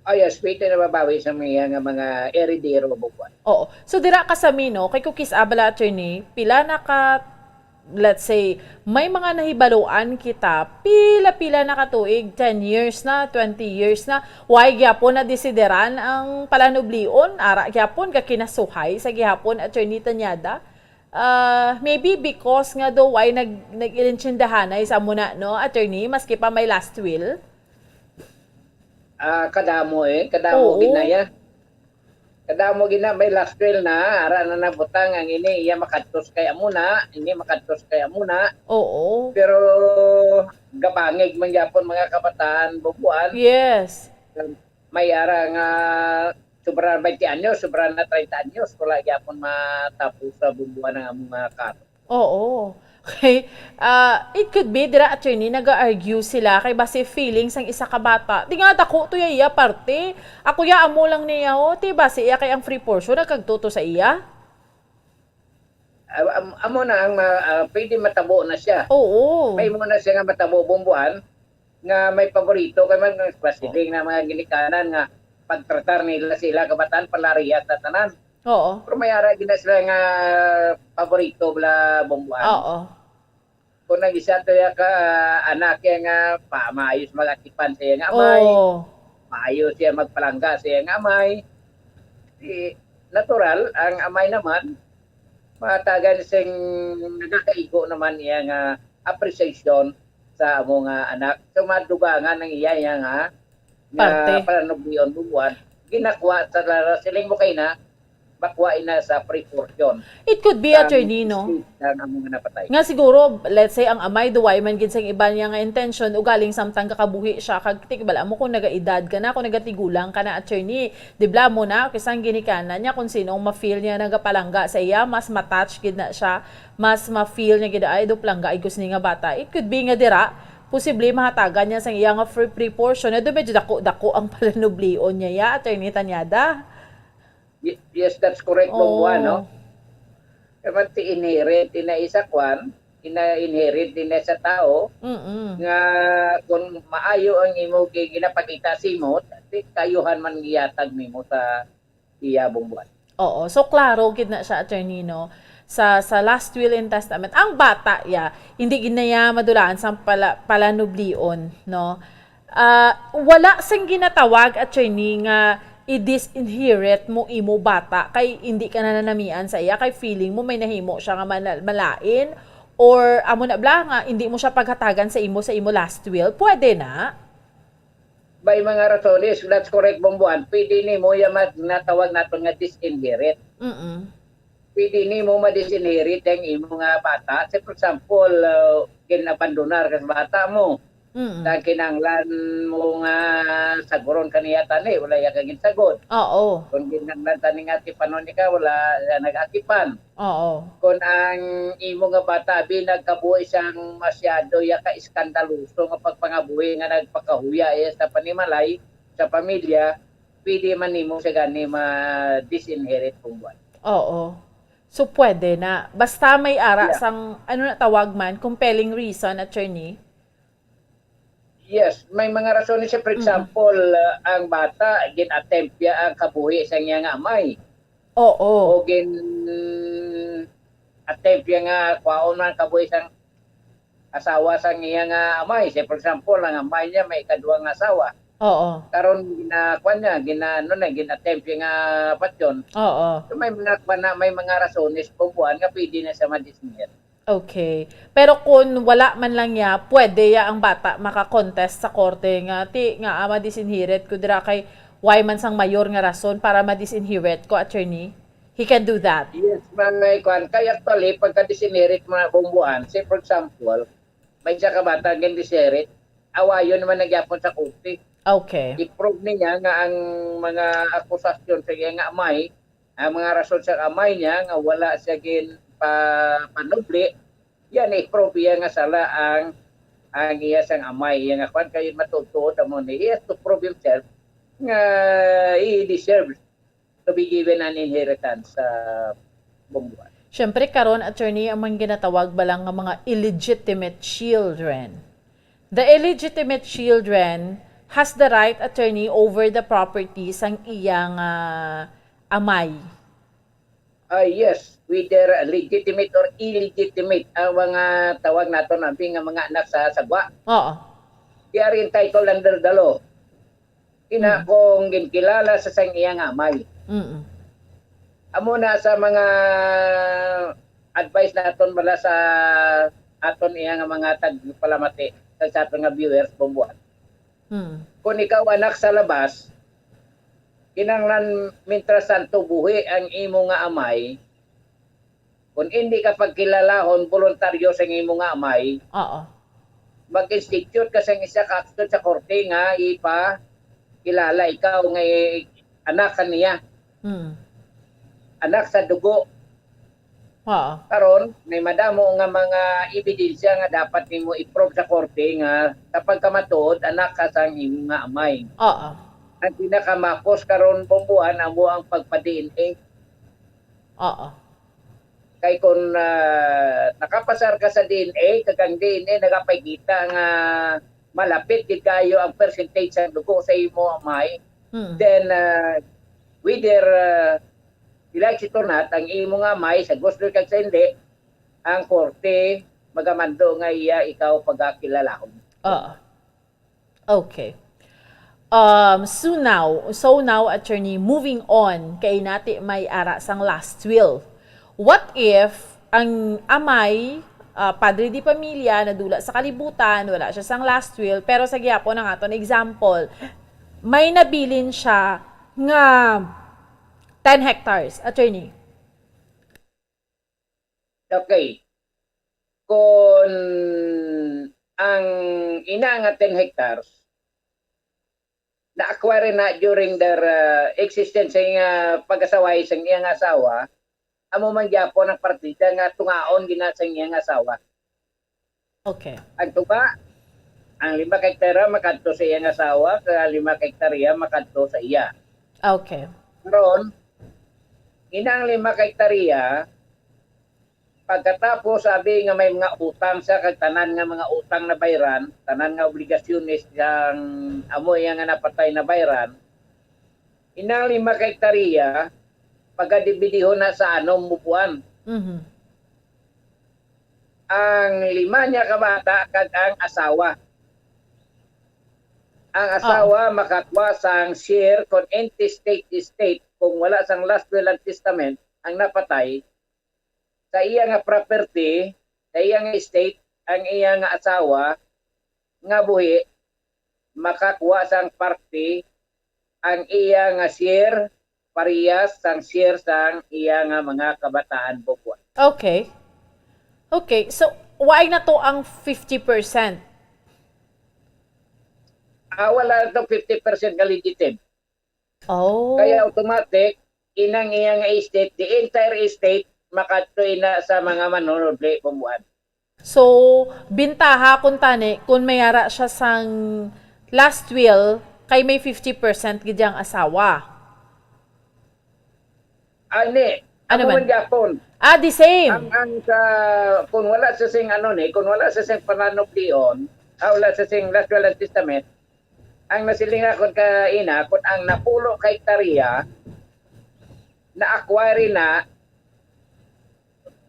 Oh, yes, pwede na mabawi sa mga, nga mga heredero bumbuan. Oo. So, dira ka sa mi, no? Kay kung kis-a bala, attorney, pila na ka, let's say, may mga nahibaluan kita, pila-pila na ka tuig, ten years na, twenty years na, way gyapon na desideran ang palanublion, ara gyapon ka kinasuhay sa gihapon, Attorney Tanyada. Ah, maybe because nga daw way nag-, nag-ilintindahanay sa amo na, no, attorney, maski pa may last will? Ah, kadamo eh, kadamo Oo. Ginaya. Kadamo gina may last will na, ara na nabutang ang ini iya makadtos kay amo na, ini makadtos kay amo na. Oo. Pero gabangig man gyapon mga kabataan bumbuan. Yes. May ara nga sobra twenty anyos, sobra na treinta anyos, wala gyapon matapos sa bumbuan ang among mga kaso. Oo. Okay. Ah, it could be, dira, attorney, nag-argue sila kay basi feelings ang isa ka bata. Di nga, dako to ya iya parte. Ako ya, amo lang niya, oh. Di basi iya kay ang free portion, nagkagtuto sa iya. Ah, am- amo na ang ma- ah, pwede matabo na siya. Oo. May mo na siya nga matabo bumbuan nga may paborito kay man nga basiling na mga ginikanan nga pagtratar nila sila kabataan palariyas na tanan. Oo. Pero may ara gina sila nga paborito bala bumbuan. Oo. Kung nag-isa to ya ka anak ya nga pa maayos mag-atipan sa iya nga amay, Oo. maayo siya magpalangga sa iya nga amay. Di natural ang amay naman matagan sing nagakaigo naman iya nga appreciation sa amo nga anak. So madugangan ang iya, iya nga nga Parte. Palanublion bumbuan, ginakuha sa la- siling mo kay na makuha ina sa free portion. It could be, Sa attorney, no? Estate ang amo nga napatay. Nga siguro, let's say, ang amay, duway man gid sang iban niya nga intention, ugaling samtang kakabuhi siya, kag tikbala mo kung nagaedad ka na, kung nagatigulang ka na, attorney, di bala mo na, kisang ginikanan niya, kung sino ang ma-feel niya nagapalangga sa iya, mas ma-touch gid na siya, mas ma-feel niya gid, "Ay, do palangga, igos ni nga bata." It could be nga dira, posible mahatagan niya sang iya nga free, free portion, na do medyo dako-dako ang palanublion niya, ya, Attorney Tanyada. Y- yes, that's correct, Bong Juan, no? Oh. Kaya man ti inherit ina isa kwan, ina inherit din na sa tao, Mm-mm. nga kung maayo ang imo gi- ginapakita sa imo, ti kayuhan man giyatag nimo sa iya, Bong Juan. Oo. So, klaro gid na siya, attorney, no? Sa, sa last will and testament, ang bata, ya, hindi gid na iya madulaan sa pala, palanublion, no? Ah, wala sing ginatawag, attorney, nga i-disinherit mo imo bata kay hindi ka na nanamian sa iya, kay feeling mo may nahimo siya nga mana-, malain, or amo na bala nga hindi mo siya paghatagan sa imo, sa imo last will. Pwede na? May mga rasones, that's correct, Bombuan. Pwede nimo ya mag-, natawag naton nga disinherit. Mm-mm. Pwede nimo ma-disinherit ang imo nga bata. Say, for example, uh, ginabandonar ka sa bata mo. Mm-mm. Sa kinahanglan mo nga saguron kaniya tani, wala ya ka ginsagod. Oo. Kung kinahanglan tani nga tipanon ika, wala ya nag-atipan. Oo. Kung ang imo nga bata abi nagkabuhi sang masyado ya ka iskandaloso nga pagpangabuhi nga nagpakahuya ya sa panimalay sa pamilya, pwede man nimo siya gani ma-disinherit, Bombuan. Oo. So, pwede na. Basta may ara Yeah. sang, ano na tawag man, compelling reason, attorney? Yes, may mga rason siya. For Mm. example, uh, ang bata, gin-attempt ya ang kabuhi sa iya nga amay. Oo. O gin-attempt ya nga kwaon man kabuhi sang asawa sa iya nga amay. Say, for example, ang amay niya may ikaduha nga asawa. Oo. Karon ginakuan niya, gina-, ano na, gin-attempt ya nga patyon. Oo. So, may mga kuan na, may mga rasones, Bombuan, nga pwede na siya ma-disinherit. Okay. Pero kung wala man lang niya, pwede ya ang bata maka-contest sa korte nga, ti, nga, ah, ma-disinherit ko dira kay why man sang mayor nga rason para ma-disinherit ko, attorney? He can do that. Yes, man, may kuan. Kay actually, pagka-disinherit mo na, Bombuan, say, for example, may isa ka bata gin-disinherit, awayon naman na gyapon sa korte. Okay. I-prove niya nga ang mga akusasyon sa iya nga amay, ang mga rason sa amay niya nga wala siya gin pa-, panubli, yan, i-prove iya nga sala ang, ang iya sang amay, iya nga kuan, kay matuod-tuod amo ni, he has to prove himself nga he deserves to be given an inheritance sa Bombuan. Siyempre, karon, attorney, ang mga ginatawag ba lang nga mga illegitimate children? The illegitimate children has the right, attorney, over the property sang iyang, ah, amay. Ah, yes, whether legitimate or illegitimate ang mga tawag naton abi nga mga anak sa sagwa. Oo. They are entitled under the law. Ina Mm. kung ginkilala sa sang iya nga amay. Mm. Amo na sa mga advice naton bala sa aton iya nga mga tagpalamati, sa, sa aton nga viewers, Bombuan. Mm. Kung ikaw anak sa labas, kinahanglan, mientras tanto buhi ang imo nga amay, kung hindi ka pagkilalahon voluntaryo sa imo nga amay, Oo. mag-institute ka sa isa ka aksyon sa korte nga ipakilala ikaw nga i-, anak ka niya, Mm. anak sa dugo. Oo. Karon, may madamo nga mga ebidensya nga dapat nimo i-prove sa korte nga sa pagkamatuod, anak ka sang imo nga amay. Oo. Ang pinakamapos karon, Bombuan, amo ang pagpa-D N A. Oo. Kay kung, ah, nakapasar ka sa D N A, kag ang D N A nagapakita nga malapit gid kayo ang percentage sa dugo sa imo amay, Mm. then, ah, whether, ah, you like it or not, ang imo nga amay, sa gusto kag sa hindi, ang korte magamando nga iya ikaw pagakilalahon. Oo. Okay. Um, so now, so now, attorney, moving on, kay nati may ara sang last will. What if ang amay, ah, padre de pamilya, nadula sa kalibutan, wala siya sang last will, pero sa gihapon ang aton example, may nabilin siya nga ten hectares, attorney. Okay. Kung ang ina nga ten hectares, na-acquire na during their, uh, existence sa iya pag-asaway sa iyang asawa, amo man gyapon ang partida nga tungaon gina sa iyang asawa. Okay. Ang tunga, ang lima ka hektarya makadto sa iyang asawa, kag ang lima ka hektarya makadto sa iya. Okay. Karon, inang lima ka hektarya, pagkatapos sabi nga may mga utang siya, kag tanan nga mga utang nabayran, tanan nga obligasyones sang amo iya nga napatay nabayran, inang lima ka hektarya, pagkadibidihon na sa anom mo buwan. Mhm. Ang lima niya ka bata kag ang asawa. Ang asawa makakuha sang share kon intestate estate, kung wala sang last will and testament ang napatay, sa iya nga property, sa iya nga estate, ang iya nga asawa nga buhi, makakuha sang parte ang iya nga share, parehas sang share sang iya nga mga kabataan bugwan. Okay. Okay. So, why na to ang fifty percent? Ah, wala na to fifty percent nga legitimate. Oh. Kaya automatic, inang iya nga estate, the entire estate, makadto ina sa mga manunudli bugwan. So, bintaha kung tani, kung may ara siya sang last will, kay may fifty percent gid ang asawa. Ani, Ano amo man? man gyapon. Ah, the same. Ang, ang sa, kung wala sa sing ano ni, kung wala sa sing pananublion, ah, wala sa sing last will and testament, ang nasiling akon ka ina, kung ang napulo ka hektarya, na-acquire na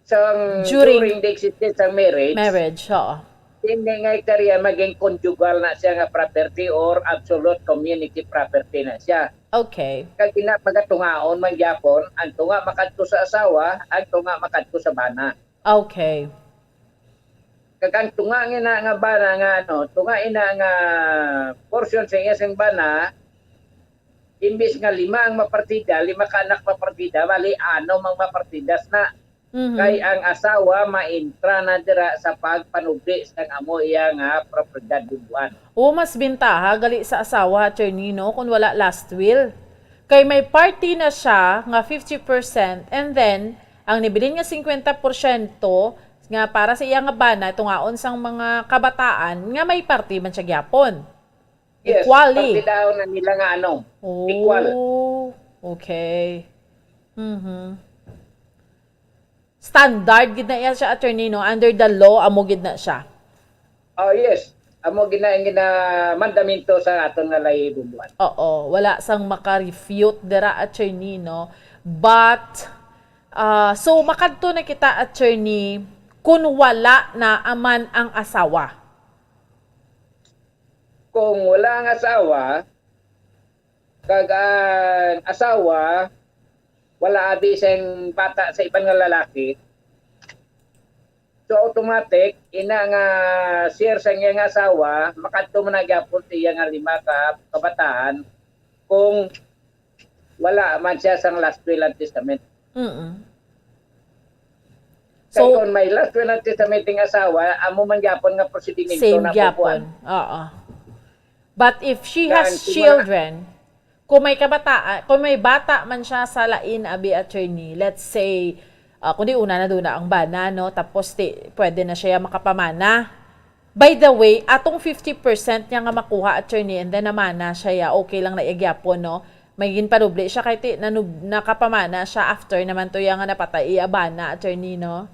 sang During- during the existence sang marriage, Marriage, oo. hindi nga hektarya maging conjugal na siya nga property or absolute community property na siya. Okay. Kag ina, magatungaon man gyapon, ang tunga makadto sa asawa, ang tunga makadto sa bana. Okay. Kag ang tunga nga ina nga bana nga ano, tunga ina nga portion sa iya sing bana, imbis nga lima ang mapartida, lima ka anak mapartida, bali anom ang mapartidas na. Mhm. Kay ang asawa maintra na dira sa pagpanubli sang amo iya nga propiedad bugwan. O, mas bintaha gali sa asawa, attorney, no, kung wala last will. Kay may party na siya nga fifty percent, and then ang nibilin nga fifty percent nga para sa iya nga bana, tungaon sang mga kabataan, nga may party man siya gyapon. Yes, Equally. Partidahon na nila nga ano, Oh, equal. Okay. Mhm. Standard gid na iya siya, attorney, no? Under the law, amo gid na siya. Oh, yes. Amo gina gina mandamento sa aton nga lay bugwan. Oo, wala sang maka-refute dira, attorney, no? But, ah, so, makadto na kita, attorney, kung wala na aman ang asawa. Kung wala ang asawa, kag ang asawa wala abi sang bata sa iban nga lalaki, so automatic ina nga share sa iya nga asawa makadto man na gyapon sa iya nga lima ka kabataan kung wala man siya sang last will and testament. Mm. Kay So, kung may last will and testament ang asawa, amo man gyapon nga prosedimento same na gyapon. kukuan. Oo. But if she Kaya has ang tingala- children, kung may kabataan, kung may bata man siya sa lain, abi, attorney, let's say, ah, kundi una na doon na ang bana, no? Tapos ti, pwede na siya makapamana. By the way, atong fifty percent niya nga makuha, attorney, and then namana siya, ya, okay lang na iya gyapon, no? May ginpanubli siya kay ti, nanub, nakapamana siya after naman to iya nga napatay iya bana, attorney, no?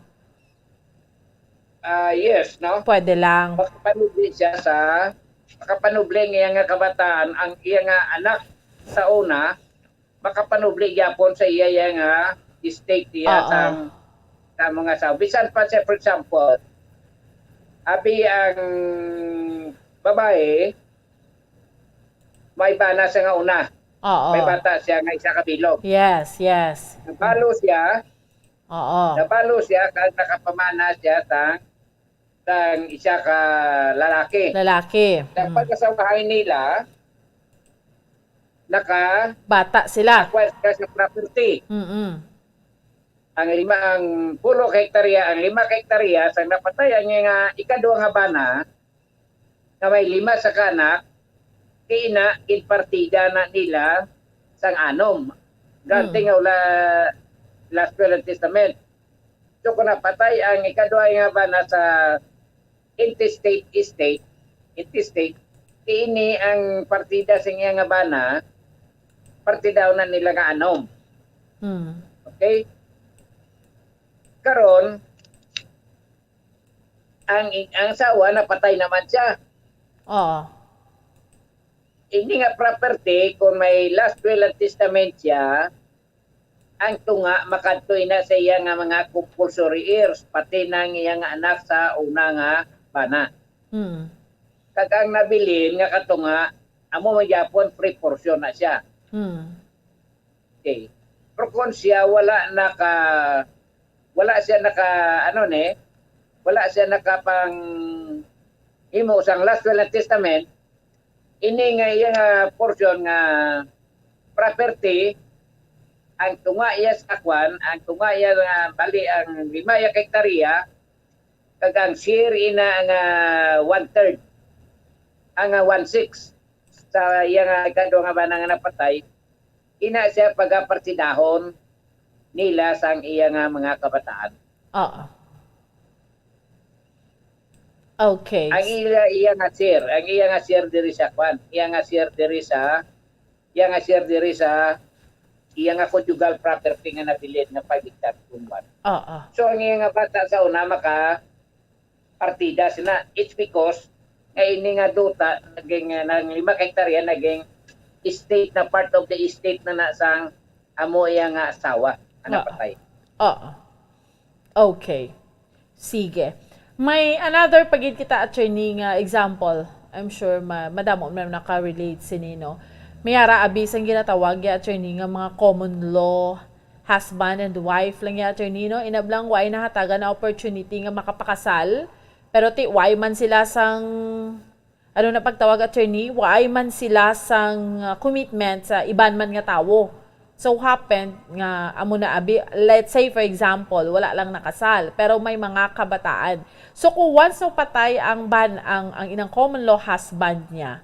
Ah, yes, no? Pwede lang. Makapanubli siya sa, makapanubli ang iya nga kabataan, ang iya nga anak sa una, makapanubli gyapon sa iya, iya nga estate niya Oo. sa, sa mga sa. Bisan pa siya, for example, abi ang babae, may bana siya nga una. Oo. May bata siya nga isa ka bilog. Yes, yes. Nabalo siya, Oo. nabalo siya, kag nakapamana siya sa, sa isa ka lalaki. Lalaki. Sa Mm. pag-asawahan nila, naka Bata sila. acquire ka sa property. Mm-mm. Ang lima, ang pulo ka hektarya, ang lima ka hektarya, sa napatay ang nga ikadua nga bana, nga may lima sa kanak, kina, ginpartida na nila sang anom. Granting Hmm. nga wala last will and testament. So, kung napatay ang ikadua nga bana sa intestate estate, intestate, ini ang partida sa iya nga bana, partidahon na nila nga anom. Hmm. Okay? Karon, ang, ang asawa napatay naman siya. Oo. Ini nga property, kung may last will and testament siya, ang tunga makadto ina sa iya nga mga compulsory heirs, pati na ang iya nga anak sa una nga bana. Hmm. Kag ang nabilin nga katunga, amo man gyapon free portion na siya. Hmm. Okay. Pero kung siya wala naka, wala siya naka, ano ni, wala siya nakapang himo sang last will and testament, Ini nga iya nga portion nga property, ang tunga iya sa kwan, ang tunga iya nga bali ang lima iya ka hektarya, kag ang share ina nga one-third, ang, ah, one-sixth sa iya nga ikadua nga bana nga napatay, ina siya pagapartidahon nila sang iya nga mga kabataan. Oo. Okay. Ang iya, iya nga share, ang iya nga share diri sa kwan, iya nga share diri sa, iya nga share diri sa, iya nga conjugal property nga nabilin nga five hectares kung kwan. Oo. So, ang iya nga bata sa una maka partida sina. It's because nga ini nga duta naging, uh, nang lima ka hektarya naging estate na, part of the estate na na sang amo iya nga asawa nga Oo. napatay. Oo. Okay. Sige. May another pa gid kita, attorney, nga example. I'm sure ma-, madamo man naka-relate sini, no? May ara abi sang ginatawag ya, attorney, nga mga common law husband and wife lang ya, attorney, no? Inablang wa ay nahatagan na opportunity nga makapakasal, pero ti wa ay man sila sang, ano na pagtawag, attorney, wa ay man sila sang, uh, commitment sa iban man nga tawo. So happened nga amo na abi, let's say for example, wala lang nakasal, pero may mga kabataan. So kung once mapatay ang ban-, ang, ang inang common law husband niya,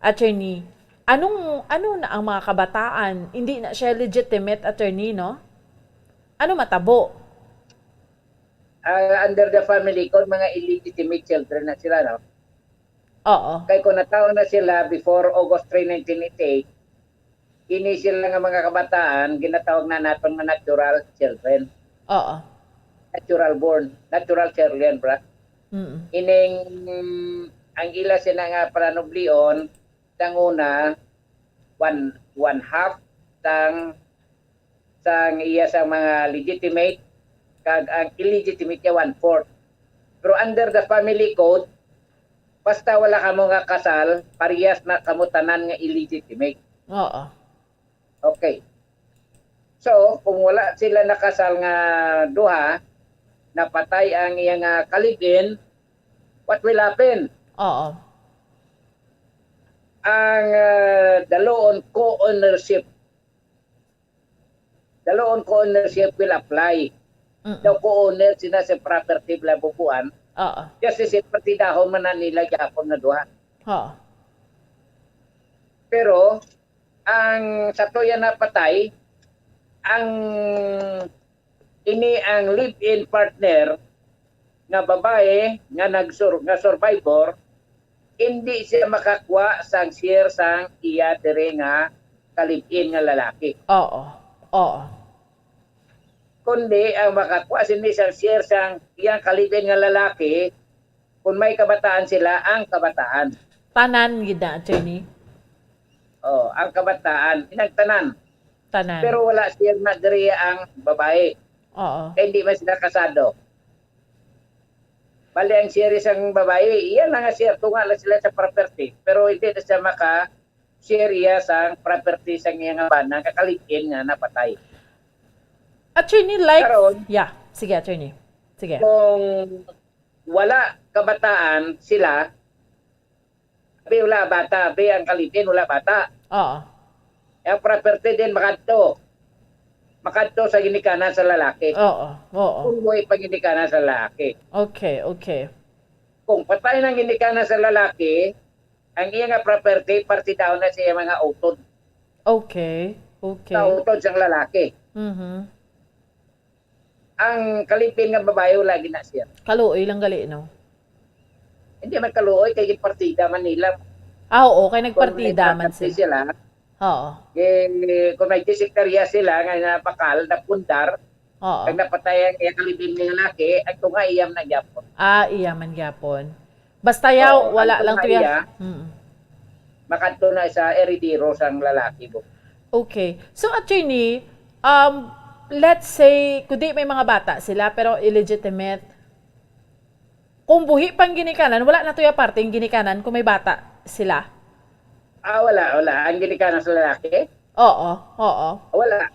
attorney, anong, ano na ang mga kabataan? Hindi na siya legitimate, attorney, no? Ano matabo? Ah, under the family code, mga illegitimate children na sila, no? Oo. Kay kung natawo na sila before August three, nineteen eighty-eight, ini sila nga mga kabataan, ginatawag na naton nga natural children. Oo. Natural born, natural children, bra. Mm. Ining, ang ila sina nga pananublion, sang una, one, one half sang, sang iya sa mga legitimate, kag ang illegitimate niya, one fourth. Pero under the family code, basta wala kamo nga kasal, parehas na kamo tanan nga illegitimate. Oo. Okay. So, kung wala sila nakasal nga duha, napatay ang iya nga ka-live-in, what will happen? Oo. Ang, ah, daloon co-ownership. Daloon co-ownership will apply. Mm-mm. Daw co-owner sila sa property bala bubuan. Oo. Kasi si partidahon man na nila gyapon nga duha. Oo. Pero ang sa tuya napatay, ang, ini ang live-in partner nga babae nga nagsur-, nga survivor, hindi siya makakuha sang share sang iya diri nga ka-live-in nga lalaki. Oo. Oo. Kundi ang makakuha sini sang share sang iyang ka-live-in nga lalaki, kung may kabataan sila, ang kabataan. Tanan gid na, attorney? Oh, ang kabataan, inang tanan. Tanan. Pero wala share na diri ang babae. Oo. Kay hindi man sila kasado. Bali, ang share sang babae, iya na nga share, tunga lang sila sa property. Pero hindi na siya maka-share iya sa property sa iya nga bana, nga ka-live-in nga napatay. Attorney, like, Karon, yeah. Sige, attorney. Sige. Kung wala kabataan sila, abi wala bata, abi ang ka-live-in wala bata. Oo. Ang property din makadto. Makadto sa ginikanan sa lalaki. Oo, oo. Kung buhi pa ginikanan sa lalaki. Okay, okay. Kung patay na ang ginikanan sa lalaki, ang iya nga property, partidahon na sa iya mga utod. Okay, okay. Sa utod sang lalaki. Mhm. Ang ka-live-in nga babae, wala gid na siya. Kaluoy lang gali, no? Hindi man kaluoy, kay partida man nila. Ah, oo, kay nagpartida man sila. Kung may property sila, Oo. eh, kung may disektarya sila nga nabakal, napundar, Oo. kag napatay ang iya ka-live-in nga lalaki, ang tunga iya man gyapon. Ah, iya man gyapon. Basta yaw, Oo, wala ang lang tunga to ya. iya, Mm. makadto na sa eredero sang lalaki, bo. Okay. So, attorney, um, let's say, kundi may mga bata sila, pero illegitimate, kung buhi pang ginikanan, wala na to ya parte ang ginikanan kung may bata sila? Ah, wala, wala. Ang ginikanan sa lalaki? Oo, oo. Wala.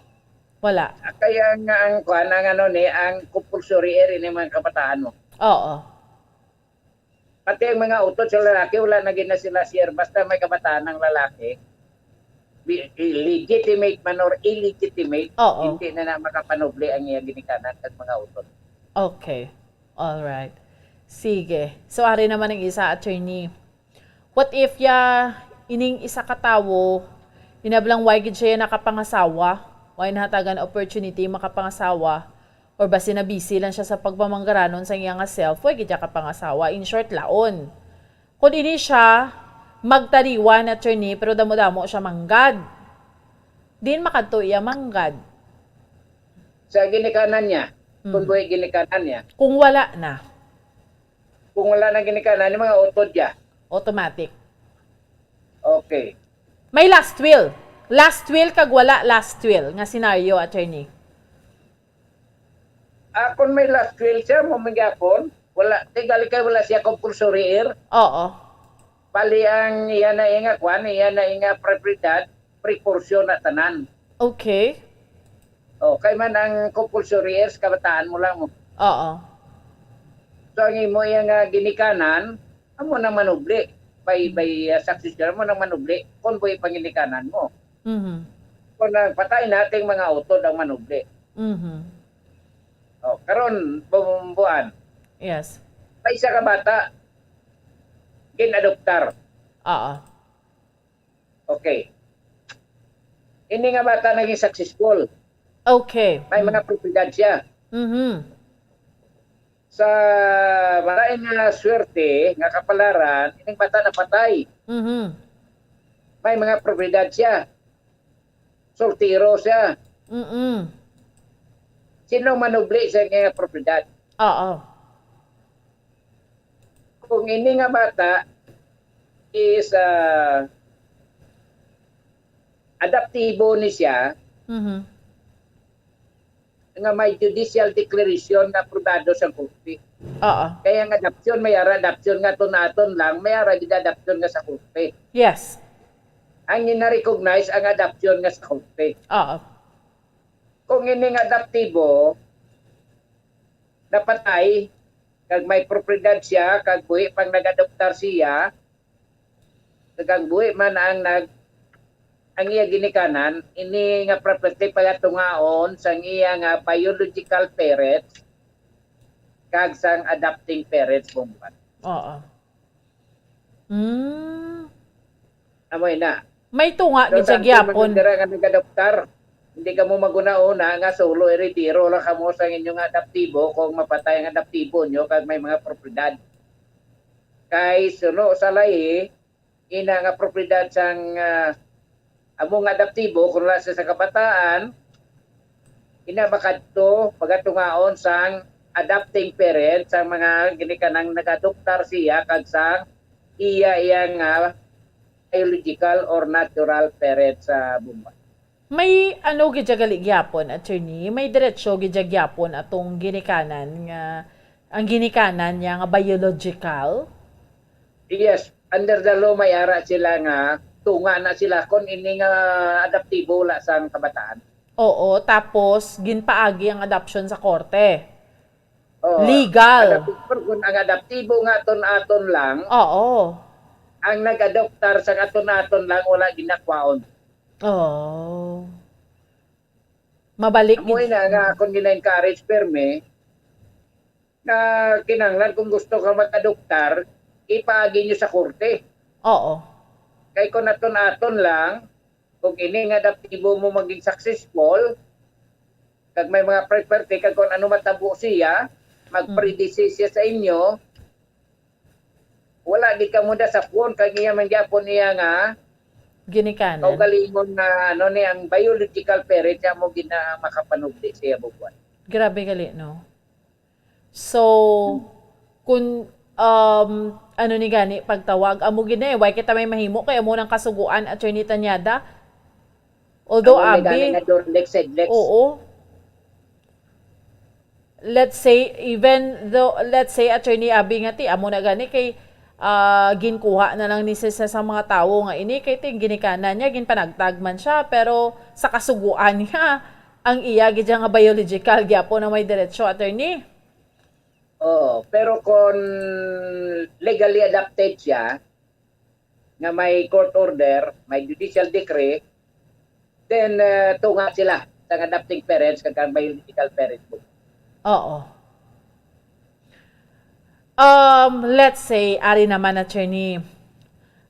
Wala. Ah, kaya nga ang kuan, ang ano ni, ang compulsory eri ni mga kabataan mo. Oo. Pati ang mga utod sa lalaki, wala na gid na sila share. Basta may kabataan ng lalaki, bi- legitimate man or illegitimate, Oo. hindi na na makapanubli ang iya ginikanan kag mga utod. Okay. All right. Sige. So, ari naman ang isa, attorney. What if ya ining isa ka tawo, inablang way gid siya nakapangasawa, way nahatagan opportunity makapangasawa, or basi na busy lang siya sa pagpamanggaranon sa iya nga self, way gid siya kapangasawa, in short, laon. Kung ini siya, magtariwan, attorney, pero damo-damo siya manggad. Din makadto iya manggad. Sa ginikanan niya, kung Mm. buhi ginikanan niya, Kung wala na, kung wala na ginikanan, yung mga utod niya, automatic. okay. May last will. Last will kag wala last will nga scenario, attorney. Ah, kung may last will siya, mo mangyapon, wala, tigali kay wala siya compulsory heir. Oo. Bali ang iya na nga kwan, iya na nga propiedad, proportion na tanan. Okay. O, kay man ang compulsory heirs, kabataan mo lang mo. Oo. So, ang imo iya nga ginikanan, amo nang manubli. By, by uh, succession, amo nang manubli. Kung buhi panginikanan mo. Mhm. Kung nagpatay nating mga utod ang manubli. Mhm. O, karon, bumbuan, Yes. may isa ka bata, ginadoptar. Oo. Okay. Ini nga bata naging successful. Okay. May mga propiedad siya. Mhm. Sa malain nga swerte, nga kapalaran, ining bata napatay. Mhm. May mga propiedad siya. Soltero siya. Mm. Sino manubli sa nga propiedad? Oo. Kung ini nga bata is ah, adaptibo ni siya, Mhm. nga may judicial declaration na aprobado sa korte. Oo. Kaya ang adoption, may ara adoption nga aton-aton lang, may ara gid adoption nga sa korte. Yes. Ang gina-recognize ang adoption nga sa korte. Oo. Kung ining adoptibo napatay, kag may propiedad siya, kag buhi pang nag-adoptar siya, kag ang buhi man ang nag ang iya ginikanan, ini nga property pagatungaon sang iya nga biological parents kag sang adopting parents, bumbuan. Oo. Mm. Amo na. May tunga So, gid siya samtang gyapon. Mga dira nga nag-adoptar, hindi kamo mag-una-una nga solo heredero lang kamo sa inyong adoptibo kung mapatay ang adoptibo nyo kag may mga propiedad. Kay suno sa lahi, ina nga propiedad sang ah, among adoptibo kung wala siya sa kabataan, ina makadto pagatungaon sang adopting parent sang mga ginikanang nag-adoptar siya kag sang iya iya nga biological or natural parent sa bumba. May ano gid siya gali gyapon, attorney? May diretsyo gid siya gyapon atong ginikanan nga, ang ginikanan niya nga biological? Yes, under the law may ara sila nga tunga na sila kung ini nga adoptibo wala sang kabataan. Oo, tapos ginpaagi ang adoption sa korte. Oo. Legal. Adoptibo, kung ang adoptibo nga aton-aton lang, Oo. ang nag-adoptar sa aton-aton lang wala ginakwaon. Oh. Mabalik Amo gid. Na nga akong gina-encourage permi na kinahanglan kung gusto ka mag-adoptar, ipaagi nyo sa korte. Oo. Kay kung aton-aton lang, kung ini nga adoptibo mo maging successful, kag may mga property, kag kung ano matabo siya, mag-predecease siya sa inyo, wala gid kamo da sa phone, kag iya man gyapon niya nga Ginikanan. Kaugalingon nga ano ni ang biological parent niya mo gina makapanubli siya bubuan. Grabe gali, no? So, kung, um, ano ni gani pagtawag, amo gid na eh, why kita may mahimo kay amo nang kasuguan, Attorney Tanyada? Although, Amo may abi, gani nga Dorlex, Sedlex. Oo. Let's say, even though, let's say, Attorney Abi nga ti, amo na gani kay ah, ginkuha na lang ni sa, sa, sa mga tawo nga ini kay ti ginikanan niya, ginpanagtag man siya, pero sa kasuguan niya, ang iya gid siya nga biological gyapon na may diretsyo, attorney. Oo, pero kung legally adopted siya, nga may court order, may judicial decree, then, uh, tunga sila sang adopting parents kag ang biological parents mo. Oo. Um, let's say, ari naman, attorney,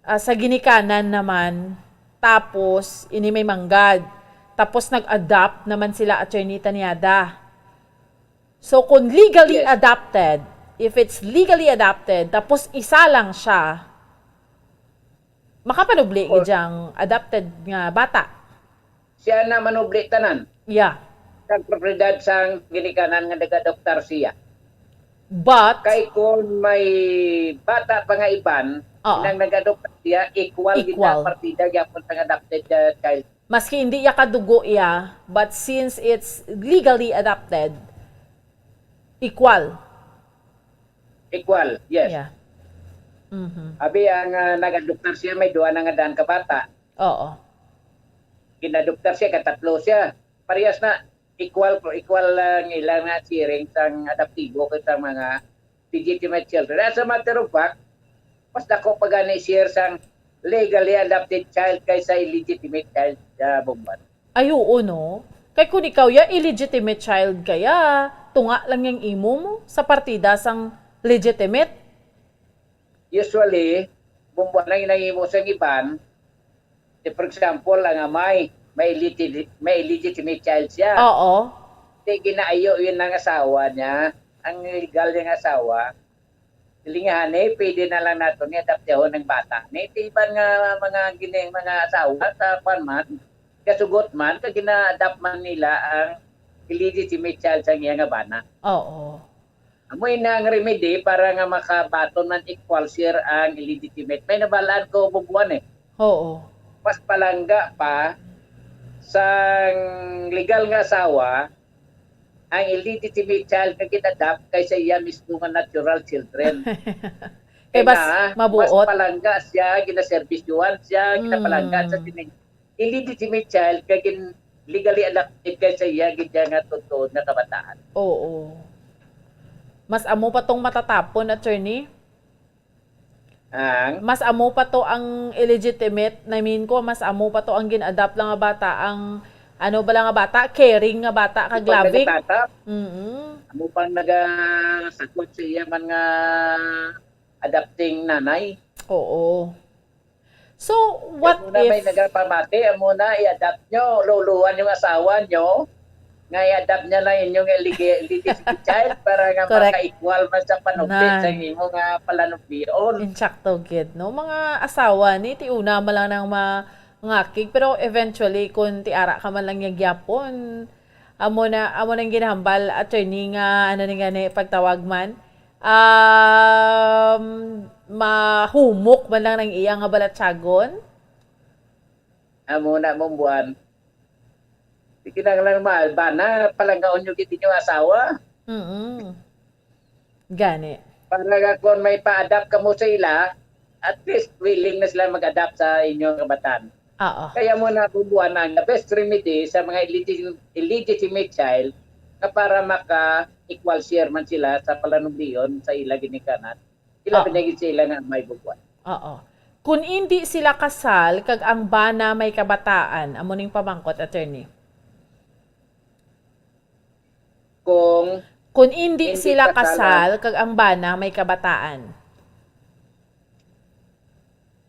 ah, sa ginikanan naman, tapos ini may manggad, tapos nag-adopt naman sila, Attorney Tanyada. So, kung legally Yes. adopted, if it's legally adopted, tapos isa lang siya, makapanubli Or- gid yang adopted nga bata. Siya na manubli tanan. Yeah. Sa propiedad sang ginikanan nga nag-adoptar siya. But, Kay kung may bata pa nga iban, Oo. nang nag-adoptar siya, equal gid Equal. na partida gyapon sang adopted uh, child. maski hindi iya kadugo iya, but since it's legally adopted, equal. Equal, yes. Yeah. Mhm. Abi ang uh, nag-adoptar siya, may duha na nga daan ka bata. Oo. Ginadoptar siya, katatlo siya. Parehas na, equal for equal lang ilang na sharing sang adoptibo kag sa mga legitimate children. As a matter of fact, mas dako pa gani share sang legally adopted child kaysa illegitimate child sa Bomban. Ay, oo, no? Kay kung ikaw ya, illegitimate child kaya, tunga lang yang imo mo sa partida sang legitimate. Usually, Bomban ang inahimo sang iban, eh, for example, ang amay, may, illegit- may illegitimate child siya. Oo. Di ginaayo yun ang asawa niya, ang legal niyang asawa. Dili nga, ni, pwede na lang nato ni adaptahon ang bata. Ni, ti iban nga mga gining mga asawa sa kwan man, kasugot man, kag gina-adopt man nila ang illegitimate child sa iya nga bana. Oo. Amo ina ang remedy para nga makabaton man equal share ang illegitimate. May nabalaan ko, Bomban, eh. Oo. Mas palangga pa sang legal nga asawa ang illegitimate child nga gin-adopt kaysa iya mismo nga natural children. Kay mas Kaya, mabuot. Mas palangga siya, ginaserbisyuhan siya, Mm. ginapalangga sa sining illegitimate child nga gin legally adopted kaysa iya gid siya nga tuod nga kabataan. Oo. Mas amo pa tong matatapon, attorney. Ang Mas amo pa to ang illegitimate, I mean ko, mas amo pa to ang gin-adopt lang nga bata, ang ano ba lang nga bata, caring nga bata, kag Pag loving. nagtatap, Mm. amo pang nagasakwat sa iya man nga adopting nanay. Oo. So, what Amo na may if nagapamati, amo na i-adopt nyo, luluhan yung asawa nyo, nga i-adopt niya lang inyong iligi- illegitimate child para nga Correct. Maka-equal man sa panupit Nan. Sa imo nga palanubion. Insakto gid, no? Mga asawa ni ti una man lang nang mangakig, pero eventually kung ti ara ka man lang niya gyapon, amo na amo nang ginahambal, attorney, nga ano ni gani pagtawag man, um, mahumok man lang nang iya nga balatyagon. Amo na mong buwan. Di kinahanglan ma bana palanggaon nyo gid inyong asawa. Mm. Gani. Para nga kung may pa-adapt ka mo sa ila, at least willing na sila mag-adapt sa inyong kabatan. Oo. Kaya mo na bubuan ang the best remedy sa mga illegit- illegitimate child na para maka equal share man sila sa palanubion sa ila ginikanan. Ila Oo. Pinagid sa ila nga may bubuan. Oo. Kung hindi sila kasal kag ang bana may kabataan, amo ning pamangkot, attorney. Kung Kung hindi Hindi sila kasal kasal kag ang bana may kabataan.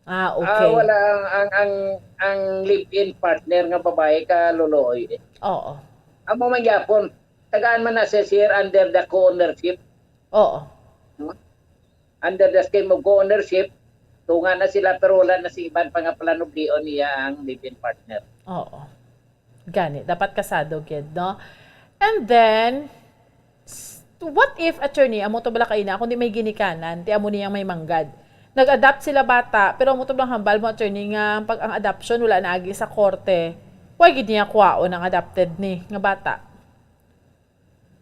Ah, okay. Ah, wala ang ang ang, ang live-in partner nga babae ka loloy. Oo. Amo man gyapon, tagaan man na sa share under the co-ownership. Oo. Under the scheme of co-ownership, tunga na sila pero wala na si iban pa nga palanublion niya ang live-in partner. Oo. Gani, dapat kasado gid, no? And then, s- what if, attorney, amo to bala kaina, kung di may ginikanan, ti amo niyang may manggad. Nag-adopt sila bata, pero amo to bala hambal mo, attorney, nga pag ang adoption wala naagi sa korte, why gid niya kuwaon ang adopted ni nga bata?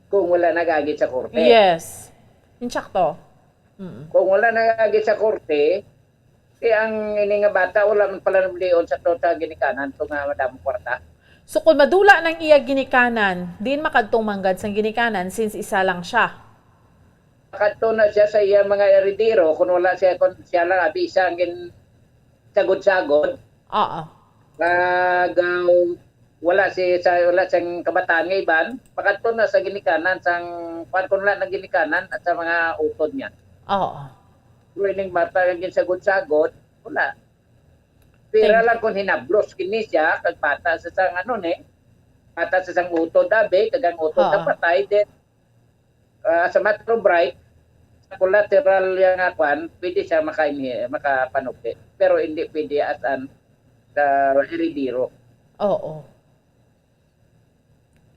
Kung wala nagagi sa korte. Yes. Insakto. Mm. Kung wala nagagi sa korte, kay ang ini nga bata wala man palanublion sa to sa ginikanan to nga madamo kwarta. So kung madula nang iya ginikanan, diin makadtong manggad sang ginikanan since isa lang siya. Makadto na siya sa iya mga eredero, kung wala siya, kung siya lang abi isa ang gin-, sagod-sagod. Oo. Kag, ah, wala si, sa, wala siyang kabataan nga iban, makadto na sa ginikanan sang, kuwan, kung wala na ginikanan at sa mga utod niya. Oo. Pero ining bata nga ginsagod-sagod, wala. Pira Thank lang kung hinablos kini siya, kag bata sa sang ano ni, bata sa sang utod abi, kag ang utod Oo. napatay, then, ah, sa matter of right, sa collateral niya nga kwan, pwede siya maka-, makapanukli. Pero hindi pwede as an, ah, heredero. Oo.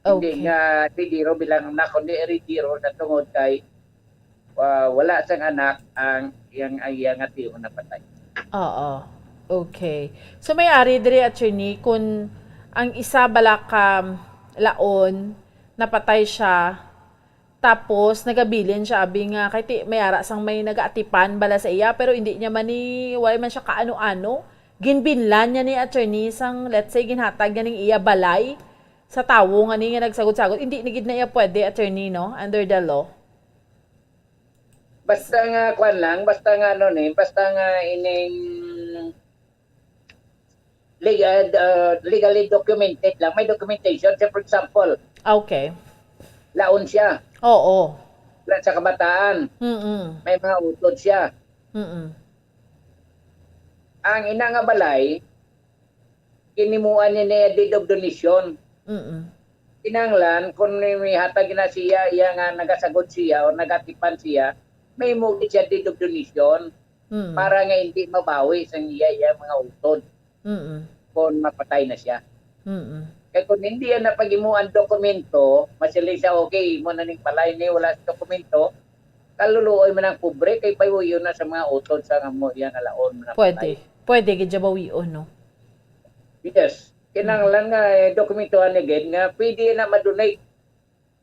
Hindi Okay. nga heredero bilang anak, kundi heredero sa tungod kay, ah, wala sang anak ang iyang, ang iyang atiyo napatay. Oo. Okay. So, may ari diri, attorney, kung ang isa bala ka laon, napatay siya, tapos nagabilin siya, abi nga, kay ti-, may ara sang may nagaatipan bala sa iya, pero hindi niya man ni, wala man siya kaano-ano. Ginbinlan niya ni, attorney, sang, let's say, ginhatag niya ning iya balay sa tawo nga ni nga nagsagod-sagod. Hindi ni gid na iya pwede, attorney, no? Under the law. Basta nga, kwan lang, basta nga, ano ni, basta nga ining legal, uh, legally documented lang. May documentation siya, for example, Okay. laon siya. Oo. Wala sa kabataan. Mm-mm. May mga utod siya. Mm-mm. Ang ina nga balay, kinimuan niya niya deed of donation. Mm-mm. Kinahanglan, kung may, may hatag na siya, iya nga nagasagod siya o nagatipan siya, may mo siya deed of donation Mm. para nga hindi mabawi sa iya, iya mga utod Mm. kung mapatay na siya. Mm. Kay kung hindi yan napag-imuan dokumento, masiling siya, "Okay, imo na ning balay ni, wala sa dokumento," kaluluoy man ang pobre, kay pawion na sa mga utod sa nga mo iya nga laon na Pwede. patay. Pwede gid siya bawion, no? Yes. Kinahanglan nga, eh, dokumentuhan ni gid nga pwede na ma-donate.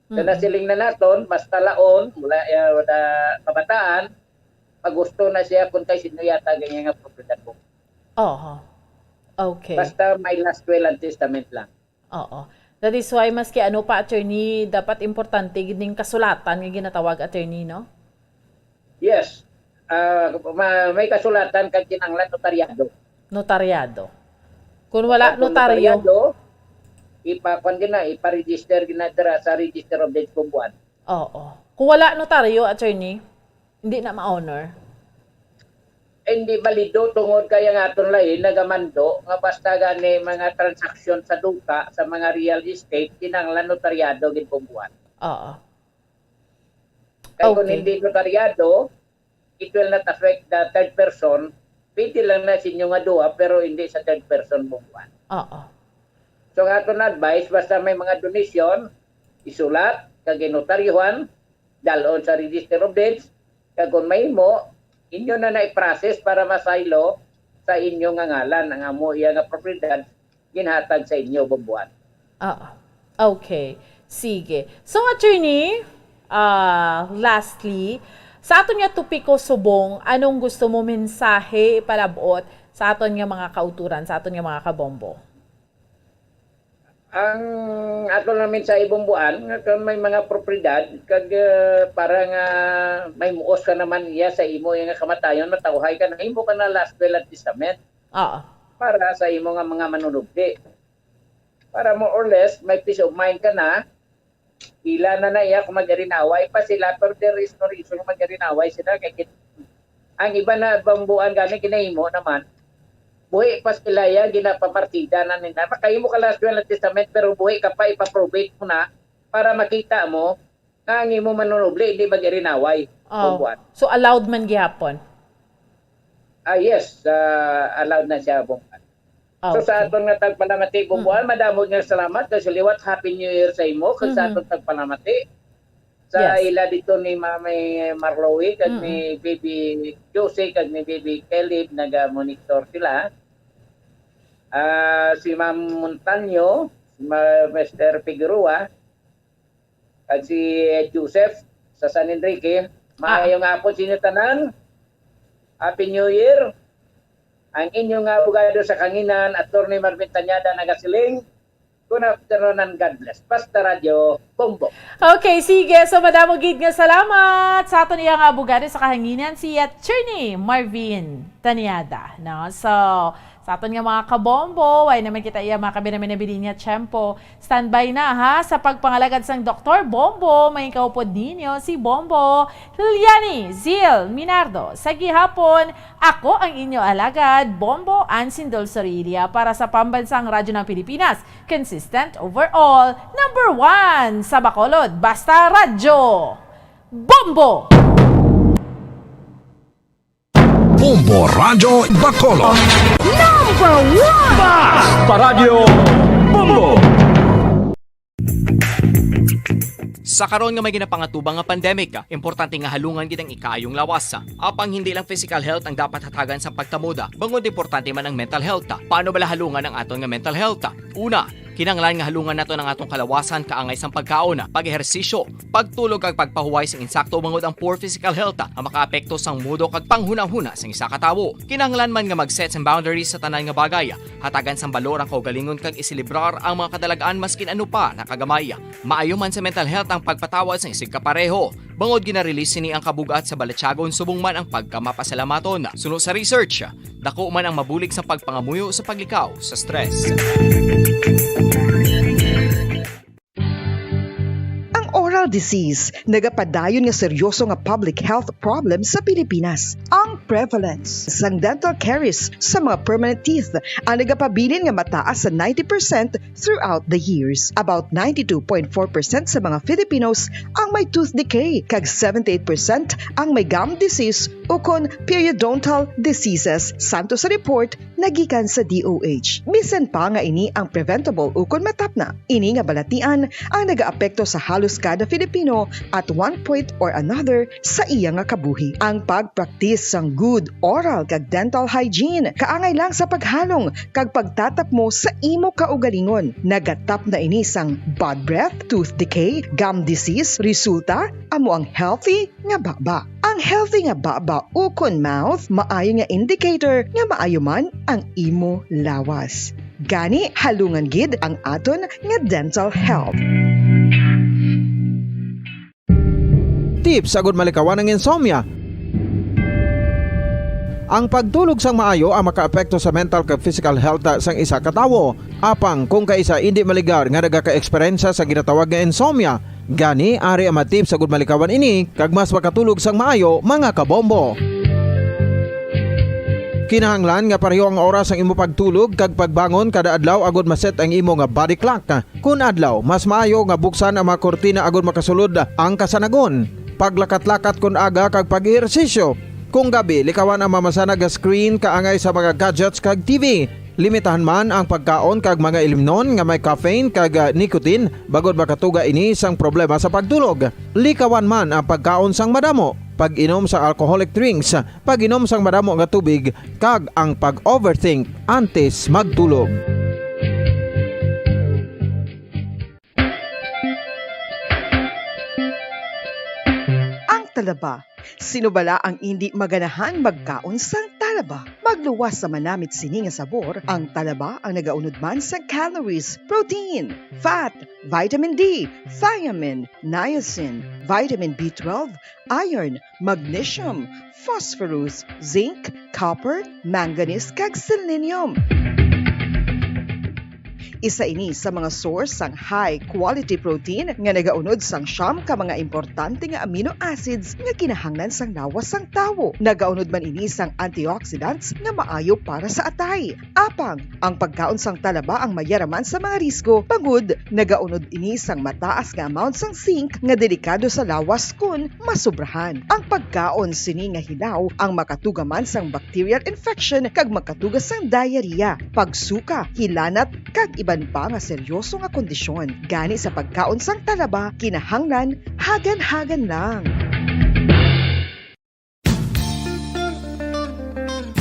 Sa Mm. nasiling na naton, basta laon, mula, eh, wala kabataan, pag gusto na siya kung kay sino yata ganyan nga propiedad mo. Oho. Okay. Basta may last will and testament lang. Oo. That is why, maski ano pa, attorney, dapat importante gid ning kasulatan nga ginatawag, attorney, no? Yes. Ah, ma-, may kasulatan kag kinahanglan notaryado. Notaryado. Kung wala Kung notaryo, notaryado, ipa-, kwan gina, ipa-register gina dira sa Register of Deeds Bumbuan. Oo. Kung wala notaryo, attorney, hindi na ma-honor. Hindi balido tungod kay ang aton lain nagamando nga basta gani mga transaksyon sa duta, sa mga real estate, kinahanglan notaryado gid bumbuan. Oo. Kay kung Okay. hindi notaryado, it will not affect the third person. Pwede lang na sa inyo nga duha, pero hindi sa third person bumbuan. Oo. So, ang aton advice, basta may mga donation, isulat, kag inotaryuhan, dalon sa Register of Deeds, kag kung mahimo, inyo na na i-process para masaylo sa inyo nga ngalan ang amo iya nga propiedad ginhatag sa inyo bumbuan. Oo. Okay. Sige. So, attorney, ah, lastly, sa aton nga topiko subong, anong gusto mo mensahe ipalabot sa aton nga mga kauturan, sa aton nga mga kabombo? Ang ato namin sa ibumbuan, nga kung may mga propiedad, kag, eh, para nga may muos ka naman iya sa imo, iya nga kamatayon, matawhay ka, nahimo ka na last will and testament Oo. para sa imo nga mga manunubli. Para more or less, may peace of mind ka na, ila na na iya kung mag-arinaway pa sila, pero there is no reason kung mag-arinaway sila. Kay gin-, ang iba na bumbuan gani ginahimo naman, buhi pa sila iya, ginapapartida na nila. Makahimo ka last will and testament, pero buhi ka pa, ipa-probate mo na para makita mo nga ang imo manunubli hindi mag-arinaway. Oh. Bumbuan. So, allowed man gihapon? Ah, yes, ah, allowed na siya, bumbuan. Ah, So, sa okay. aton nga tagpalamati, bumbuan, Mm. madamo nga salamat. Kag sa liwat, Happy New Year sa imo. Kag sa Mhm. aton tagpalamati, sa Yes. ila dito ni Mami Marlowe, kag Mm. ni Baby Josie, kag ni Baby Caleb, naga-monitor sila. Ah, si Ma'am Montaño, si Ma-, Mister Figueroa, kag si Joseph sa San Enrique. Ah. Maayong hapon sa inyo tanan. Happy New Year. Ang inyo nga abogado sa kanginan, Attorney Marvin Tañada, nagasiling, Good afternoon and God bless. Basta Radyo Bombo. Okay, sige. So, madamo gid nga salamat sa aton iya nga abogado sa kahanginan, si Attorney Marvin Taniada, no? So, sa aton nga mga kabombo, way naman kita iya mga kabinabinabilin nga tiyempo. Standby na, ha, sa pagpangalagad sang Doktor Bombo, may kaupod ninyo si Bombo Liani Zil Minardo. Sa gihapon, ako ang inyo alagad, Bombo Ansin Dulce Orelia, para sa Pambansang Radyo ng Pilipinas, consistent overall, number one sa Bacolod. Basta Radyo, Bombo! Bombo Radyo Bacolod. Number one! Basta Radyo Bombo! Sa karon nga may ginapangatubang nga pandemic, importante nga halungan gid ang ikaayong lawas. Apang hindi lang physical health ang dapat hatagan sa pagkamoda, bangod importante man ang mental health. Paano bala halungan ang aton nga mental health? Una, kinahanglan nga halungan naton ang atong kalawasan kaangay sang pagkaon, pag-ehersisyo, pagtulog kag pagpahuway sing insakto, bangod ang poor physical health ang makaapekto sang mudo kag panghunahuna sang isa ka tawo. Kinahanglan man nga mag-set sang boundaries sa tanan nga bagay, hatagan sang balor ang kaugalingon kag iselebrar ang mga kadalag-an maskin ano pa na kagamay. Maayo man sa mental health ang pagpatawad sang isigkapareho. Bangod gina-release sini ang kabug-at sa balatyagon subong man ang pagkamapasalamaton. Suno sa research, dako man ang mabulig sa pagpangamuyo sa paglikaw sa stress. Ang oral disease nagapadayon nga seryoso nga public health problem sa Pilipinas. Ang prevalence sang dental caries sa mga permanent teeth ang nagapabilin nga mataas sa ninety percent throughout the years. About ninety-two point four percent sa mga Filipinos ang may tooth decay, kag seventy-eight percent ang may gum disease ukon periodontal diseases, santo sa report nga gikan sa D O H. Bisan pa nga ini ang preventable ukon matapna, ini nga balatian ang nagaapekto sa halos kada Filipino at one point or another sa iya nga kabuhi. Ang pagpraktis sang good oral kag dental hygiene kaangay lang sa paghalong kag pagtatapmo sa imo kaugalingon. Nagatapna ini sang bad breath, tooth decay, gum disease, resulta amo ang healthy nga baba. Ang healthy nga baba ukon mouth maayo nga indicator nga maayo man ang imo lawas. Gani, halungan gid ang aton nga dental health. Tips agud malikawan ang insomnia. Ang pagtulog sang maayo ang makaapekto sa mental kag physical health sang isa ka tawo. Apang kung kaisa indi maligar nga nagaka-eksperyensya sa ginatawag nga insomnia, gani ari ang mga tips agud malikawan ini kag mas makatulog sang maayo, mga kabombo. Kinahanglan nga pareho ang oras sang imo pagtulog kag pagbangon kada adlaw agud ma-set ang imo nga body clock. Kon adlaw, mas maayo nga buksan ang mga kurtina agud makasulod ang kasanagon. Paglakat-lakat kon aga kag pag-ehersisyo. Kung gabi, likawan ang mamasanag nga screen kaangay sa mga gadgets kag T V. Limitahan man ang pagkaon kag mga ilimnon nga may caffeine kag, ah, nicotine, bangod makatuga ini sang problema sa pagtulog. Likawan man ang pagkaon sang madamo, pag-inom sang alcoholic drinks, pag-inom sang madamo nga tubig, kag ang pag-overthink antes magtulog. Ang talaba. Sino bala ang indi maganahan magkaon sang talaba? Magluwas sa manamit sini nga sabor, ang talaba ang nagaunod man sa calories, protein, fat, vitamin D, thiamine, niacin, vitamin B twelve, iron, magnesium, phosphorus, zinc, copper, manganese, kag selenium. Isa ini sa mga source sang high quality protein nga nagaunod sang siyam ka mga importante nga amino acids nga kinahanglan sang lawas sang tawo. Nagaunod man ini sang antioxidants nga maayo para sa atay. Apang ang pagkaon sang talaba ang mayaraman sa mga risgo, bangod nagaunod ini sang mataas nga amount sang zinc nga delikado sa lawas kon masobrahan. Ang pagkaon sini nga hilaw ang makatuga man sang bacterial infection kag makatuga sang diarrhea, pagsuka, hilanat, kag iban pa nga seryoso nga kondisyon. Gani sa pagkaon sang talaba, kinahanglan hagan-hagan lang.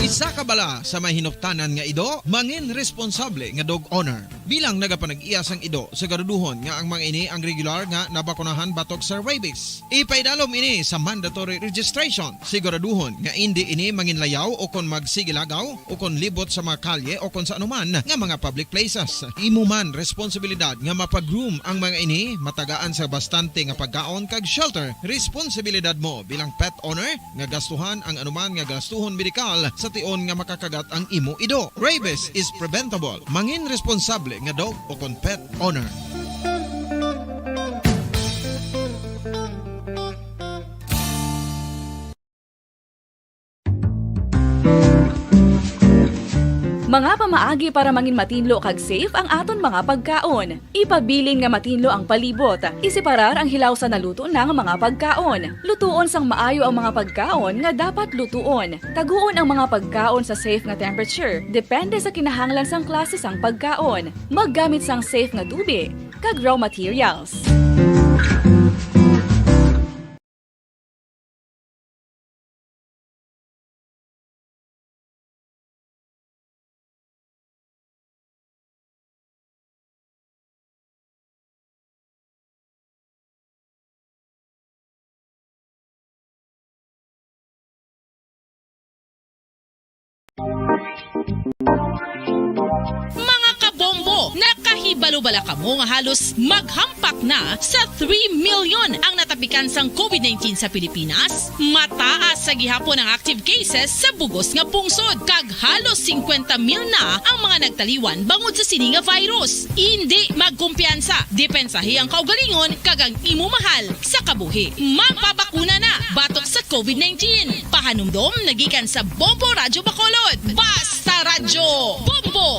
Isa ka bala sa may hinuktanan nga ido, mangin responsable nga dog owner. Bilang nagapanag-iya sang ido, siguraduhon nga ang mga ini ang regular nga nabakunahan batok sa rabies. Ipaidalom ini sa mandatory registration. Siguraduhon nga indi ini manginlayaw o kon magsigilagaw o kon libot sa mga kalye o kon sa anuman nga mga public places. Imo man responsibilidad nga mapag-groom ang mga ini, matagaan sa bastante nga pagkaon kag shelter. Responsibilidad mo bilang pet owner nga gastuhan ang anuman nga gastuhon medikal sa tion nga makakagat ang imo ido. Rabies is preventable. Mangin responsable nga dog o kon pet owner. Mga pamaagi para mangin matinlo kag safe ang aton mga pagkaon. Ipabilin nga matinlo ang palibot. Iseparar ang hilaw sa naluto na nga mga pagkaon. Lutuon sang maayo ang mga pagkaon nga dapat lutuon. Taguon ang mga pagkaon sa safe nga temperature, depende sa kinahanglan sang klase sang pagkaon. Maggamit sang safe nga tubi kag raw materials. Mga kabombo, nakahibalo bala kamo nga halos maghampak na sa three million ang natapikan sang covid nineteen sa Pilipinas? Mataas sa gihapon ang active cases sa bugos nga pungsod, kag halos singkwenta mil na ang mga nagtaliwan bangod sa sini nga virus. Indi magkumpiyansa, depensahi ang kaugalingon kag ang imo mahal sa kabuhi. Magpabakuna na batok sa covid nineteen. Pahanumdom nagikan sa Bombo Radyo Bacolod. Basta Radyo Bombo!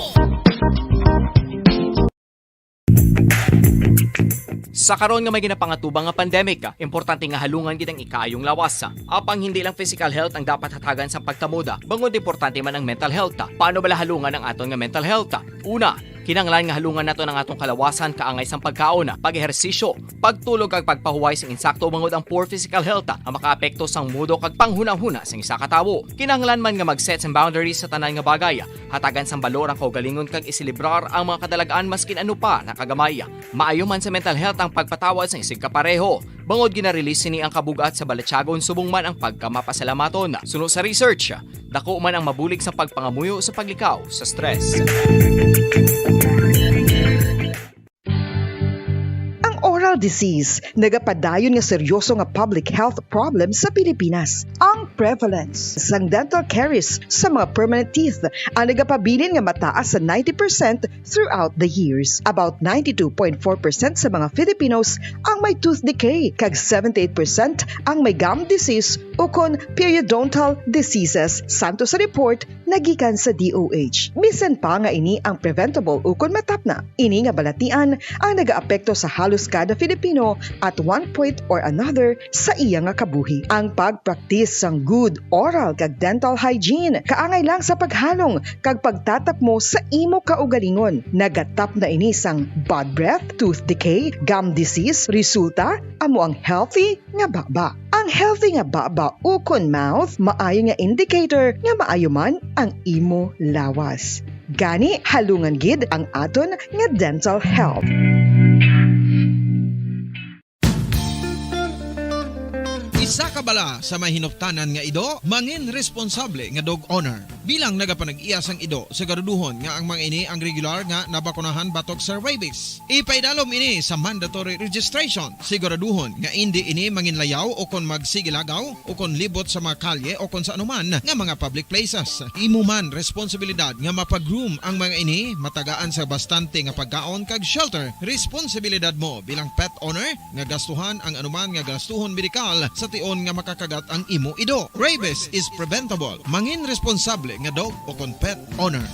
Sa karon nga may ginapangatubang nga pandemic, importante nga halungan gid ang ikaayong lawas. Apang hindi lang physical health ang dapat hatagan sa pagtamuda, bangod importante man ang mental health. Paano bala halungan ang aton nga mental health? Una, kinahanglan nga halungan naton ang atong kalawasan kaangay sang pagkaon, pag-ehersisyo, pagtulog kag pagpahuway sing insakto, bangod ang poor physical health ang makaapekto sang mudo kag panghunahuna sang isa ka tawo. Kinahanglan man nga mag-set sang boundaries sa tanan nga bagay, hatagan sang balor ang kaugalingon kag iselebrar ang mga kadalag-an maskin ano pa na kagamay. Maayo man sa mental health ang pagpatawad sang isigkapareho, bangod gina-release sini ang kabug-at sa balatyagon subong man ang pagkamapasalamaton. Suno sa research, dako man ang mabulig sa pagpangamuyo sa paglikaw sa stress. Ang oral disease nagapadayon nga seryoso nga public health problem sa Pilipinas. Ang prevalence sang dental caries sa mga permanent teeth ang nagapabilin nga mataas sa ninety percent throughout the years. About ninety-two point four percent sa mga Filipinos ang may tooth decay, kag seventy-eight percent ang may gum disease ukon periodontal diseases, santo sa report nga gikan sa D O H. Bisan pa nga ini ang preventable ukon matapna, ini nga balatian ang nagaapekto sa halos kada Filipino at one point or another sa iya nga kabuhi. Ang pagpraktis sang good oral kag dental hygiene kaangay lang sa paghalong kag pagtatapmo sa imo kaugalingon. Nagatapna ini sang bad breath, tooth decay, gum disease, resulta amo ang healthy nga baba. Ang healthy nga baba ukon mouth maayo nga indicator nga maayo man ang imo lawas. Gani, halungan gid ang aton nga dental health. Isa ka bala sa may hinuptanan nga ido, mangin responsable nga dog owner. Bilang nagapanag-iya sang ido, siguraduhon nga ang mga ini ang regular nga nabakunahan batok sa rabies. Ipaidalom ini sa mandatory registration. Siguraduhon nga indi ini manginlayaw o kon magsigilagaw o kon libot sa mga kalye o kon sa anuman nga mga public places. Imo man responsibilidad nga mapag-groom ang mga ini, matagaan sa bastante nga pagkaon kag shelter. Responsibilidad mo bilang pet owner nga gastuhan ang anuman nga gastuhon medikal sa tion nga makakagat ang imo ido. Rabies is preventable. Mangin responsable nga dog o kon pet owner.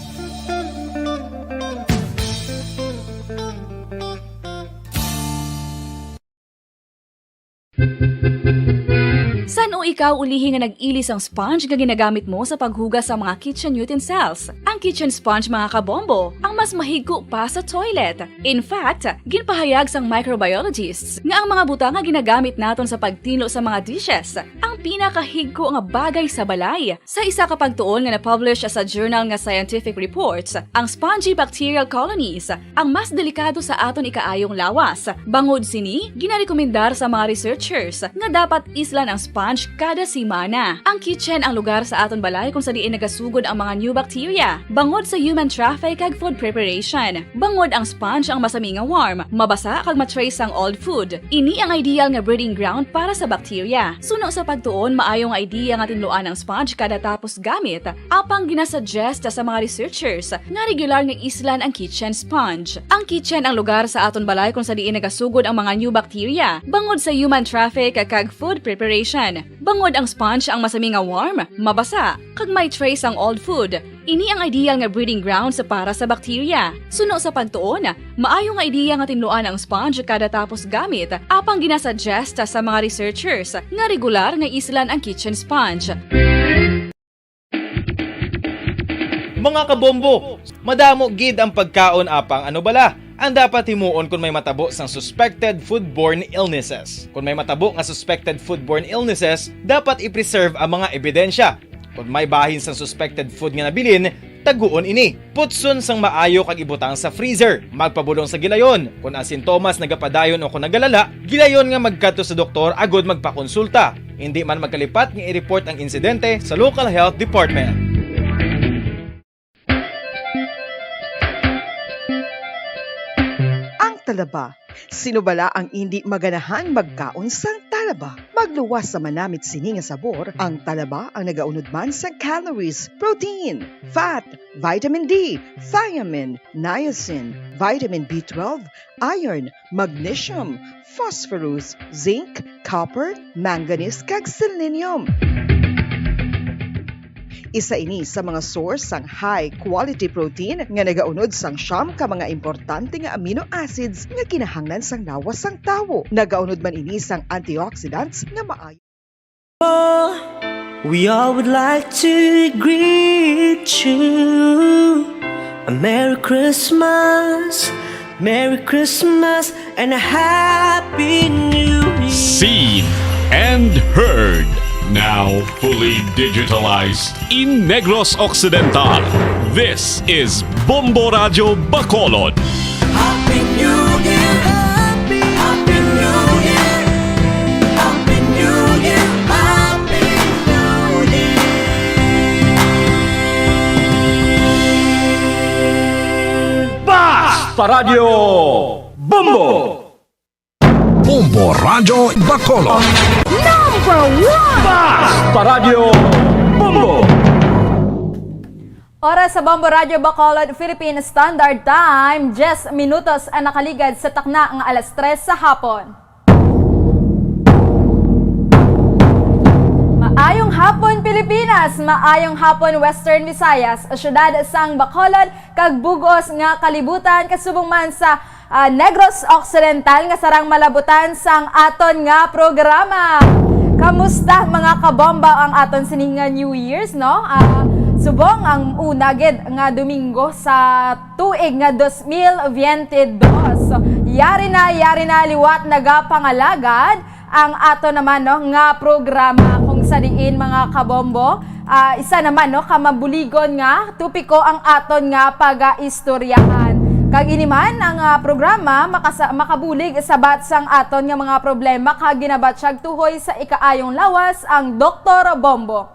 San-o ikaw ulihi nga nag-ili sang sponge nga ginagamit mo sa paghugas sa mga kitchen utensils? Ang kitchen sponge, mga kabombo, ang mas mahigko pa sa toilet. In fact, ginpahayag sang microbiologists nga ang mga butang nga ginagamit naton sa pagtinlo sa mga dishes ang pinakahigko nga bagay sa balay. Sa isa ka pagtuon nga na-publish sa journal nga Scientific Reports, ang spongy bacterial colonies ang mas delikado sa aton ikaayong lawas. Bangod sini, ginarekomendar sa mga researchers nga dapat islan ang sponge kada semana. Ang kitchen ang lugar sa aton balay kung sa diin nagasugod ang mga new bacteria, bangod sa human traffic kag food preparation. Bangod ang sponge ang masami nga warm, mabasa kag ma-trace ang old food. Ini ang ideal nga breeding ground para sa bacteria. Suno sa pagtuon, maayo nga idea nga tinluan ang sponge kada tapos gamit, apang ginasuggest sa mga researchers nga regular nga islan ang kitchen sponge. Ang kitchen ang lugar sa aton balay kung sa diin nagasugod ang mga new bacteria, bangod sa human traffic kag food preparation. Bangod ang sponge ang masami nga warm, mabasa, kag may trace ang old food, ini ang ideal nga breeding grounds para sa bacteria. Suno sa pagtuon, maayo nga ideya nga tinluan ang sponge kada tapos gamit, apang ginasuggest sa mga researchers nga regular nga islan ang kitchen sponge. Mga kabombo, madamo gid ang pagkaon, apang ano bala ang dapat himuon kon may matabo sang suspected foodborne illnesses? Kon may matabo nga suspected foodborne illnesses, dapat i-preserve ang mga ebidensya. Kon may bahin sang suspected food nga nabilin, taguon ini. Putson sang maayo kag ibutang sa freezer. Magpabulong sa gilayon. Kon ang sintomas nagapadayon o kon nagalala, gilayon nga magkadto sa doktor agud magpakonsulta. Indi man magkalipat nga i-report ang insidente sa local health department. Ang talaba. Sino bala ang indi maganahan magkaon sang talaba? Magluwas sa manamit sini nga sabor, ang talaba ang nagaunod man sang calories, protein, fat, vitamin D, thiamine, niacin, vitamin B twelve, iron, magnesium, phosphorus, zinc, copper, manganese, kag selenium. Isa ini sa mga source sang high quality protein nga nagaunod sang siyam ka mga importante nga amino acids nga kinahanglan sang lawas sang tawo. Nagaunod man ini sang antioxidants nga maayo. We all would like to greet you a Merry Christmas, Merry Christmas, and a Happy New Year. Seen and heard, now fully digitalized in Negros Occidental. This is Bombo Radyo Bacolod. Happy New Year! Happy New Year! Happy New Year! Happy New Year! Basta Radyo Bombo! Bombo Radyo Bacolod. Number one! Basta Radyo Bombo! Oras sa Bombo Radyo Bacolod, Philippine Standard Time, diyes minutos ang nakaligad sa takna nga alas tres sa hapon. Maayong hapon, Pilipinas! Maayong hapon, Western Visayas, siyudad sang Bacolod, kag bug-os nga kalibutan, kasubong man sa, ah, Negros Occidental nga sarang malabutan sang aton nga programa. Kamusta, mga kabomba, ang aton sini nga New Year's, no? Ah, subong ang una gid nga Domingo sa tuig nga dos mil veinte dos. Yari na, yari na, liwat nagapangalagad ang ato naman, no, nga programa, kung sa diin, mga kabombo, ah, isa naman, no, ka mabuligon nga topiko ang aton nga pagaistoryahan. Kag ini man ang, ah, programa makasa-, makabulig sabat sang aton nga mga problema kag ginabatyag tuhoy sa ikaayong lawas ang Doktor Bombo.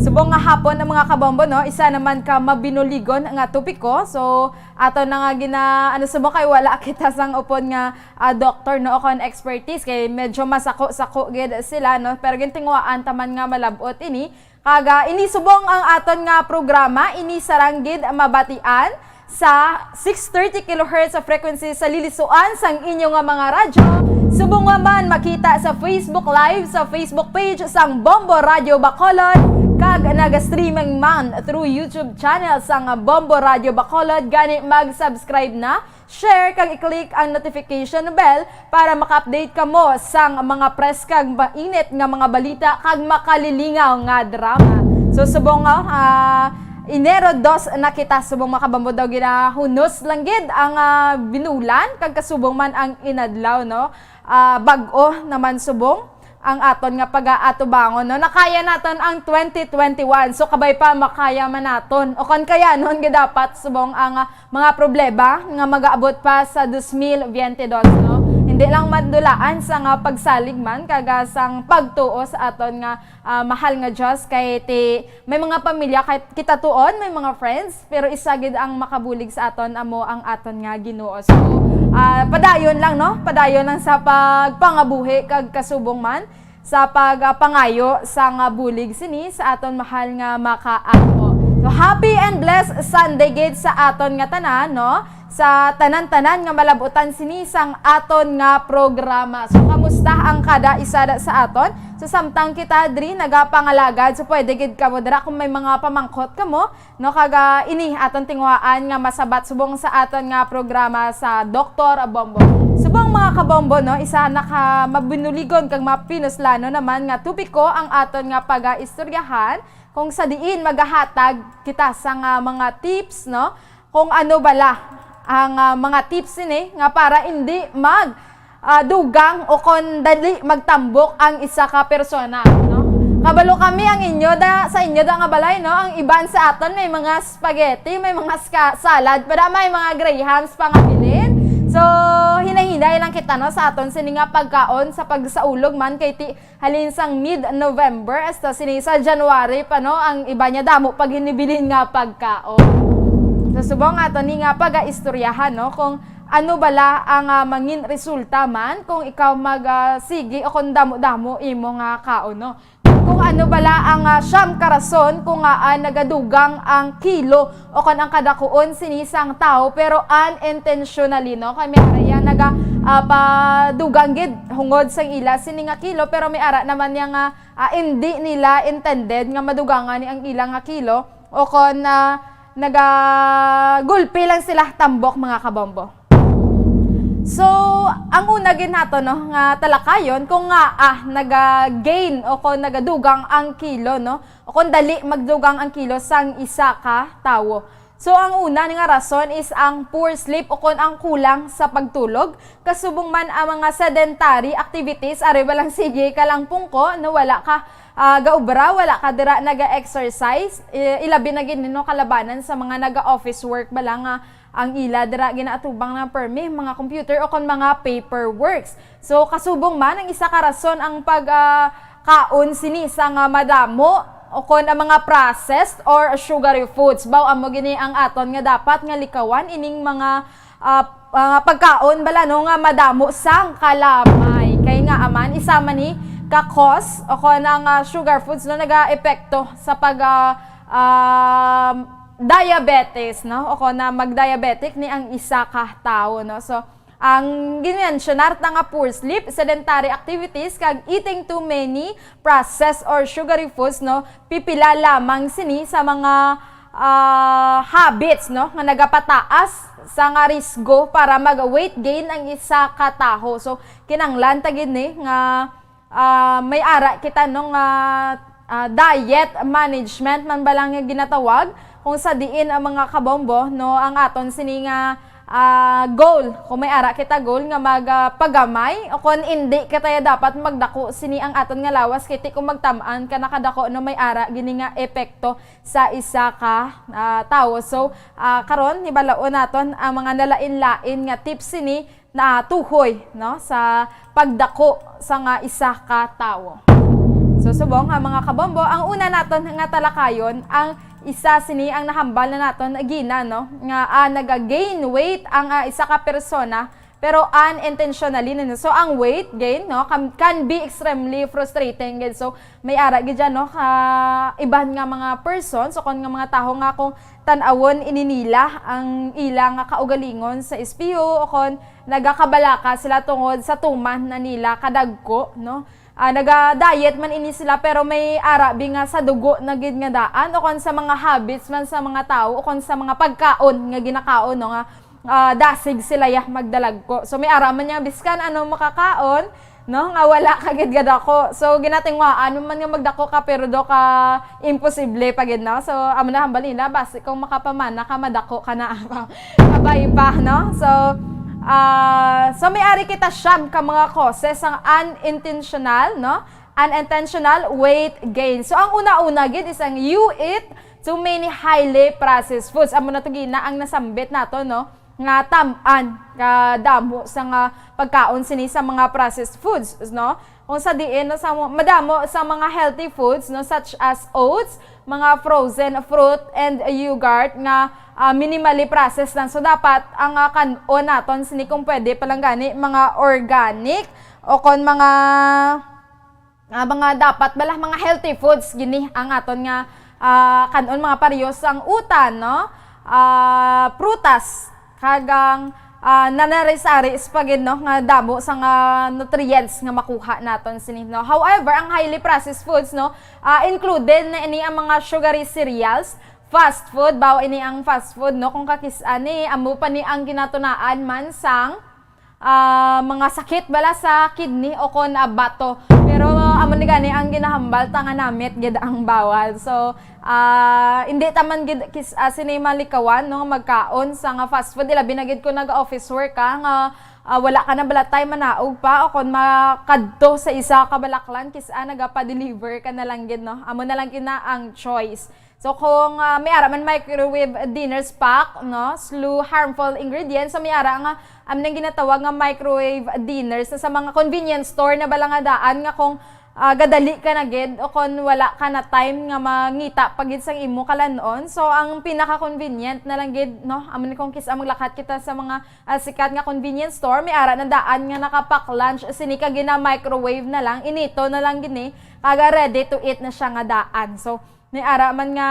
Subong nga hapon ang mga kabombo, no, isa naman ka mabinuligon nga topiko. So, ato na nga gina-, ano, subong kay wala kita sang upod nga ah, doktor, no, o kon expertise, kay medyo masako-sako gid sila, no? Pero gintinguhaan ta man nga malab-ot ini. Kag, ah, ini subong ang aton nga programa, ini sarang gid mabatian sa six thirty kilohertz sa frequency sa lilisuan sang inyo nga mga radyo. Subong nga man makita sa Facebook Live, sa Facebook page sang Bombo Radyo Bacolod, Kag naga-streaming man through YouTube channel sang Bombo Radio Bacolod, gani mag-subscribe na, share, kag i-click ang notification bell para maka-update kamo sang mga preskag mainit nga mga balita kag makalilingaw nga drama. So, subong nga, ah, Enero dos na kita, subong mga kabombo, daw ginahunos lang gid ang, ah, binulan, kag kasubong man ang inadlaw, no? Ah, bag-o naman subong ang aton nga pagaatubangon, no? Nakaya naton ang twenty twenty-one, so kabay pa makaya man naton. O kon kaya, noon nga dapat subong ang, ah, mga problema nga magaabot pa sa dos mil veinte dos, no? Hindi lang madulaan sa nga pagsalig man, kag, ah, sang pagtuo sa aton nga, ah, mahal nga Dios, kay ti may mga pamilya, kay kita tuon, may mga friends, pero isa gid ang makabulig sa aton, amo ang aton nga Ginoo. So, ah, padayon lang, no? Padayon lang sa pagpangabuhi kag kasubong man sa pagpangayo sa nga bulig sini sa aton mahal nga makaamo. So, happy and blessed Sunday gid sa aton nga tanan, no? Sa tanan-tanan nga malab-utan sini sang aton nga programa. So, kamusta ang kada isa da sa aton? So, samtang kita diri nagapangalagad, so pwede gid kamo dira kung may mga pamangkot kamo, no, kag, ah, ini aton tinguhaan nga masabat subong sa aton nga programa sa Doktor Bombo. Subong, mga kabombo, no, isa na ka mabinuligon kag mapinuslano naman nga topiko ang aton nga pagaistoryahan, kung sa diin magahatag kita sa nga mga tips, no, kung ano bala ang, ah, mga tips ini nga para indi mag, ah, dugang o kon dali magtambok ang isa ka persona, no? Kabalo kami ang inyo da, sa inyo da nga balay, no? Ang iban sa aton may mga spaghetti, may mga ska-, salad, pa da may mga Graham's pa nga bilin. So, hinay-hinay lang kita, no, sa aton sini nga pagkaon sa pagsaulog man kay ti-, halin sang mid-November hasta sini sa January pa, no, ang iba niya damo pa ginibilin nga pagkaon. So, subong ato ni nga pagaistoryahan, no, kung ano bala ang, ah, mangin resulta man kung ikaw mag, ah, sige o kung damo-damo imo nga kaon, no. Kung ano bala ang, ah, siyam ka rason kung ngaa nagadugang ang kilo o kon ang kadakuon sini sang tawo, pero unintentionally, no? Kay may ara ya naga, ah, padugang gid hungod sang ila sini nga kilo, pero may ara naman ya nga, ah, indi nila intended nga madugangan ni ang ila nga kilo, o kon, ah, nagagulpi lang sila tambok, mga kabombo. So, ang una gid nato, no, nga talakayon kung ngaa naga-gain o kon nagadugang ang kilo, no, o kon dali magdugang ang kilo sang isa ka tawo. So, ang una nga rason is ang poor sleep o kon ang kulang sa pagtulog. Kasubong man ang mga sedentary activities, ari ba lang sige ka lang pungko, no, wala ka, ah, gaubra, wala ka dira naga-exercise. I-, ilabi na gid, no, kalabanan sa mga naga-office work bala nga ang ila dira ginaatubang na permi mga computer o kon mga paperworks. So, kasubong man ang isa ka rason ang pag, ah, kaon sini sa nga madamo o kon ang mga processed or sugary foods. Baw, amo gini ang aton nga dapat nga likawan ining mga, ah, mga pagkaon bala, no, nga madamo sang kalamay. Kay nga aman, isa man ni ka cause o kon ang, ah, sugar foods, no, nagaepekto sa pag, ah, um, diabetes, no? O kon na mag-diabetic ni ang isa ka tawo, no? So, ang ginmensyonar ta nga poor sleep, sedentary activities, kag eating too many processed or sugary foods, no? Pipila lamang sini sa mga, ah, habits, no, nga nagapataas sa nga risgo para mag-weight gain ang isa ka tawo. So, kinahanglan ta gid ni nga ah, may ara kita, no, nga, ah, diet management man ba lang nga ginatawag, kung sa diin ang mga kabombo, no, ang aton sini nga, ah, goal, kung may ara kita goal nga mag, ah, pagamay, o kung indi kita ya dapat magdako sini ang aton nga lawas, kay ti kung magtam-an ka nakadako, no, may ara gini nga epekto sa isa ka, ah, tawo. So, ah, karon hibalaon naton ang mga nalain-lain nga tips sini natuhoy, no, sa pagdako sa nga isa ka tawo. So, subong nga, mga kabombo, ang una naton nga talakayon, ang isa sini ang nahambal na naton gina, no, nga, ah, naga-gain weight ang, ah, isa ka persona Pero unintentionally na, no? So, ang weight gain, no, can, can be extremely frustrating, gid. So, may ara gid dyan, no, ka iban nga mga persons o kon nga mga tawo nga kung tan-awon ini nila ang ila nga kaugalingon sa S P O o kon nagakabalaka sila tungod sa tuman na nila kadagko, no? Ah, naga-diet man ini sila, pero may ara bi nga sa dugo na gid nga daan o kon sa mga habits man sa mga tawo o kon sa mga pagkaon nga ginakaon, no, nga ah, dasig sila ya magdalagko. So, may ara man niya, biskan ano makakaon, no? Nga wala ka gid gadako. So, ginatingwaan mo man nga magdako ka, pero do ka imposible pa gid, no? So, amo na hambal nila, basi kung makapamana ka, madako ka na. Kabay pa, no? So, ah, so may ari kita siyam ka mga causes ang unintentional, no? Unintentional weight gain. So, ang una-una gid is ang you eat too many highly processed foods. Amo na to gina ang nasambit nato, no? Nga tam-an kadamo sa nga pagkaon sini sa mga processed foods, no? Kung sa diin, no, sa mo-, madamo sa mga healthy foods, no, such as oats, mga frozen fruit and yogurt nga, ah, minimally processed lang. So, dapat ang, ah, kan-on naton sini kung pwede pa lang gani mga organic o kon mga ah, mga dapat bala, mga healthy foods gini ang aton nga, ah, kan-on, mga pareho sang utan, no? Ah, prutas, kag ang, ah, nanari-sari pa gid, no, nga damo sang nutrients nga makuha naton sini, no? However, ang highly processed foods, no, ah, included na ini ang mga sugary cereals, fast food, bawo ini ang fast food, no? Kung kakis-an ni, amo pa ni ang ginatunaan man sang ah, mga sakit bala sa kidney o kon, ah, bato. Pero amo ni gani ang ginahambal ta nga namit gid ang bawal. So, ah, hindi ta man gid kis-, ah, sini malikawan, no, magkaon sa nga fast food. Ilabi na gid kung nag-office work ka nga, ah, wala ka na bala time manaog pa o kon makadto sa isa ka balaklan, kis-, ah, nagapa-deliver ka na lang gid, no. Amo na lang gid na ang choice. So, kung, ah, may ara man microwave dinners pack, no, slew harmful ingredients, so may ara nga, um, nang ginatawag nga microwave dinners na sa mga convenience store na bala nga daan nga kung, ah, gadali ka na gid o kung wala ka na time nga mangita pa gid sang imo kalan-on. So, ang pinaka-convenient na lang gid, no, amo ni kung kis-, ah, maglakat kita sa mga, ah, sikat nga convenience store, may ara na daan nga naka-pack lunch, sini ka gina-microwave na lang, inito na lang gini, kaga ready to eat na siya nga daan. So, may ara man nga,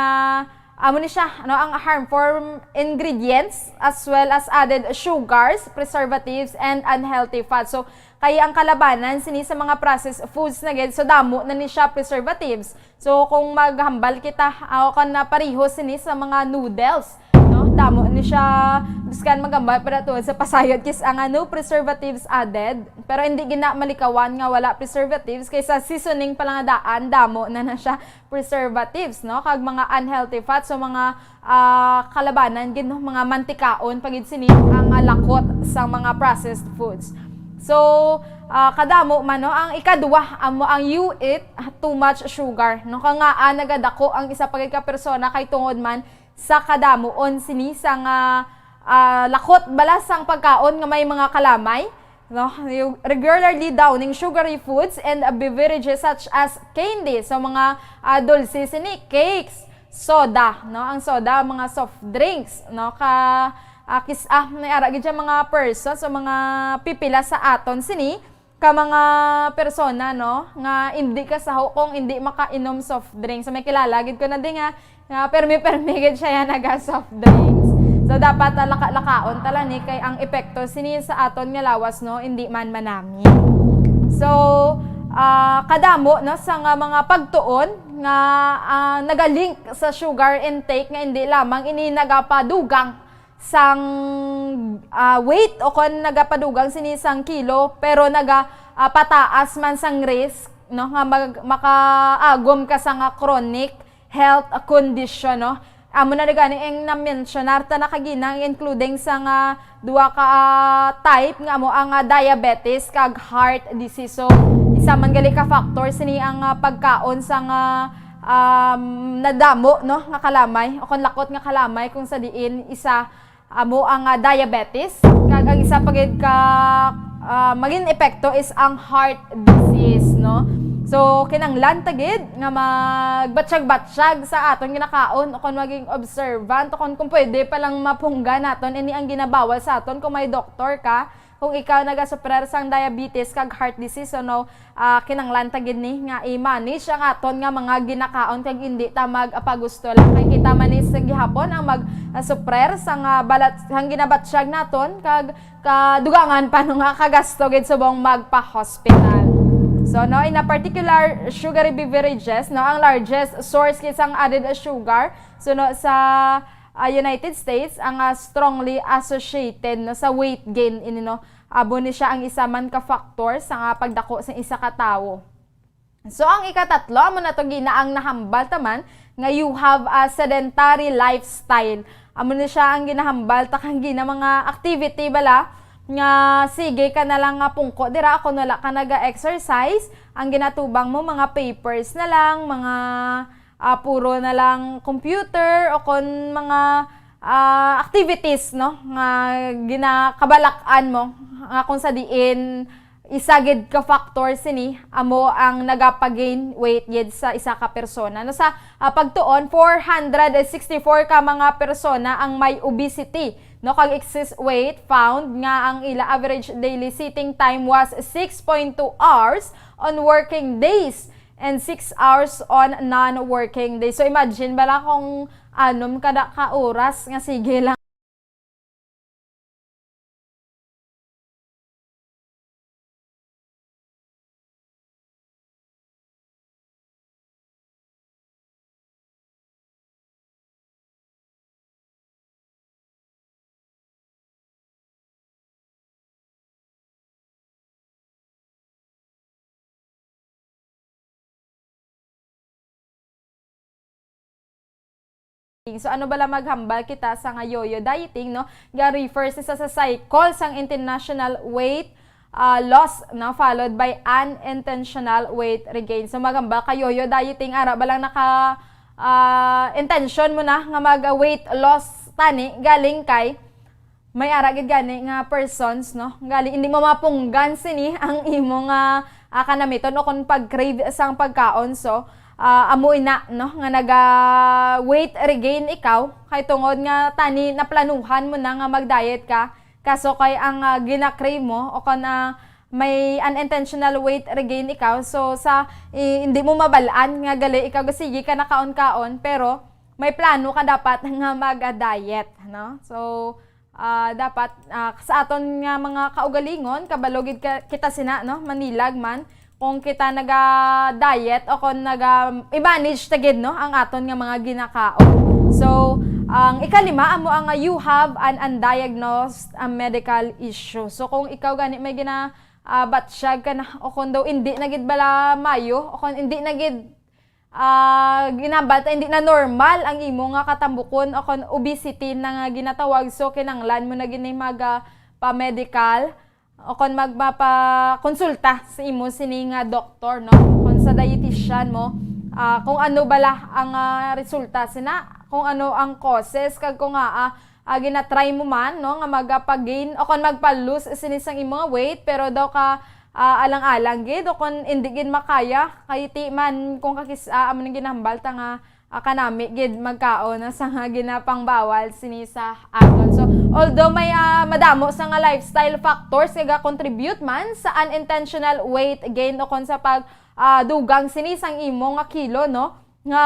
amo ni siya, ano, ang harmful ingredients as well as added sugars, preservatives, and unhealthy fats. So, kay ang kalabanan sini sa mga processed foods na gid, so damo na ni siya preservatives. So, kung maghambal kita, ah, kung na pareho sini sa mga noodles, no? Damo ni siya, biskan maghambal pa daw sa pasayod kis-, ang ano, preservatives added. Pero hindi gina malikawan nga wala preservatives, kay sa seasoning pa lang nga daan, damo na na siya preservatives, no? Kag mga unhealthy fats, so mga, ah, kalabanan gid, no? Mga mantikaon pa gid sini ang, ah, lakot sa mga processed foods. So, ah, kadamo man, no? Ang ikadua, amo ang you eat too much sugar, no? Kung ngaa nagadako ang isa pa gid ka persona kay tungod man sa kadamuon sini sang, ah, ah, lakot bala sang pagkaon nga may mga kalamay, no? You regularly downing sugary foods and, ah, beverages such as candy, so mga, ah, dulce sini, cakes, soda, no? Ang soda, mga soft drinks, no? Ka, ah, kis-, ah, may ara gid siya mga persons o mga pipila sa aton sini ka mga persona, no, nga hindi kasaho kung hindi makainom soft drinks. So, may kilala gid ko na din nga, nga permi-permi gid siya yan naga soft drinks. So, dapat, ah, laka-lakaon ta lang ni kay ang epekto sini sa aton nga lawas, no, hindi man manami. So, ah, kadamo, no, sa nga mga pagtuon nga, ah, nagalink sa sugar intake nga hindi lamang ini nagapadugang sang, ah, weight o kon nagapadugang sini sang kilo, pero naga, ah, pataas man sang risk, no, nga mag-, makaagom ka sa nga chronic health condition, no. Amo na gani ang na-mentionar ta na kagina, including sa nga duha ka, ah, type nga amo ang, ah, diabetes kag heart disease. So, isa man gali ka factor sini ang, ah, pagkaon sa nga, um, nadamo, no, nga kalamay o kon lakot nga kalamay kung sa diin isa amo ang, ah, diabetes, kag ang isa pa gid ka, ah, magin epekto is ang heart disease, no? So, kinahanglan ta gid nga magbatsyag-batsyag sa aton ginakaon o kon maging observant o kon, kung pwede pa lang mapunggan naton ini ang ginabawal sa aton kung may doktor ka, Kung ikaw nagasuffer sang diabetes kag heart disease, so no, ah, kinahanglan ta gid ni nga i-manage ang aton nga mga ginakaon kag hindi ta magpagusto lang. Kay kita man ni sa gihapon ang mag-, ah, suffer sang, ah, balat-, sang ginabatyag naton kag kadugangan pa no nga kagasto gid subong magpa-hospital. So no, in a particular sugary beverages, no, ang largest source kis sang added sugar, so no, sa, ah, United States, ang, ah, strongly associated, no, sa weight gain ini, no. Amo ni siya ang isa man ka factor sa nga pagdako sa isa ka tawo. So, ang ikatatlo, amo na to gina ang nahambal ta man nga you have a sedentary lifestyle. Amo ni siya ang ginahambal ta kang gina mga activity bala nga sige ka na lang nga pungko dira kung wala ka naga-exercise, ang ginatubang mo mga papers na lang, mga, ah, puro na lang computer o kon mga, ah, activities, no, nga ginakabalak-an mo, nga kung sa diin isa gid ka factor sini amo ang nagapagain weight gid sa isa ka persona. No, sa, ah, pagtuon, four hundred sixty-four ka mga persona ang may obesity, no, kag excess weight found nga ang ila average daily sitting time was six point two hours on working days and six hours on non-working days. So, imagine bala kung anom kada ka oras nga sige lang. So, ano bala maghambal kita sa nga yo-yo dieting, no? Ga-refer sa, sa cycle sang international weight, ah, loss, no? Followed by unintentional weight regain. So, maghambal ka yo-yo dieting, ara ba lang naka, ah, intention mo na nga mag, ah, weight loss tani, galing kay may ara gid gani nga persons, no? Gali, hindi mo mapunggan sini ang imo nga, ah, kanamiton o kung pag-crave sang pagkaon. So, ah, amo ina, no, nga naga weight regain ikaw kay tungod nga tani naplanuhan mo na nga mag-diet ka. Kaso kay ang, ah, gina-crave mo o kon, ah, may unintentional weight regain ikaw. So, sa, i-, hindi mo mabal-an nga gali ikaw gasigi ka nakaon-kaon, pero may plano ka dapat nga mag-diet, no? So, ah, dapat, ah, sa aton nga mga kaugalingon, kabalo gid ka, kita sina, no? Manilag man, kung kita naga-diet o kung naga-, i-manage ta gid, no, ang aton nga mga ginakaon. So, ang ikalima, amo ang, ah, you have an undiagnosed, ah, medical issue. So, kung ikaw gani may gina-, ah, batyag ka na, o kung daw hindi na gid bala mayo, o kung hindi na gid ah, ginambal ta, hindi na normal ang imo nga katambukon o kon obesity na nga ginatawag. So, kinahanglan mo na gid ni mag, ah, pa-medical o kon magpapakonsulta sa imo sini nga doktor, no? Kon sa dietitian mo, ah, kung ano bala ang, ah, resulta sina, kung ano ang causes, kag kung, ah, ah, ah, gina-try mo man, no, nga magapagain o kon magpa-lose sini sang imo nga weight, pero daw ka, ah, alang-alang gid o kon indi gid makaya, kay ti man kung kakis-a, amo nang ginahambal ta nga, ah, kanami gid magkaon na sa nga ginapangbawal sini sa aton. So, although may, ah, madamo sa nga lifestyle factors nga ga-contribute man sa unintentional weight gain o kon sa pag, ah, dugang sini sang imo nga kilo, no, nga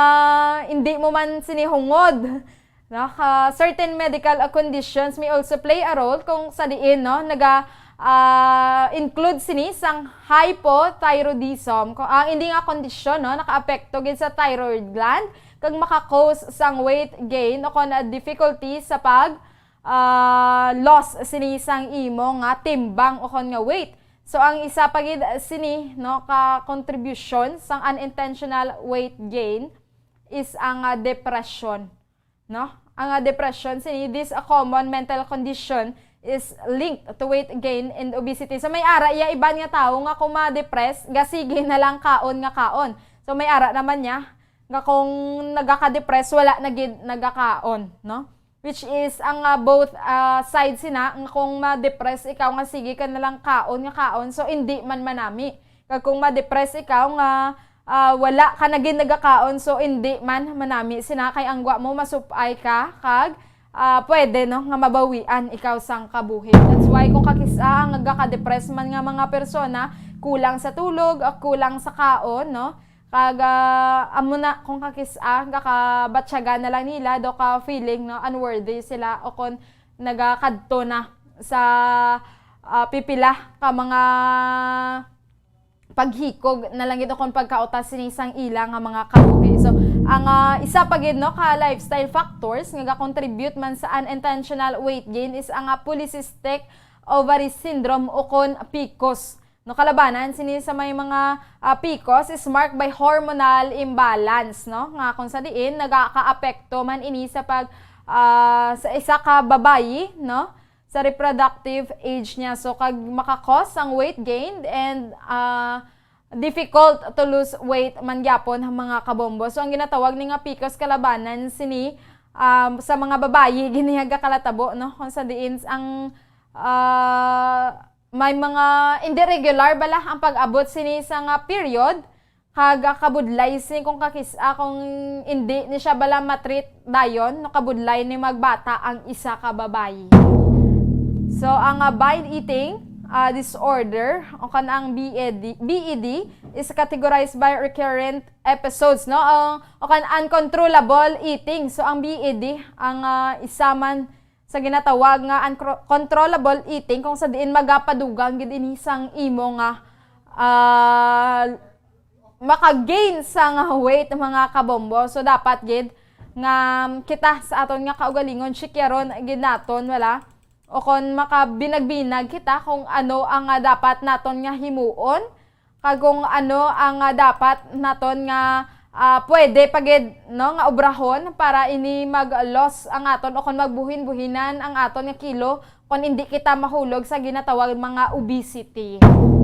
indi mo man sini hungod. No, ka certain medical, ah, conditions may also play a role kung sa diin, no, naga, ah, include sini sang hypothyroidism. Kung ang hindi nga kondisyon, no, nakaapekto gid sa thyroid gland, kag maka-cause sang weight gain o kon, ah, difficulty sa pag, ah, loss sini sang imo nga timbang o kon nga weight. So, ang isa pa gid sini, no, ka contribution sang unintentional weight gain is ang, ah, depression. No? Ang, ah, depression, sini, this a common mental condition is linked to weight gain and obesity. So, may ara iya iban nga tawo nga kung ma-depress, gasigi na lang kaon nga kaon. So, may ara naman niya nga kung nagaka-depress, wala na gid nagakaon, no? Which is, ang, ah, both, ah, sides sina, nga kung ma-depress ikaw nga sige ka na lang kaon nga kaon, so, hindi man manami. Kag kung ma-depress ikaw nga, ah, wala ka na gid nagakaon, so hindi man manami sina kay ang gwa mo masupay ka kag, ah, pwede, no, nga mabawian ikaw sang kabuhi. That's why kung kakis-a ang nagaka-depress man nga mga persona, kulang sa tulog, ah, kulang sa kaon, no? Kag, ah, amo na, kung kakis-a, gakabatyagan na lang nila, do ka feeling, no, unworthy sila, o kon nagakadto na sa, ah, pipila ka mga paghikog na lang gid o kon pagkautas sini sang ila nga mga kabuhi. So, ang, ah, isa pa gid, no, ka lifestyle factors nga ga-contribute man sa unintentional weight gain is ang, ah, polycystic ovary syndrome o kon pcos. No, kalabanan sini sa may mga, ah, pcos is marked by hormonal imbalance, no, nga kung sa diin nagakaapekto man ini sa pag, ah, sa isa ka babayi, no, sa reproductive age niya. So, kag makakos ang weight gain and, ah, difficult to lose weight man gyapon ang mga kabombo. So, ang ginatawag ni nga pcos kalabanan sini, um, sa mga babayi, gini nga gakalatabo, no? Kung sa diin ang, ah, may mga irregular bala ang pag-abot sini sa nga period, kag, ah, kabudlay sini kung kakis-a kung indi ni siya bala matreat dayon, no, kabudlay ni magbata ang isa ka babayi. So, ang, ah, binge eating, ah, disorder o kan ang B E D, B E D is categorized by recurrent episodes, no? Ang, o kan uncontrollable eating. So, ang B E D, ang, ah, isa man sa ginatawag nga uncro-, controllable eating, kung sa diin magapadugang gid ini sang imo nga, ah, maka-gain sa nga weight, mga kabombo. So, dapat gid nga kita sa aton nga kaugalingon, sikyaron gid naton, wala? O kon makabinag-binag kita kung ano ang, ah, dapat naton nga himuon, kag kung ano ang, ah, dapat naton nga, ah, pwede pa gid, no, nga obrahon para ini mag-loss ang aton o kon magbuhin-buhinan ang aton nga kilo, kon indi kita mahulog sa ginatawag mga obesity.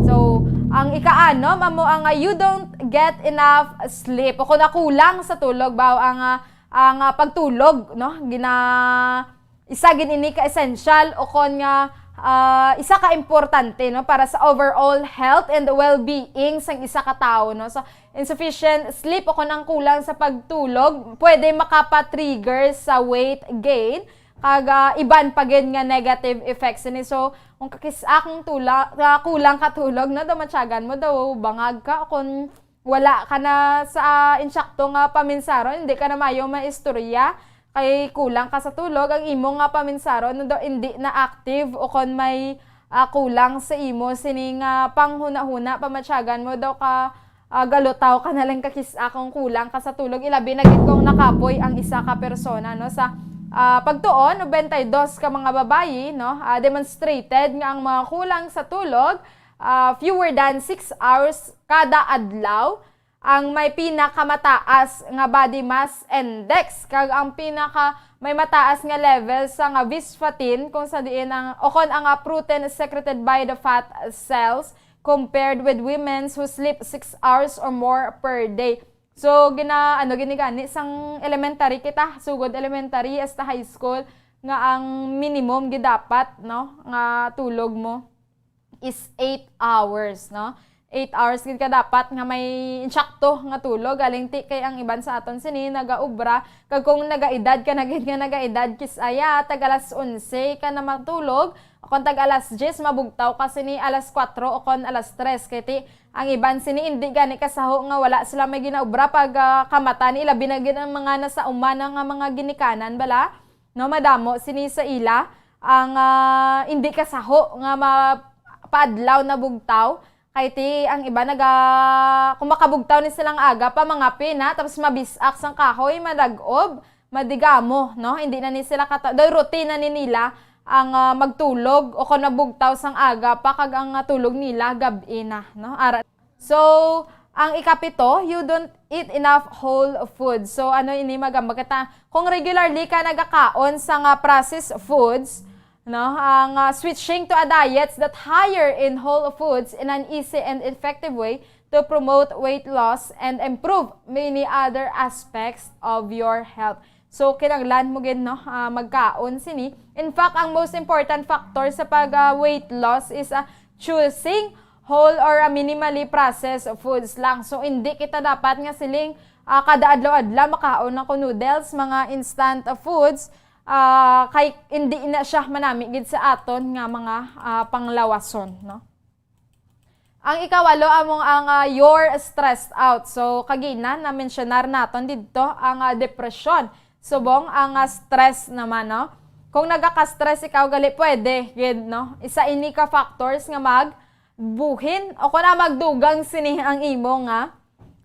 So, ang ikaanom amo ang, ah, you don't get enough sleep o kon, ah, kulang sa tulog, baw ang, ah, ang, ah, pagtulog, no, gina-, isa gid ini ka essential o kon nga, ah, isa ka importante, no, para sa overall health and well-being sang isa ka tawo, no. So, insufficient sleep o kon ang kulang sa pagtulog pwede makapa-trigger sa weight gain kag, ah, iban pa gid nga negative effects ini. So, kung kakis-a kang tula-, ah, kulang ka tulog, no, daw matyagan mo, daw bangag ka, o kon wala ka na sa, ah, insakto nga paminsaron, hindi ka na mayo maistorya, kay kulang ka sa tulog, ang imo nga paminsaron, no, daw hindi na active o kon may, ah, kulang sa imo sini nga panghunahuna, pamatyagan mo daw ka, ah, galutaw ka na lang kakis-a kung kulang ka sa tulog, ilabi na gid kung nakapoy ang isa ka persona, no? Sa, ah, pagtuon, nobenta y dos ka mga babayi, no, ah, demonstrated nga ang mga kulang sa tulog, ah, fewer than six hours kada adlaw ang may pinakamataas nga body mass index kag ang pinaka may mataas nga level sa nga visfatin, kung sa diin ang, o kon ang, ah, protein secreted by the fat cells, compared with women who sleep six hours or more per day. So, gina-, ano, gini gani, sang elementary kita, sugod elementary hasta high school, nga ang minimum gid dapat, no, nga tulog mo is eight hours, no? Eight hours gid ka dapat nga may insakto nga tulog. Galing ti kay ang iban sa aton sini nagaobra. Kag kung nagaedad ka na gid nga nagaedad, kis-aya, tag alas onse ka na matulog, o kung tag alas diyes, mabugtaw ka sini alas kuwatro o kon alas tres. Kay ti, ang iban sini, hindi gani kasaho nga wala sila may ginaobra pag, ah, kamata ni, labi na gid ang mga nasa uma na nga mga ginikanan, bala? No, madamo sini sa ila ang, ah, hindi kasaho nga ma-, paadlaw na bugtaw. Kay ti ang iba naga-, kung makabugtaw ni silang aga pa, mangape na, tapos mabis-ak sang kahoy, madag-ob, madigamo, no? Hindi na ni sila kata-, daw routine na ni nila ang, ah, magtulog o kung nabugtaw sang aga pa, kag ang, ah, tulog nila gab-i na, no? Ara-, So, ang ikapito, you don't eat enough whole food. So, ano ini, magamba kita? Kung regularly ka nagakaon sa nga processed foods, no, ang, ah, switching to a diet that higher in whole foods in an easy and effective way to promote weight loss and improve many other aspects of your health. So, kinahanglan mo gid, no, ah, magkaon sini. In fact, ang most important factor sa pag, ah, weight loss is, ah, choosing whole or, ah, minimally processed foods lang. So, hindi kita dapat nga siling, ah, kada adlaw-adlaw makaon ako noodles, mga instant, ah, foods. ah, kay hindi na siya manami gid sa aton nga mga, ah, panglawason, no? Ang ikawalo among ang, ah, you're stressed out. So, kagina na-mensionar naton didto ang, ah, depresyon. Subong ang, ah, stress naman, no? Kung nagaka-stress ikaw, gali pwede gid, no? Isa ini ka factors nga magbuhin o kon magdugang sini ang imo nga,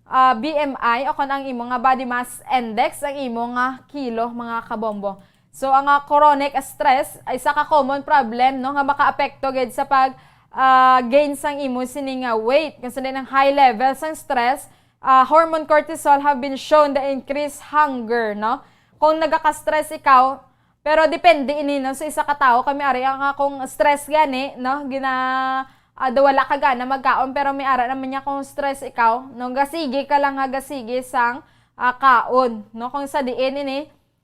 ah, B M I o kon ang imo nga body mass index, ang imo nga kilo, mga kabombo. So, ang, ah, chronic stress ay isa ka common problem, no, nga makaapekto gid sa pag, ah, gain sang imo sini nga weight. Kung sa ang high level sang stress, ah, hormone cortisol have been shown the increased hunger, no? Kung nagaka-stress ikaw, pero depende ini, no, sa isa ka tawo. Kami ari ang akong stress gani, no, gina, ah, daw wala ka gana magkaon, pero may ara naman niya kung stress ikaw, no, gasigi ka lang nga gasigi sang, ah, kaon, no, kung sa diin ini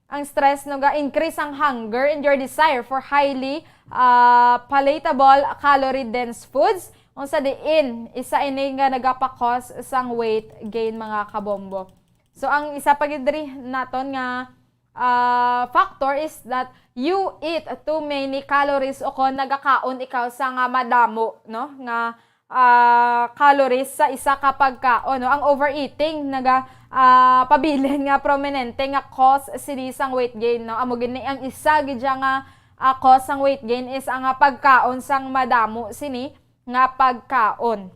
ang stress, no, ga-increase ang hunger and your desire for highly, ah, palatable, calorie-dense foods. Kung sa diin, isa ini nga nagapa-cause sang weight gain, mga kabombo. So, ang isa pa gid diri naton nga, ah, factor is that you eat too many calories o kon nagakaon ikaw sa nga madamo, no? Nga, ah, calories sa isa ka pagkaon, no? Ang overeating naga, ah, pabilin nga prominente nga cause sini sang weight gain, no? Amo gid ni ang isa gid siya nga, ah, cause sang weight gain is ang, ah, pagkaon sang madamo sini nga pagkaon.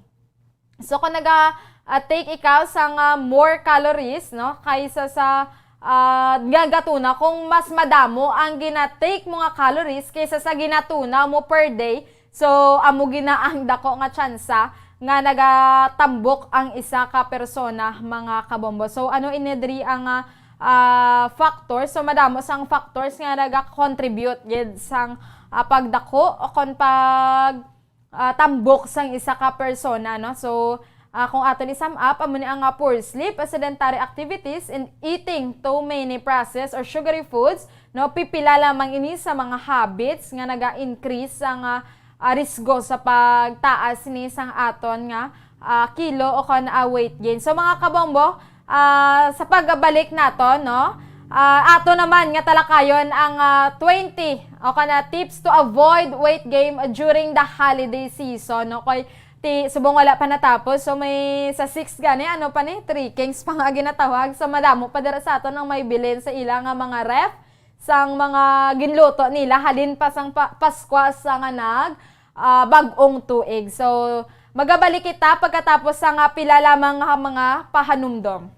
So, kung naga, ah, take ikaw sang, ah, more calories, no, kaysa sa, ah, nga gatuna, kung mas madamo ang gina-take mo nga calories kaysa sa ginatuna mo per day, so, amo gina ang dako nga tsansa nga nagatambok ang isa ka persona, mga kabombo. So, ano ini diri ang, ah, ah, factors? So, madamo sang factors nga naga-contribute gid sang, ah, pagdako o kon pag, ah, tambok sang isa ka persona, no? So, ah, kung aton i-sum up, amo ni ang, ah, poor sleep, sedentary activities, and eating too many processed or sugary foods, no? Pipila lamang ini sa mga habits nga naga-increase sang, ah, ah, risgo sa pagtaas ni sang aton nga, ah, kilo o kon, ah, weight gain. So, mga kabombo, ah, sa pagbalik nato, no? Ah, ato naman nga talakayon ang, ah, twenty o kana tips to avoid weight gain during the holiday season, no? Kay ti, subong wala pa natapos, so may sa six gani, ano pa ni, Three Kings pa nga ginatawag. So, madamo pa dira sa aton ang may bilin sa ila nga mga ref sang mga ginluto nila halin pa sang pa-, Paskwa sa nga nag, ah, bag-ong tuig. So, magabalik kita pagkatapos sa nga pila lamang nga mga pahanumdom.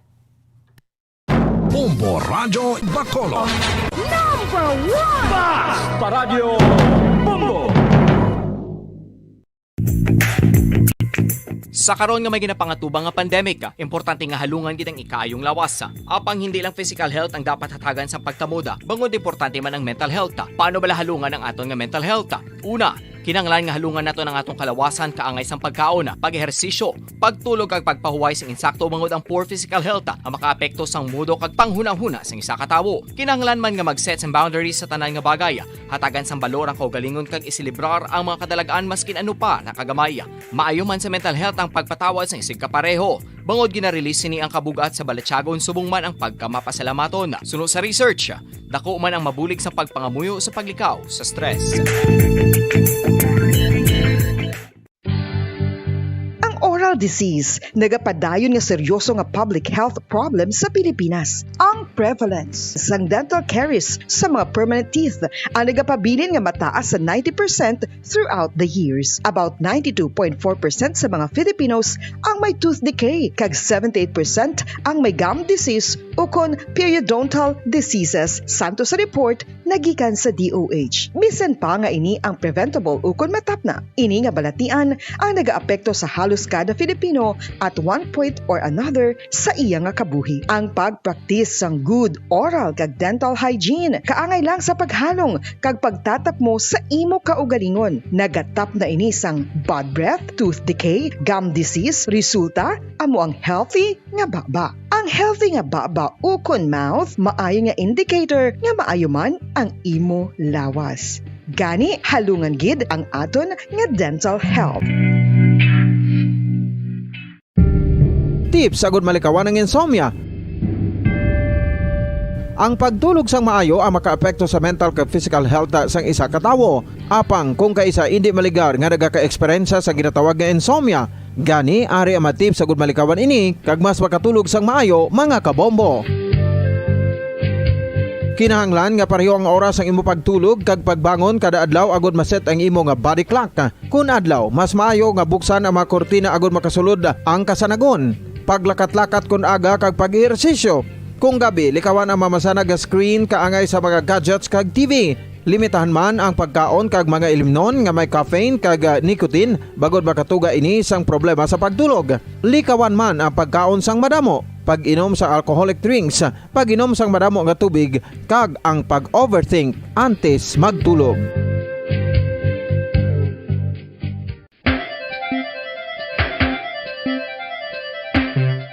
Bombo Radyo Bacolod. Number one! Bas pa Radyo Bombo! Sa karon nga may ginapangatubang nga pandemic, importante nga halungan gid ang ikaayong lawas. Apang hindi lang physical health ang dapat hatagan sang pagtamod, bangod importante man ang mental health. Paano bala halungan ang aton nga mental health? Una, kinahanglan nga halungan naton ang aton kalawasan kaangay sang pagkaon, pag-ehersisyo, pagtulog kag pagpahuway sing insakto, bangod ang poor physical health ang makaapekto sang mudo kag panghunahuna sang isa ka tawo. Kinahanglan man nga mag-set sang boundaries sa tanan nga bagay, hatagan sang balor ang kaugalingon kag iselebrar ang mga kadalag-an maskin ano pa na kagamay. Maayo man sa mental health ang pagpatawad sang isigkapareho, bangod gina-release sini ang kabug-at sa balatyagon subong man ang pagkamapasalamaton. Suno sa research, dako man ang mabulig sa pagpangamuyo sa paglikaw sa stress. Ang oral disease nagapadayon nga seryoso nga public health problem sa Pilipinas. Ang prevalence sang dental caries sa mga permanent teeth ang nagapabilin nga mataas sa ninety percent throughout the years. About ninety-two point four percent sa mga Filipinos ang may tooth decay, kag seventy-eight percent ang may gum disease ukon periodontal diseases, santo sa report nagikan sa D O H. Bisan pa nga ini ang preventable ukon matapna, ini nga balatian ang nagaapekto sa halos kada Filipino at one point or another sa iya nga kabuhi. Ang pagpraktis sang good oral kag dental hygiene kaangay lang sa paghalong kag pagtatapmo sa imo kaugalingon. Nagatapna ini sang bad breath, tooth decay, gum disease. Resulta, amo ang healthy nga baba. Ang healthy nga baba ukon mouth maayo nga indicator nga maayo man ang imo lawas. Gani, halungan gid ang aton nga dental health. Tips agud malikawan ang insomnia. Ang pagtulog sang maayo ang makaapekto sa mental kag physical health sang isa ka tawo. Apang kung kaisa indi maligar nga nagakaeksperyensya sa ginatawag nga insomnia, gani ari ang mga tips agud malikawan ini kag mas makatulog sang maayo, mga kabombo. Kinahanglan nga pareho ang oras sang imo pagtulog kag pagbangon kada adlaw agud ma-set ang imo nga body clock. Kun adlaw, mas maayo nga buksan ang mga kurtina agud makasulod ang kasanagon, paglakat-lakat kun aga kag pag-ehersisyo. Kung gabi, likawan ang mamasanag nga screen kaangay sa mga gadgets kag T V. Limitahan man ang pagkaon kag mga ilimnon nga may caffeine kag, ah, nicotine, bangod makatuga ini sang problema sa pagtulog. Likawan man ang pagkaon sang madamo, pag-inom sang alcoholic drinks, pag-inom sang madamo nga tubig, kag ang pag-overthink antes magtulog.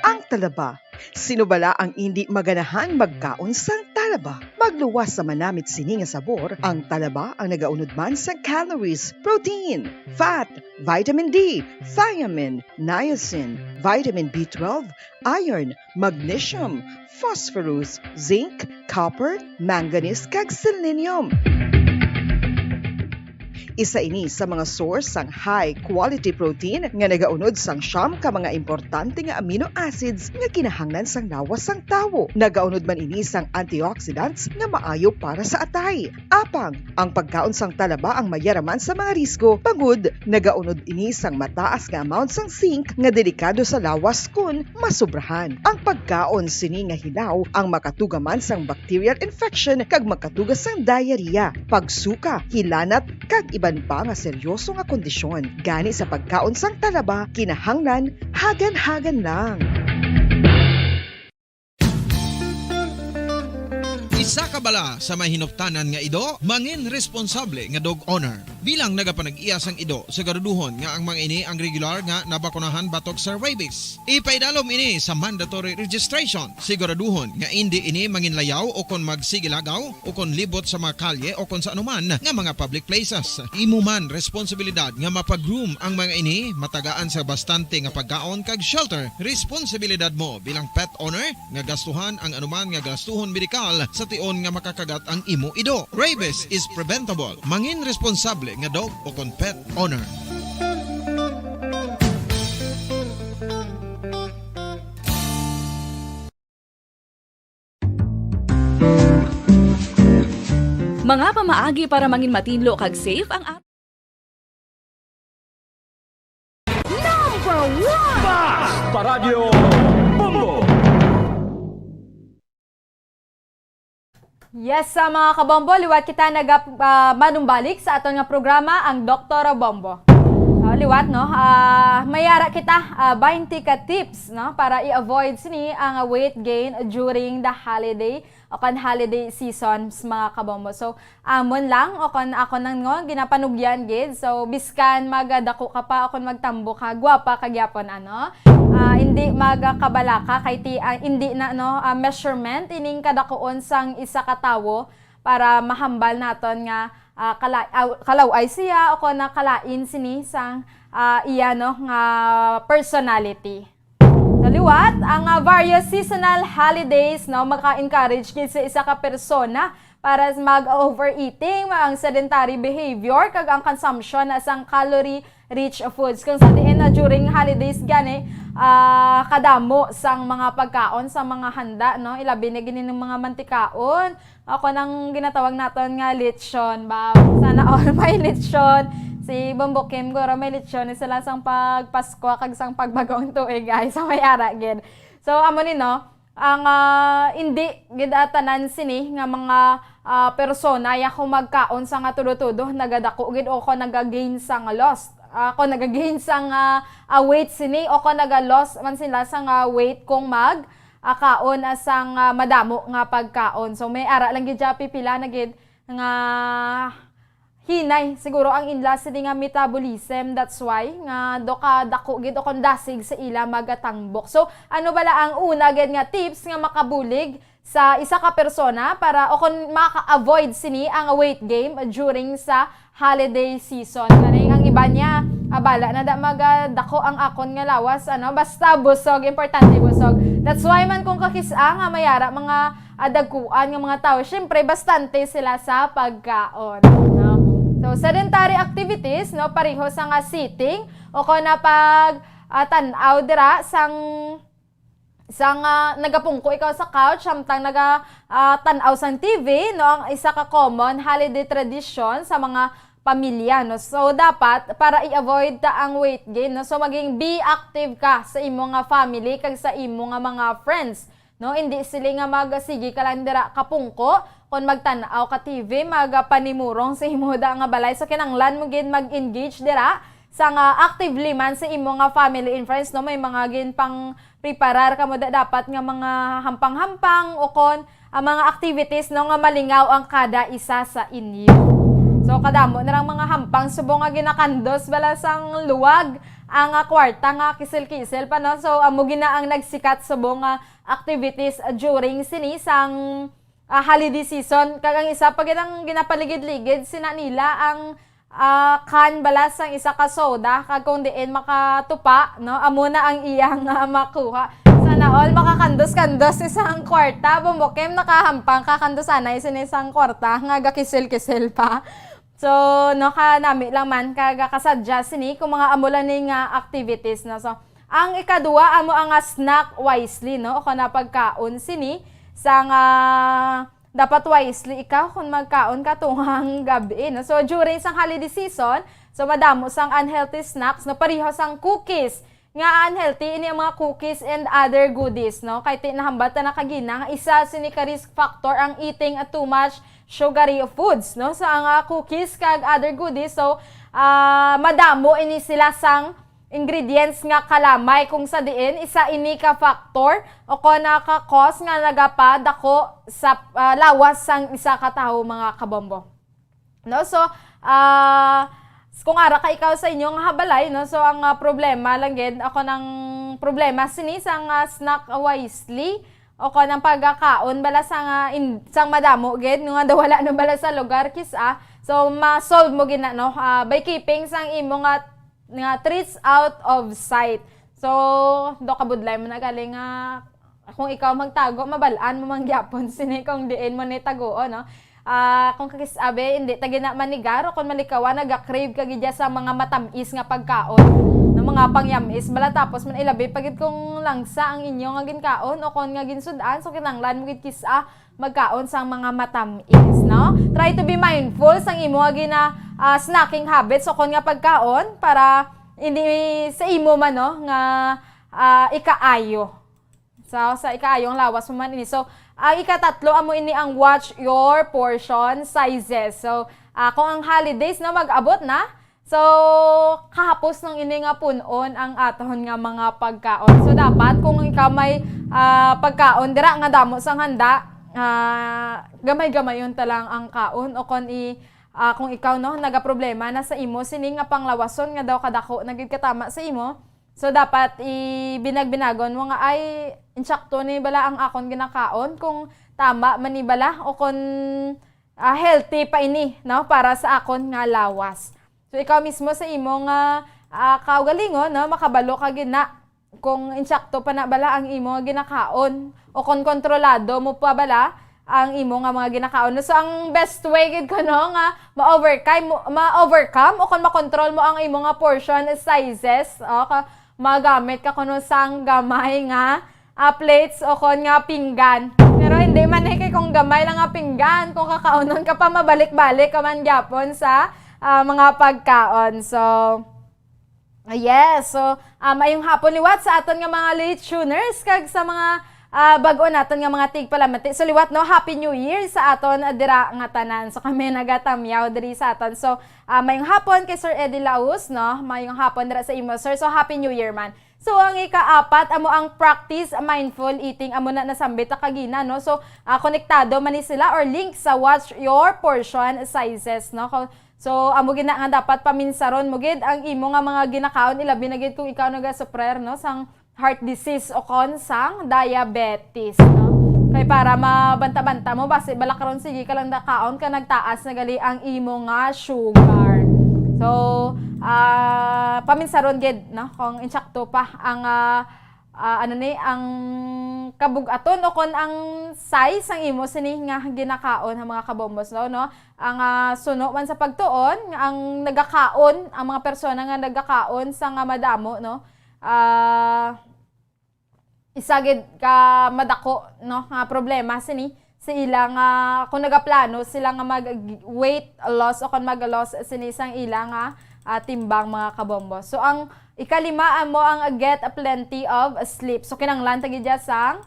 Ang talaba. Sino bala ang indi maganahan magkaon sang talaba? Magluwas sa manamit sini nga sabor, ang talaba ang nagaunod man sang calories, protein, fat, vitamin D, thiamine, niacin, vitamin B twelve, iron, magnesium, phosphorus, zinc, copper, manganese, kag selenium. Isa ini sa mga source sang high quality protein nga nagaunod sang siyam ka mga importante nga amino acids nga kinahanglan sang lawas sang tawo. Nagaunod man ini sang antioxidants nga maayo para sa atay. Apang ang pagkaon sang talaba ang mayaraman sa mga risgo, bangod nagaunod ini sang mataas nga amount sang zinc nga delikado sa lawas kon masobrahan. Ang pagkaon sini nga hilaw ang makatuga man sang bacterial infection kag makatuga sang diarrhea, pagsuka, hilanat, kag iban pa nga seryoso nga kondisyon. Gani sa pagkaon sang talaba, kinahanglan hagan-hagan lang. Isa ka bala sa may hinuptanan nga ido, mangin responsable nga dog owner. Bilang nagapanag-iya sang ido, siguraduhon nga ang mga ini ang regular nga nabakunahan batok sa rabies. Ipaidalom ini sa mandatory registration. Siguraduhon nga indi ini manginlayaw o kon magsigilagaw o kon libot sa mga kalye o kon sa anuman nga mga public places. Imo man responsibilidad nga mapag-groom ang mga ini, matagaan sa bastante nga pagkaon kag shelter. Responsibilidad mo bilang pet owner nga gastuhan ang anuman nga gastuhon medikal sa tion nga makakagat ang imo ido. Rabies is preventable. Mangin responsable nga dog o kon pet owner. Mga pamaagi para mangin matinlo kag safe ang at- Number one! Basta Radyo Bombo! Yes, sa mga kabombo, liwat kita naga, ah, manumbalik sa aton nga programa, ang Doktor Bombo. Ah, liwat, no? Ah, may ara kita, ah, twenty ka tips, no, para i-avoid sini ang weight gain during the holiday o kon holiday seasons, mga kabombo. So, amon lang o kon ako nang, no, ginapanugyan gid. So, biskan magadako ka pa o kon magtambok ka, gwapa ka gyapon, ano? Ah, hindi magkabalaka kay ti-, ah, hindi na, no, ah, measurement ining kadakuon sang isa ka tawo para mahambal naton nga, ah, kala-, ah, kalaw-ay siya o kon nakalain sini sang, ah, iya, no, nga personality. Sa liwat, ang, ah, various seasonal holidays, no, maka-encourage gid sa isa ka persona para sa mag-overeating, ang sedentary behavior, kag ang consumption na sang calorie-rich foods. Kung sa diin na during holidays gani, ah, kadamo sang mga pagkaon, sa mga handa, no, ilabi na gini ng mga mantikaon. Ako nang ginatawag naton nga lechon, ba? Sana all may lechon. Si Bombo Kim, guro may lechon. Isa lang sang pagpasko kag sang pagbagong tuig, ay, sa may ara gid. So, amo ni, no? Ang, ah, hindi gid, ah, tanan sini nga mga, ah, persona ya kung magkaon sa nga tudo-tudo, nagadako gid o kon naga-gain sang lost. Ah, kon naga-gain sang, ah, ah, weight sini o kon naga-lost man sila sang, ah, weight kung mag, ah, kaon, ah, sang, ah, madamo nga pagkaon. So, may ara lang gid siya, pipila na gid nga hinay siguro ang ila sini nga metabolism. That's why nga do ka dako gid o kon dasig sa ila magatangbok. So, ano bala ang una gid nga tips nga makabulig sa isa ka persona para o kon maka-avoid sini ang weight gain during sa holiday season? Kani ang iba niya, abala na da magadako ang akon nga lawas, ano, basta busog, importante busog. That's why man kung kakis-a nga may ara mga, ah, dagkuan nga mga tawo, syempre, bastante sila sa pagkaon, no? So, sedentary activities, no, pareho sa nga sitting o kon na pag, ah, tan-aw dira sang, sang, ah, nagapungko ikaw sa couch, samtang naga, ah, tan-aw sang T V, no, ang isa ka common holiday tradisyon sa mga pamilya, no? So, dapat, para i-avoid ta ang weight gain, no? So, maging be active ka sa imo nga family kag sa imo nga mga friends, no? Hindi sila nga mag, "Sige ka lang dira, kapungko." Kung magtan-aw ka T V, magapanimurong sa imo da nga balay. So, kinahanglan mo gid mag-engage dira sa nga actively man sa imo nga family and friends, no? May mga ginpang-preparar kamo da dapat nga mga hampang-hampang o kon ang mga activities, no, nga malingaw ang kada isa sa inyo. So, kadamo na lang mga hampang subong nga ginakandos bala sang luwag ang, ah, kwarta nga kisil-kisil pa, no? So, amo gina ang nagsikat subong nga activities, ah, during sini sang, ah, holiday season. Kag ang isa pa gid ang ginapaligid-ligid sina nila ang, ah, can bala sang isa ka soda, kag kung diin makatupa, no, amo na ang iyang, ah, makuha. Sana all makakandos-kandos isang kwarta. Bumbukim, nakahampang ka, kandos anay sini sang kwarta nga gakisil-kisil pa. So, no, kanami lang man kag kasadya sini kung mga amo lang ni nga activities, no. So, ang ikadua amo ang, ah, snack wisely, no, o kana pagkaon sini sa nga dapat wisely ikaw kung magkaon ka tungang gabi, no. So, during sang holiday season, so madamo sang unhealthy snacks, no, pareho sang cookies, nga unhealthy ini ang mga cookies and other goodies, no? Kay ti-, nahambal ta na kagina nga isa sini ka risk factor ang eating a too much sugary foods, no? So, ang, ah, cookies kag other goodies, so, ah, madamo ini sila sang ingredients nga kalamay, kung sa diin isa ini ka factor o kon, ah, ka cause nga nagapadako sa, ah, lawas sang isa ka tawo, mga kabombo. No? So, ah, s-, kung ara ka ikaw sa inyo nga habalay, no? So, ang, ah, problema lang gid, ako nang problema sini sa nga snack wisely o kon ang pagkakaon bala sa nga in-, sang madamo gid, no, nga daw wala na bala sa lugar, kis-a. So, ma-solve mo gid na, no? Ah, by keeping sang imo nga, nga treats out of sight. So, do kabudlay mo na gali nga kung ikaw magtago, mabal-an mo man gyapon sini kung diin mo ni taguo, no? Ah, kung kakis-a, be, hindi ta gina manigar o kung malikawan, naga-crave ka gid sa mga matam-is nga pagkaon, no, mga pangyamis. Bala tapos man ilabi pa gid kung langsa ang inyo nga ginkaon o kung nga ginsud-an, so kinahanglan mo gid kis-a magkaon sang mga matam-is, no? Try to be mindful sang imo nga gina, ah, snacking habits o kung nga pagkaon para hindi sa imo man, no, nga, ah, ikaayo. So, sa ikaayong lawas mo man ini. So, ang ikatatlo amo ini ang watch your portion sizes. So, ah, kung ang holidays na mag-abot na, so, kahapos nang ini nga pun-on ang aton nga mga pagkaon. So, dapat kung ikaw may, ah, pagkaon dira nga damo sang handa, ah, gamay-gamayon ta lang ang kaon o kon i-, ah, kung ikaw, no, nagaproblema na sa imo sini nga panglawason nga daw kadako na gid katama sa imo, so, dapat i-binag-binagon mo nga, "Ay, insakto ni bala ang akon ginakaon kung tama man ni bala o kung, ah, healthy pa ini, no, para sa akon nga lawas." So, ikaw mismo sa imo nga, ah, kaugalingon, no, makabalo ka gid na kung insakto pa na bala ang imo nga ginakaon o kung kontrolado mo pa bala ang imo nga mga ginakaon. So, ang best way gid kuno nga ma-overcome, ma-overcome o kung makontrol mo ang imo nga portion sizes, o ka-, magamit ka kuno sang gamay nga, ah, plates o kon nga pinggan. Pero hindi man eh, kay kung gamay lang nga pinggan, kung kakaunon ka pa, mabalik-balik ka man gyapon sa, ah, mga pagkaon. So, yes. So, ah, maayong hapon liwat sa aton nga mga late tuners kag sa mga, ah, bag-o naton nga mga tigpalamati. So, liwat, no, Happy New Year sa aton, ah, dira nga tanan. So, kami nagatamyaw diri sa aton. So, ah, maayong hapon kay Sir Eddie Laus, no? Maayong hapon dira sa imo, sir. So, Happy New Year man. So, ang ikaapat amo ang practice mindful eating. Amo na nasambit ta kagina, no? So, ah, konektado man ni sila or link sa watch your portion sizes, no? Ko-, so, amo gid na nga dapat paminsaron mo gid ang imo nga mga ginakaon, ilabi na gid kung ikaw nagasuffer, no, sang heart disease o kon sang diabetes, no? Kay para mabanta-banta mo, basi bala karon sige ka lang nakaon ka nagtaas na gali ang imo nga sugar. So, ah, paminsaron gid, no, kung insakto pa ang, ah, ah, ano ni, ang kabug-aton o kon ang size sang imo sini nga ginakaon, ha, mga kabombos, no, no? Ang, ah, suno man sa pagtuon, ang nagakaon, ang mga persona nga nagakaon sa nga madamo, no? Ah, isa gid ka madako, no, nga problema sini sa ila nga kung nagaplano sila nga mag weight loss o kon mag-loss sini sang ila nga, ah, timbang, mga kabombo. So, ang ikalima amo ang get plenty of sleep. So, kinahanglan ta gid ya sang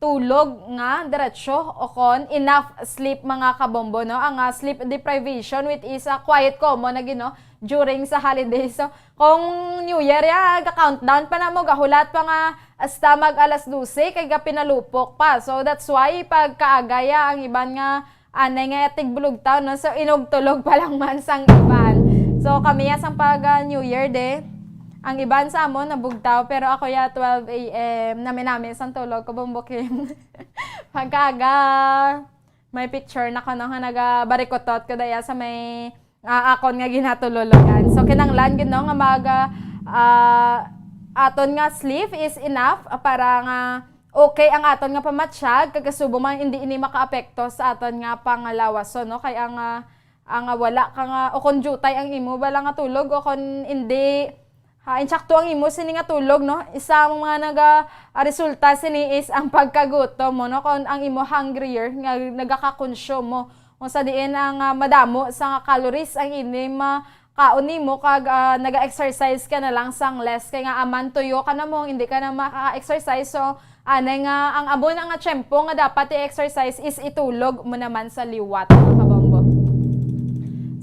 tulog nga diretso o kon enough sleep, mga kabombo, no? Ang, ah, sleep deprivation, which is, ah, quite common na gid, no, during sa holiday. So, kung New Year ya, ga-countdown pa na mo, gahulat pa nga hasta mag alas dose, kay gapinalupok pa. So, that's why pagkaaga ya ang iban nga anay nga tigbulugtaw, no? So, inugtulog pa lang man sang iban. So, kami ya sang pag, ah, New Year de, ang iban sa amon nabugtaw, pero ako ya twelve a m, nami-nami sang tulog ko, Bombo Kim. Pagkaaga, may picture na ko, no, nga nagabarikotot ko daya sa may, ah, akon nga ginatulologan. So, kinahanglan gid, no, nga mag, ah, ah, aton nga sleep is enough para nga okay ang aton nga pamatyag, kag kasubo man hindi ini makaapekto sa aton nga panglawason, no? Kay ang, ah, ang, ah, wala ka nga, o kon diutay ang imo bala nga tulog, o kon hindi, ha, insakto ang imo sini nga tulog, no? Isa ang mga naga, ah, resulta sini is ang pagkagutom mo, no? Kung ang imo hungrier nga nagakakonsumo, kung sa diin ang, ah, madamo sa nga calories ang imo ma-, kaon nimo kag, ah, naga-exercise ka na lang sang less, kay nga aman tuyo ka na mo, hindi ka na maka-exercise. So, anay nga ang amo na nga tiyempo nga dapat i-exercise is itulog mo naman sa liwat, mga kabombo.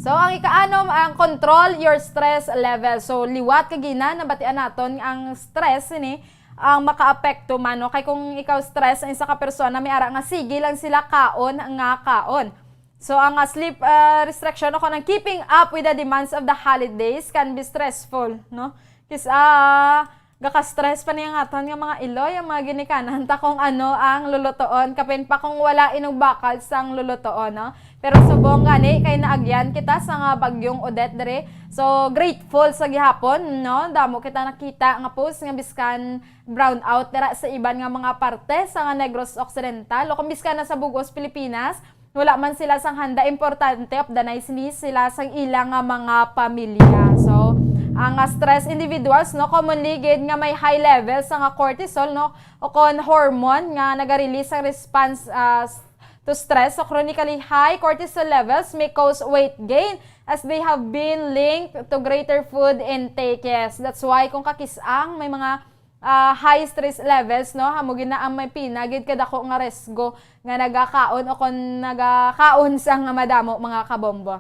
So, ang ikaanom, ang control your stress level. So, liwat kagina, nabatian naton ang stress ini ang makaapekto man, no? Kay kung ikaw stress ang isa ka persona, may ara nga sige lang sila kaon nga kaon. So, ang, ah, sleep, ah, restriction o kon ang keeping up with the demands of the holidays can be stressful, no? Kis-, ah, gaka-stress pa niya nga aton nga mga iloy, ang mga ginikanan ta kung ano ang lulutoon, kapin pa kung wala inugbakal sang lulutoon, no? Pero subong gani kay naagyan kita sa nga bagyong Odette diri. So, grateful sa gihapon, no? Damo kita nakita nga post nga biskan brownout dira sa iban nga mga parte sa nga Negros Occidental o kung biskan na sa bug-os Pilipinas, wala man sila sang handa, importante updanay sini sila sang ila nga mga pamilya. So, ang, ah, stress individuals, no, commonly gid nga may high levels sa nga cortisol, no, o kon hormone nga naga-release ang response, ah, s-, to stress. So, chronically high cortisol levels may cause weight gain as they have been linked to greater food intake. Yes, that's why kung kakis-ang may mga ah, high stress levels, no? Amo gid na ang may pinagid kadako nga risgo nga nagakaon o kon nagakaon sa nga madamo, mga kabombo.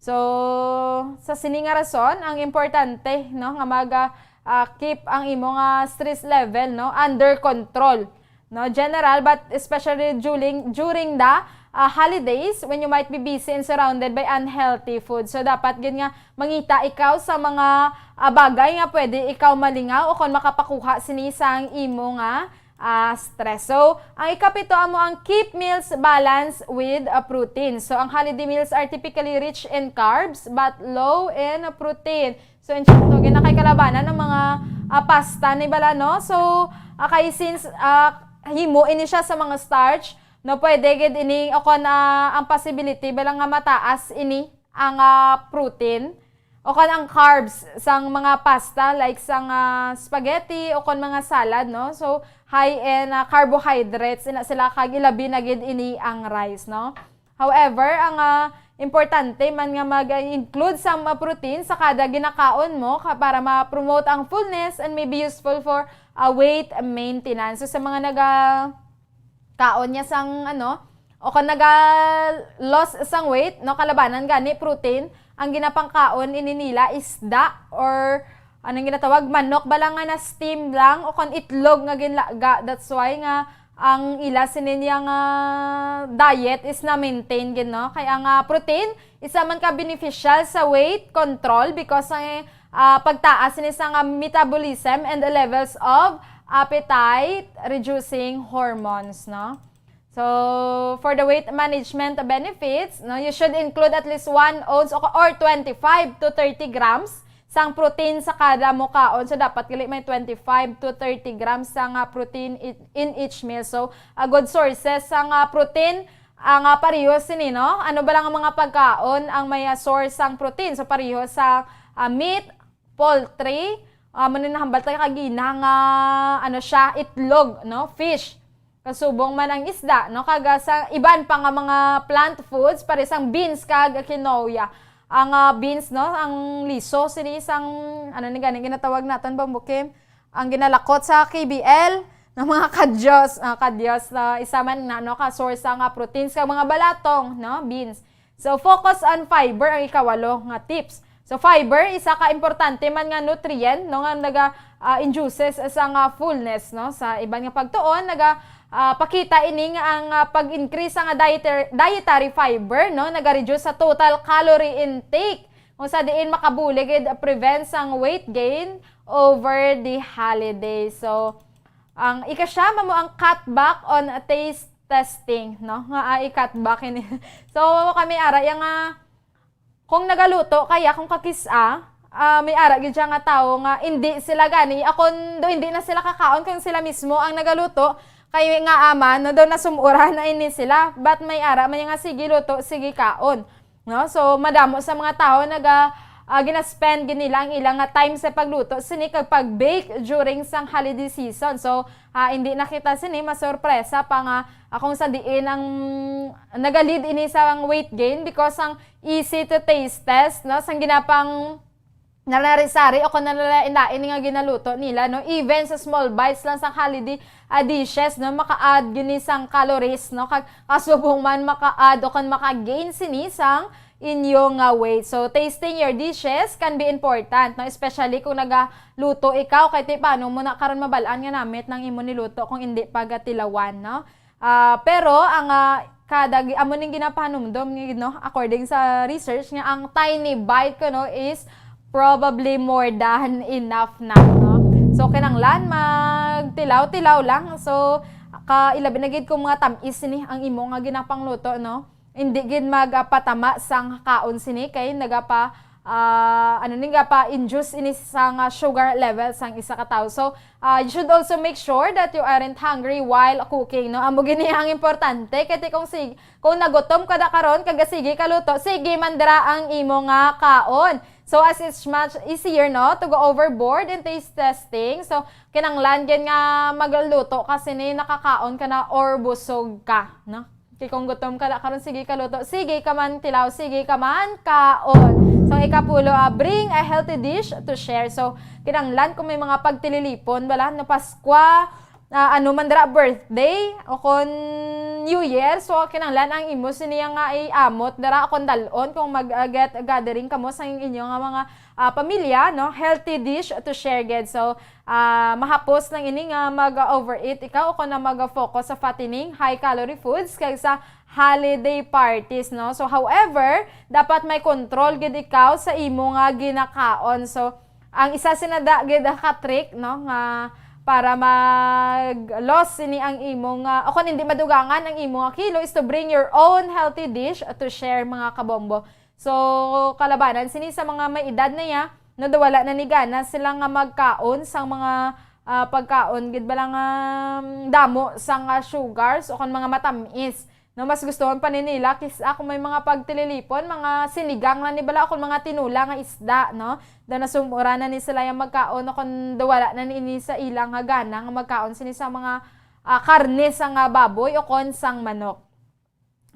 So, sa sini nga rason, ang importante, no, nga mag, ah, ah, keep ang imo nga stress level, no, under control, no, general, but especially during, during the, ah, holidays when you might be busy and surrounded by unhealthy food. So, dapat gid nga mangita ikaw sa mga, ah, bagay nga pwede ikaw malingaw o kon makapakuha sini sang imo nga, ah, stress. So, ang ikapito amo ang keep meals balanced with, ah, protein. So, ang holiday meals are typically rich in carbs but low in protein. So, insakto gid na kay kalabanan ang mga, ah, pasta ni bala, no? So, ah, kay since, ah, himo ini siya sa mga starch, no, pwede gid ini o kon, ah, ang possibility bala nga mataas ini ang, ah, protein o kon ang carbs sang mga pasta like sang, ah, spaghetti o kon mga salad, no? So, high in, ah, carbohydrates ina sila kag ilabi na gid ini ang rice, no? However, ang, ah, importante man nga mag-include sa mga protein sa kada ginakaon mo ka-, para ma-promote ang fullness and may be useful for, ah, weight maintenance. So, sa mga naga-, kaon niya sang, ano, o kung naga-loss sang weight, no, kalabanan gani protein, ang ginapangkaon ini nila isda or anong ginatawag, manok ba lang nga na-steam lang o kung itlog nga ginlaga. That's why nga ang ila sini niya nga diet is na-maintain gid, no? Kay ang, ah, protein isa man ka beneficial sa weight control because ang, ah, pagtaas ni sa nga metabolism and the levels of appetite reducing hormones, no? So, for the weight management benefits, no, you should include at least one ounce o, or twenty-five to thirty grams sang protein sa kada mo kaon. So, dapat gali may twenty-five to thirty grams sang, ah, protein i-, in each meal. So, a good sources sang, ah, protein ang, ah, pareho sini, no? Ano ba lang ang mga pagkaon ang may, ah, source sang protein? So, pareho sa, ah, meat, poultry, ah, amo ni nahambal tayo kagina nga, ano siya, itlog, no? Fish. Kasubong man ang isda, no? Kag, ah, sa iban pa nga mga plant foods, pareho sang beans kag quinoa. Ang, ah, beans, no? Ang liso, sini sang, ano ni gani ginatawag naton, Bombo Kim? Ang ginalakot sa K B L, ng mga kadyos, ah, kadyos, ah, isa man na, no, ka source sa nga proteins kag mga balatong, no, beans. So, focus on fiber ang ikawalo nga tips. So, fiber, isa ka importante man nga nutrient, no, nga naga, ah, induces sa nga fullness, no, sa iban nga pagtuon, naga, ah, pakita ini nga ang, ah, pag-increase sa nga dietary, dietary fiber, no, naga-reduce sa total calorie intake, kung sa diin makabulig gid prevent sang weight gain over the holiday. So, ang ikasiyam amo ang cut back on taste testing, no? Nga, ah, i-cut back ini. So, kami ara iya nga, kung nagaluto kaya kung kakis-a, ah, may ara gid siya nga tawo nga hindi sila gani, akon do hindi na sila kakaon kung sila mismo ang nagaluto, kay nga aman, no, do nasum-uran na ini sila. But may ara man iya nga, "Sige, luto, sige, kaon." No? So, madamo sa mga tawo naga, ah, gina-spend gid nila ang ilang nga time sa pagluto sini kag pag-bake during sang holiday season. So, ah, hindi na kita sini masorpresa pa nga, ah, kung sa diin ang naga-lead ini sa ang weight gain because ang easy to taste test, no? Sang ginapang nalari-sari o kung nalalain-lain nga ginaluto nila, no? Even sa small bites lang sa holiday, ah, dishes, no? Maka-add gini sang calories, no? Kag kasubong man maka-add o kung maka-gain sini sang inyo nga weight. So, tasting your dishes can be important, no? Especially kung nagaluto ikaw, kay ti paano mo na karon mabal-an nga namit nang imo niluto kung hindi pa gatilawan, no? Ah, pero ang, ah, kada gi-, amo ning ginapahanumdom, no, according sa research, nga ang tiny bite kuno is probably more than enough na, no? So, kinahanglan magtilaw-tilaw lang. So, ka, ilabi na gid kung mga tam-is sini ang imo nga ginapangluto, no? Hindi gid magapatama sang kaon sini kay nagapa, ah, ano ni, gapa-induce ini sa nga sugar level sang isa ka tawo. So, ah, you should also make sure that you aren't hungry while cooking, no? Amo gini ang importante kay ti kung sig-, kung nagutom ka da karon kag sige ka luto, sige man dira ang imo nga kaon. So, as it's much easier, no, to go overboard in taste testing. So, kinahanglan gid nga magluto ka sini, nakakaon ka na or busog ka, no? Kay kung gutom ka na karon, sige ka luto, sige ka man tilaw, sige ka man kaon. So, ikapulo, ah, bring a healthy dish to share. So, kinahanglan kung may mga pagtililipon, bala, no, Paskwa, ah, ano man dira, birthday, o kon New Year, so, kinahanglan ang imo sini nga iamot dira, o kon dal-on, kung mag, ah, get gathering kamo sa inyo nga mga, ah, pamilya, no, healthy dish to share gid. So, ah, mahapos lang ini nga mag-overeat ikaw o kon na mag-focus sa fattening, high-calorie foods kag sa holiday parties, no? So, however, dapat may control gid ikaw sa imo nga ginakaon. So, ang isa sina da gid ka trick, no, nga para mag-loss sini ang imo nga, o kon hindi madugangan ang imo nga kilo, is to bring your own healthy dish to share, mga kabombo. So, kalabanan sini sa mga may edad na ya, no, daw wala na ni gana sila nga magkaon sang mga, ah, pagkaon gid bala nga, mm, damo sang, ah, sugars o kon mga matamis. No, mas gustuhan pa ni nila kis-a kung may mga pagtililipon, mga sinigang lang ni bala o kon mga tinula nga isda, no? Daw nasum-uran na ni sila yang magkaon o kon daw wala na ni ini sa ilang nga gana nga magkaon sini sa mga, ah, karne sang, ah, baboy o kon sang manok.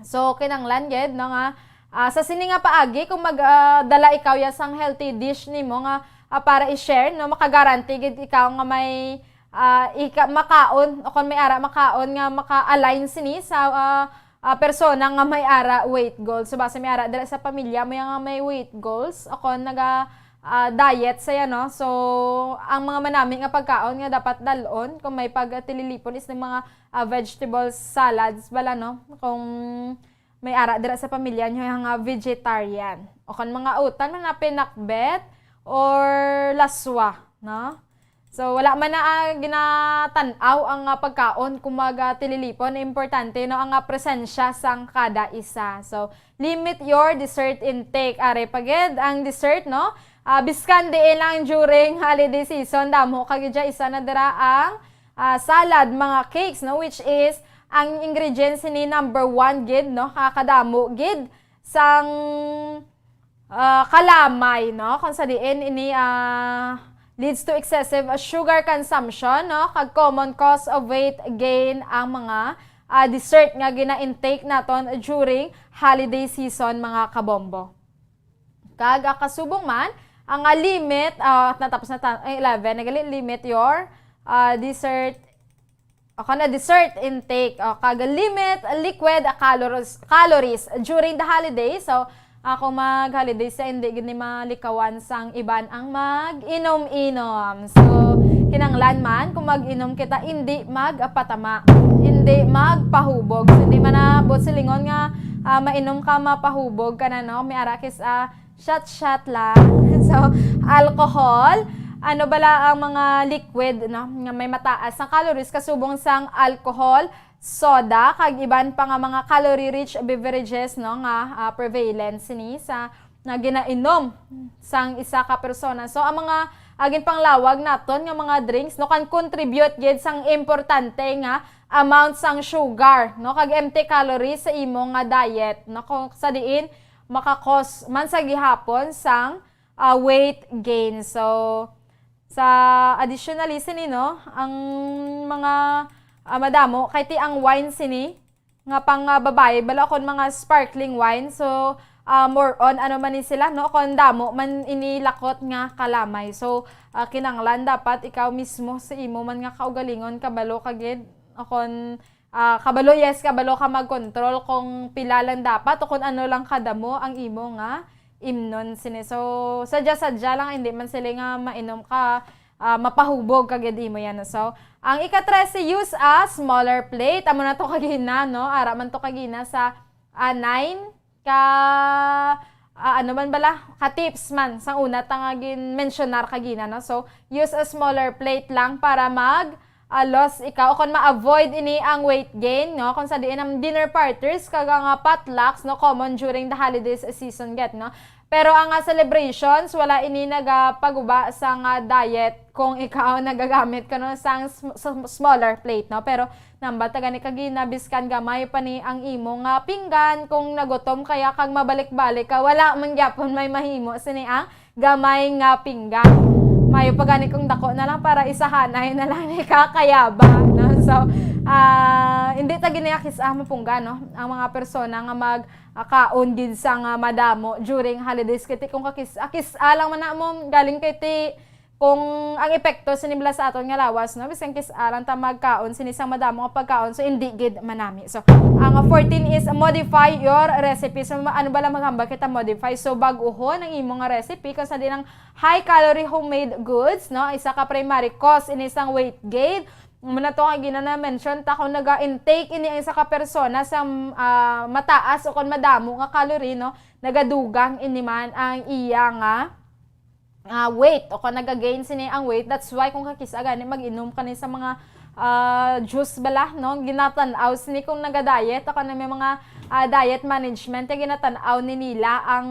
So, kinahanglan gid, no, nga, ah, sa sini nga paagi, kung mag, ah, dala ikaw ya sang healthy dish nimo nga, ah, para i-share, no, makagaranti gid ikaw nga may, ah, ika-, makaon, o kon may ara makaon nga maka-align sini sa, ah, ah, persona nga may ara weight goals. So, basta may ara dira sa pamilya mo ya nga may weight goals, o kon naga, ah, diet saya, no? So, ang mga manami nga pagkaon nga dapat dal-on kung may pagtililipon is ng mga, ah, vegetables, salads bala, no? Kung may ara dira sa pamilya nyo nga vegetarian. O kon mga utan man na pinakbet or laswa, no? So, wala man na, ah, ginatan-aw ang, ah, pagkaon kung mag, ah, tililipon. Importante, no, ang, ah, presensya sang kada isa. So, limit your dessert intake. Are pa gid ang dessert, no? Ah, biskan diin lang during holiday season, damo kag dya isa na dira ang, ah, salad, mga cakes, no, which is ang ingredients ni number one gid, no, kakadamo gid sang, ah, kalamay, no, kung sa diin ini, ah, leads to excessive, ah, sugar consumption, no, kag common cause of weight gain ang mga, ah, dessert nga gina-intake naton during holiday season, mga kabombo. Kag, ah, kasubong man, ang, ah, limit, ah, natapos na ta-, ay, eleven, nagali, limit your, ah, dessert, o kana dessert intake, o kag limit liquid, ah, calories, calories during the holiday. So, ah, kung mag-holiday sa, hindi gid ni malikawan sang iban ang mag-inom-inom. So, kinanglan man, kung mag-inom kita, hindi magpatama, hindi magpahubog. So, hindi man na buot silingon nga, ah, mainom ka, mapahubog ka na, no? May ara kis-, ah, shot-shot lang. So, alcohol, ano bala ang mga liquid, no, nga may mataas nga calories kasubong sang alcohol, soda, kag iban pa nga mga calorie-rich beverages, no, nga, ah, prevalent sini sa, nga ginainom sang isa ka persona. So, ang mga, ah, ginpanglawag naton nga mga drinks, no, can contribute gid sang importante nga amount sang sugar, no, kag empty calories sa imo nga diet, no, kung sa diin maka-cause man sa gihapon sang, ah, weight gain. So, sa additionally sini, no, ang mga, ah, madamo kay ti ang wine sini nga pang, ah, babayi bala, kon mga sparkling wine. So, ah, more on ano man ni sila, no, kon damo man ini lakot nga kalamay. So, ah, kinanglan dapat ikaw mismo sa imo man nga kaugalingon kabalo ka gid, o kon, ah, kabalo, yes, kabalo ka mag-control kung pila lang dapat o kung ano lang kadamo ang imo nga imnon sini. So, sadya-sadya lang, hindi man sila nga mainom ka, ah, mapahubog ka gid imo yan. So, ang ika-trese, use a smaller plate. Amo na to kagina, no? Ara man to kagina sa, ah, nine ka, ah, ano man bala, ka tips man sang una ta nga gin-mensionar kagina, no? So, use a smaller plate lang para mag, ah, loss ikaw, o kon ma-avoid ini ang weight gain, no? Kung sa diin ang dinner parties kag ang, ah, potlucks, no, common during the holidays season gid, no? Pero ang, ah, celebrations, wala ini nagapaguba sang, ah, diet kung ikaw nagagamit ka, no, sang sm-, sa smaller plate, no? Pero nambal ta gani kagina, biskan gamay pa ni ang imo nga pinggan, kung nagutom kaya kag mabalik-balik ka, wala man gyapon may mahimo sini ang gamay nga pinggan. Mayo pa gani kung dako na lang para isahanay na lang ni kakayaba, no? So, ah, hindi ta gini kis-a mapungga, no? Ang mga persona nga mag, ah, kaon gid sang, ah, madamo during holidays. Kay ti kung kakis-, ah, kis-a lang man na mo, galing kay ti kung ang epekto sini bala sa aton nga lawas, no? Bisan kis-a lang ta magkaon sini sang madamo nga pagkaon, so hindi gid manami. So, ang fourteen is modify your recipe. So, ma-, ano bala maghambal kita modify? So, bag-uhon ang imo nga recipe kung sa diin ang high calorie homemade goods, no? Isa ka primary cause ini sang weight gain. Muna to nga gina-, na-mention ta, kung naga-intake ini ang isa ka persona sa, ah, mataas o kon madamo nga calorie, no? Nagadugang ini man ang iya nga ah, weight, o kung naga-gain sini ang weight. That's why kung kakis-a gani mag-inom ka ni sa mga, ah, juice bala, no? Ginatan-aw sini kung naga-diet, o kung may mga, ah, diet management, kaya ginatan-aw ni nila ang,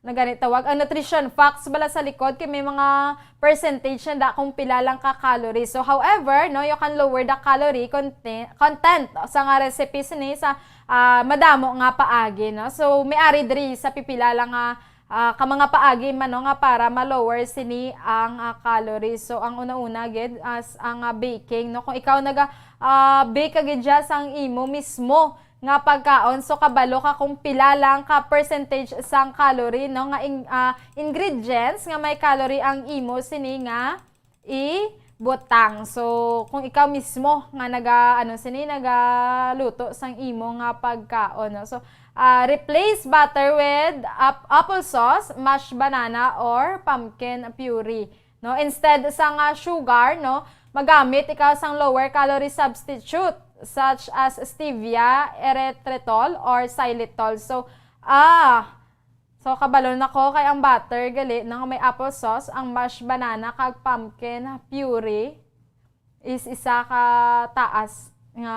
nagani tawag, ang nutrition facts bala sa likod, kay may mga percentage na da kung pila lang ka calories. So, however, no, you can lower the calorie content, content sa nga recipes ni sa, ah, madamo nga paagi, no? So, may ari diri sa pipila lang nga ah, ka mga paagi man, no, nga para ma-lower sini ang, ah, calories. So, ang una-una gid as ang, ah, baking, no, kung ikaw naga, ah, bake ka gid dya sang imo mismo nga pagkaon, so kabalo ka kung pila lang ka percentage sang calorie, no, nga in-, ah, ingredients nga may calorie ang imo sini nga ibutang. So, kung ikaw mismo nga naga, ano, sini, nagaluto sang imo nga pagkaon, no? So, ah, replace butter with ap-, applesauce, mashed banana, or pumpkin puree, no? Instead sa nga sugar, no, magamit ikaw sang lower calorie substitute such as stevia, erythritol, or xylitol. So, ah, So, kabalo na ko kay ang butter gali nga may applesauce, ang mashed banana kag pumpkin puree is isa ka taas nga,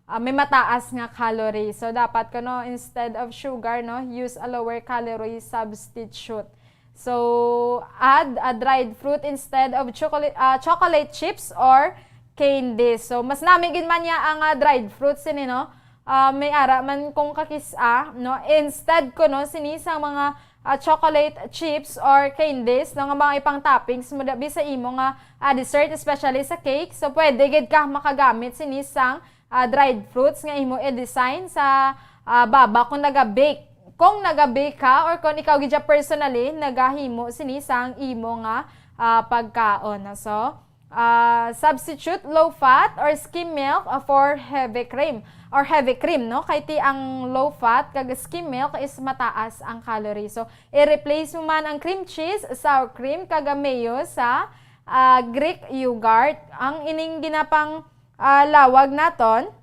ah, may mataas nga calorie. So, dapat kuno, instead of sugar, no, use a lower calorie substitute. So, add a dried fruit instead of chocolate, ah, chocolate chips or candies. So, mas nami gid man niya ang, ah, dried fruits ini, no? Ah, may ara man kung kakis-a, no? Instead ko, no, sini sa mga, ah, chocolate chips or candies, no, nga mga ipang toppings mo dabi sa imo nga, ah, dessert, especially sa cake. So, pwede gid ka makagamit sini sang, ah, dried fruits nga imo i-design sa, ah, baba kung naga-bake. Kung naga-bake ka or kung ikaw gid siya personally nagahimo sini sang imo nga, ah, pagkaon. So, ah, substitute low fat or skim milk, ah, for heavy cream or heavy cream, no? Kay ti ang low fat kag skim milk is mataas ang calorie. So, i-replace mo man ang cream cheese, sour cream, kag ang mayo sa, ah, Greek yogurt. Ang ining ginapang, ah, lawag naton,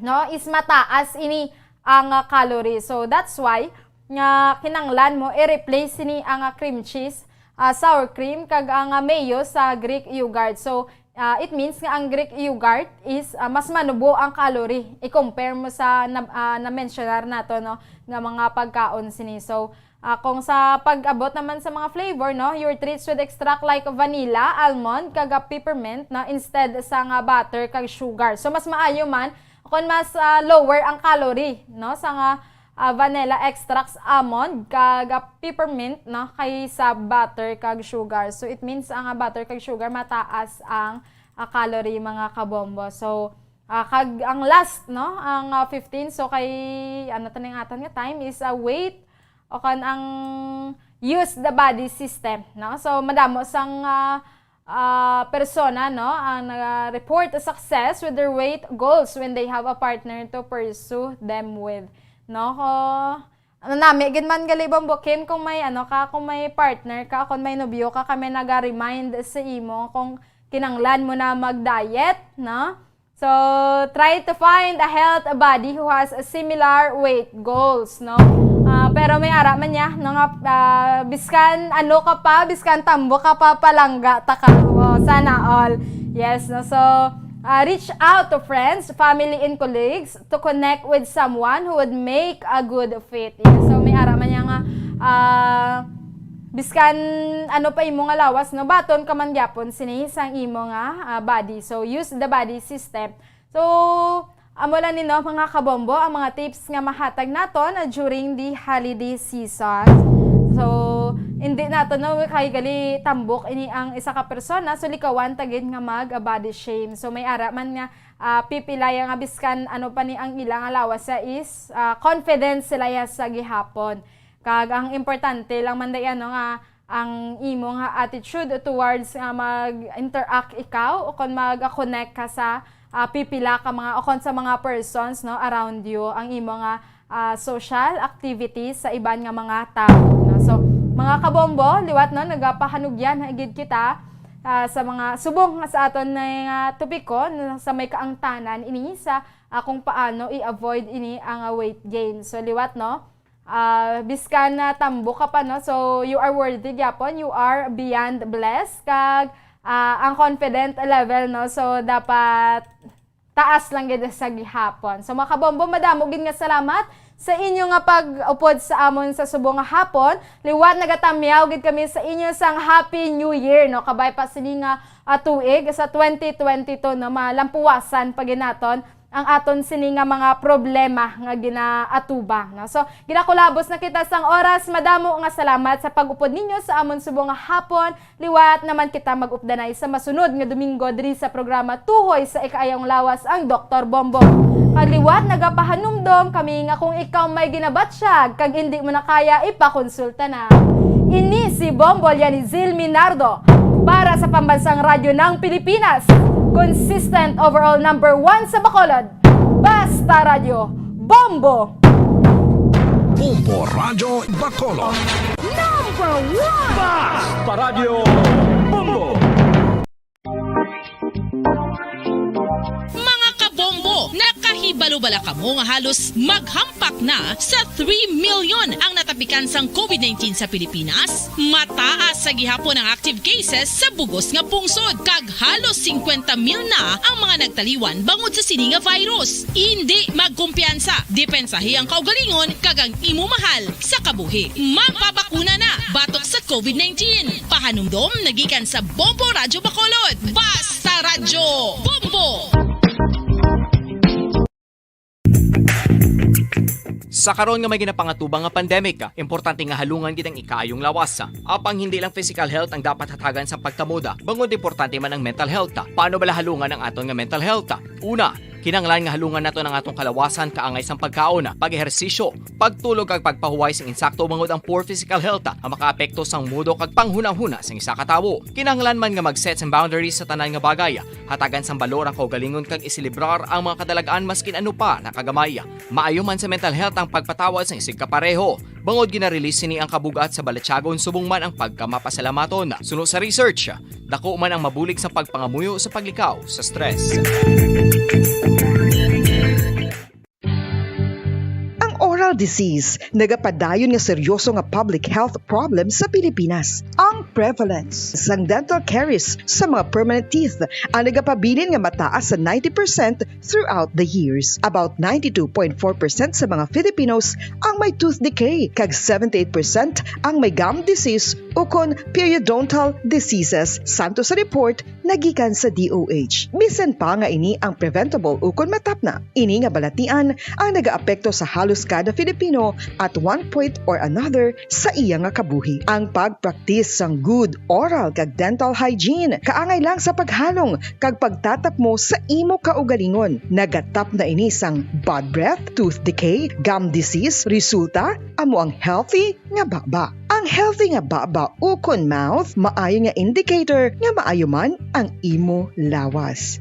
no, is mataas ini ang, ah, calorie. So, that's why nga kinanglan mo i-replace sini ang, ah, cream cheese, ah, sour cream, kag ang, ah, mayo sa Greek yogurt. So, ah, it means nga ang Greek yogurt is, ah, mas manubo ang calorie i-compare mo sa na, ah, na-mentionar nato, no, nga mga pagkaon sini. So, ah, kung sa pag-abot naman sa mga flavor, no, your treats with extract like vanilla, almond, kag, ah, peppermint, no, instead sa nga butter kag sugar. So, mas maayo man kung mas, ah, lower ang calorie, no, sa nga, ah, vanilla extracts, almond, kag, ah, peppermint, no, kaysa butter kag sugar. So, it means ang, ah, butter kag sugar mataas ang, ah, calorie, mga kabombo. So, ah, kag ang last, no, ang, ah, fifteen, so kay, ano to ning aton nga time is, ah, weight o kan ang use the body system, no? So, madamo sang, ah, ah, persona, no, ang nag-report success with their weight goals when they have a partner to pursue them with, no? Ko, ano, nami gid man gali, Bombo Kim, kung may ano ka, kung may partner ka, kung may nobyo ka, kami naga-remind sa imo kung kinanglan mo na mag-diet, no? So, try to find a health buddy who has a similar weight goals, no? Ah, pero may ara man niya, no, nga, ah, biskan ano ka pa, biskan tambo ka pa, palangga ta ka. Wow, sana all. Yes, no? So, ah, reach out to friends, family, and colleagues to connect with someone who would make a good fit. Yeah, so, may ara man niya nga, ah, biskan ano pa imo nga lawas, no, baton ka man gyapon sini sang imo nga, ah, body. So, use the body system. So, amo lang ni, no, mga kabombo, ang mga tips nga mahatag naton, ah, during the holiday season. So, hindi naton, no, kay gali tambok ini ang isa ka persona, so likawan ta gid nga mag, ah, body shame. So, may ara man nga, ah, pipila ya nga biskan ano pa ni ang ila nga lawas ya is, ah, confident sila ya sa gihapon. Kag ang importante lang man day, ano, nga ang imo nga attitude towards nga mag-interact ikaw o kon mag-connect ka sa, ah, pipila ka mga, o kon sa mga persons, no, around you, ang imo nga, ah, social activities sa iban nga mga tawo, no? So, mga kabombo, liwat, no, nagapahanugyan na gid kita, ah, sa mga subong nga sa aton nga topiko, no, sa may kaangtanan ini sa, ah, kung paano i-avoid ini ang, ah, weight gain. So, liwat, no? Ah, biskan na tambo ka pa, no? So, you are worthy gyapon. You are beyond blessed. Kag, ah, ang confident level, no? So, dapat taas lang gid sa gihapon. So, mga kabombo, madamo gid nga salamat sa inyo nga pag-upod sa amon sa subong nga hapon. Liwat nagatamyaw gid kami sa inyo sang Happy New Year, no? Kabay pa sini nga, ah, tuig sa twenty twenty-two, no? Malampuwasan pa gid naton ang aton sini nga mga problema nga ginaatubang, no? So, ginakulabos na kita sang oras. Madamo nga salamat sa pag-upod ninyo sa amon subong nga hapon. Liwat naman kita mag-updanay sa masunod nga Domingo diri sa programa Tuhoy sa Ikaayong Lawas, ang Doktor Bombo. Kag liwat nagapahanumdom kami nga kung ikaw may ginabatsyag kag indi mo na kaya, ipakonsulta na. Ini si Bombo Lianizil Minardo para sa Pambansang Radyo ng Pilipinas, consistent overall number one sa Bacolod. Basta Radyo Bombo! Bombo Radyo Bacolod. Number one! Basta Radyo Bombo! Mga kabombo, nakahi Ibalo bala kamo nga halos maghampak na sa three million ang natapikan sang COVID nineteen sa Pilipinas? Mataas sa gihapon ang active cases sa bugos nga pungsod, kag halos singkwenta mil na ang mga nagtaliwan bangod sa sini nga virus. Indi magkumpiyansa, depensahi ang kaugalingon kag ang imo mahal sa kabuhi. Magpabakuna na batok sa COVID nineteen. Pahanumdom nagikan sa Bombo Radyo Bacolod. Basta Radyo Bombo! Sa karon nga may ginapangatubang nga pandemic, importante nga halungan gid ang ikaayong lawas. Apang hindi lang physical health ang dapat hatagan sa pagkamoda, bangod importante man ang mental health. Paano bala halungan ang aton nga mental health? Una, kinahanglan nga halungan naton ang atong kalawasan kaangay sang pagkaon, pag-ehersisyo, pagtulog kag pagpahuway sing insakto, bangod ang poor physical health ang makaapekto sang mood kag panghunahuna sang isa ka tawo. Kinahanglan man nga mag-set sang boundaries sa tanan nga bagay, hatagan sang balor ang kaugalingon kag iselebrar ang mga kadalag-an maskin ano pa na kagamay. Maayo man sa mental health ang pagpatawad sang isigkapareho, bangod gina-release sini ang kabug-at sa balatyagon subong man ang pagkamapasalamaton. Suno sa research, dako man ang mabulig sa pagpangamuyo sa paglikaw sa stress. Ang oral disease nagapadayon nga seryoso nga public health problem sa Pilipinas. Ang prevalence sang dental caries sa mga permanent teeth ang nagapabilin nga mataas sa ninety percent throughout the years. About ninety-two point four percent sa mga Filipinos ang may tooth decay, kag seventy-eight percent ang may gum disease ukon periodontal diseases, santo sa report nagikan sa D O H. Bisan pa nga ini ang preventable ukon matapna, ini nga balatian ang nagaapekto sa halos kada Filipino at one point or another sa iya nga kabuhi. Ang pagpraktis sang good oral kag dental hygiene kaangay lang sa paghalong kag pagtatapmo sa imo kaugalingon. Nagatapna ini sang bad breath, tooth decay, gum disease, resulta amo ang healthy nga baba. Ang healthy nga baba ukon mouth maayo nga indicator nga maayo man ang imo lawas.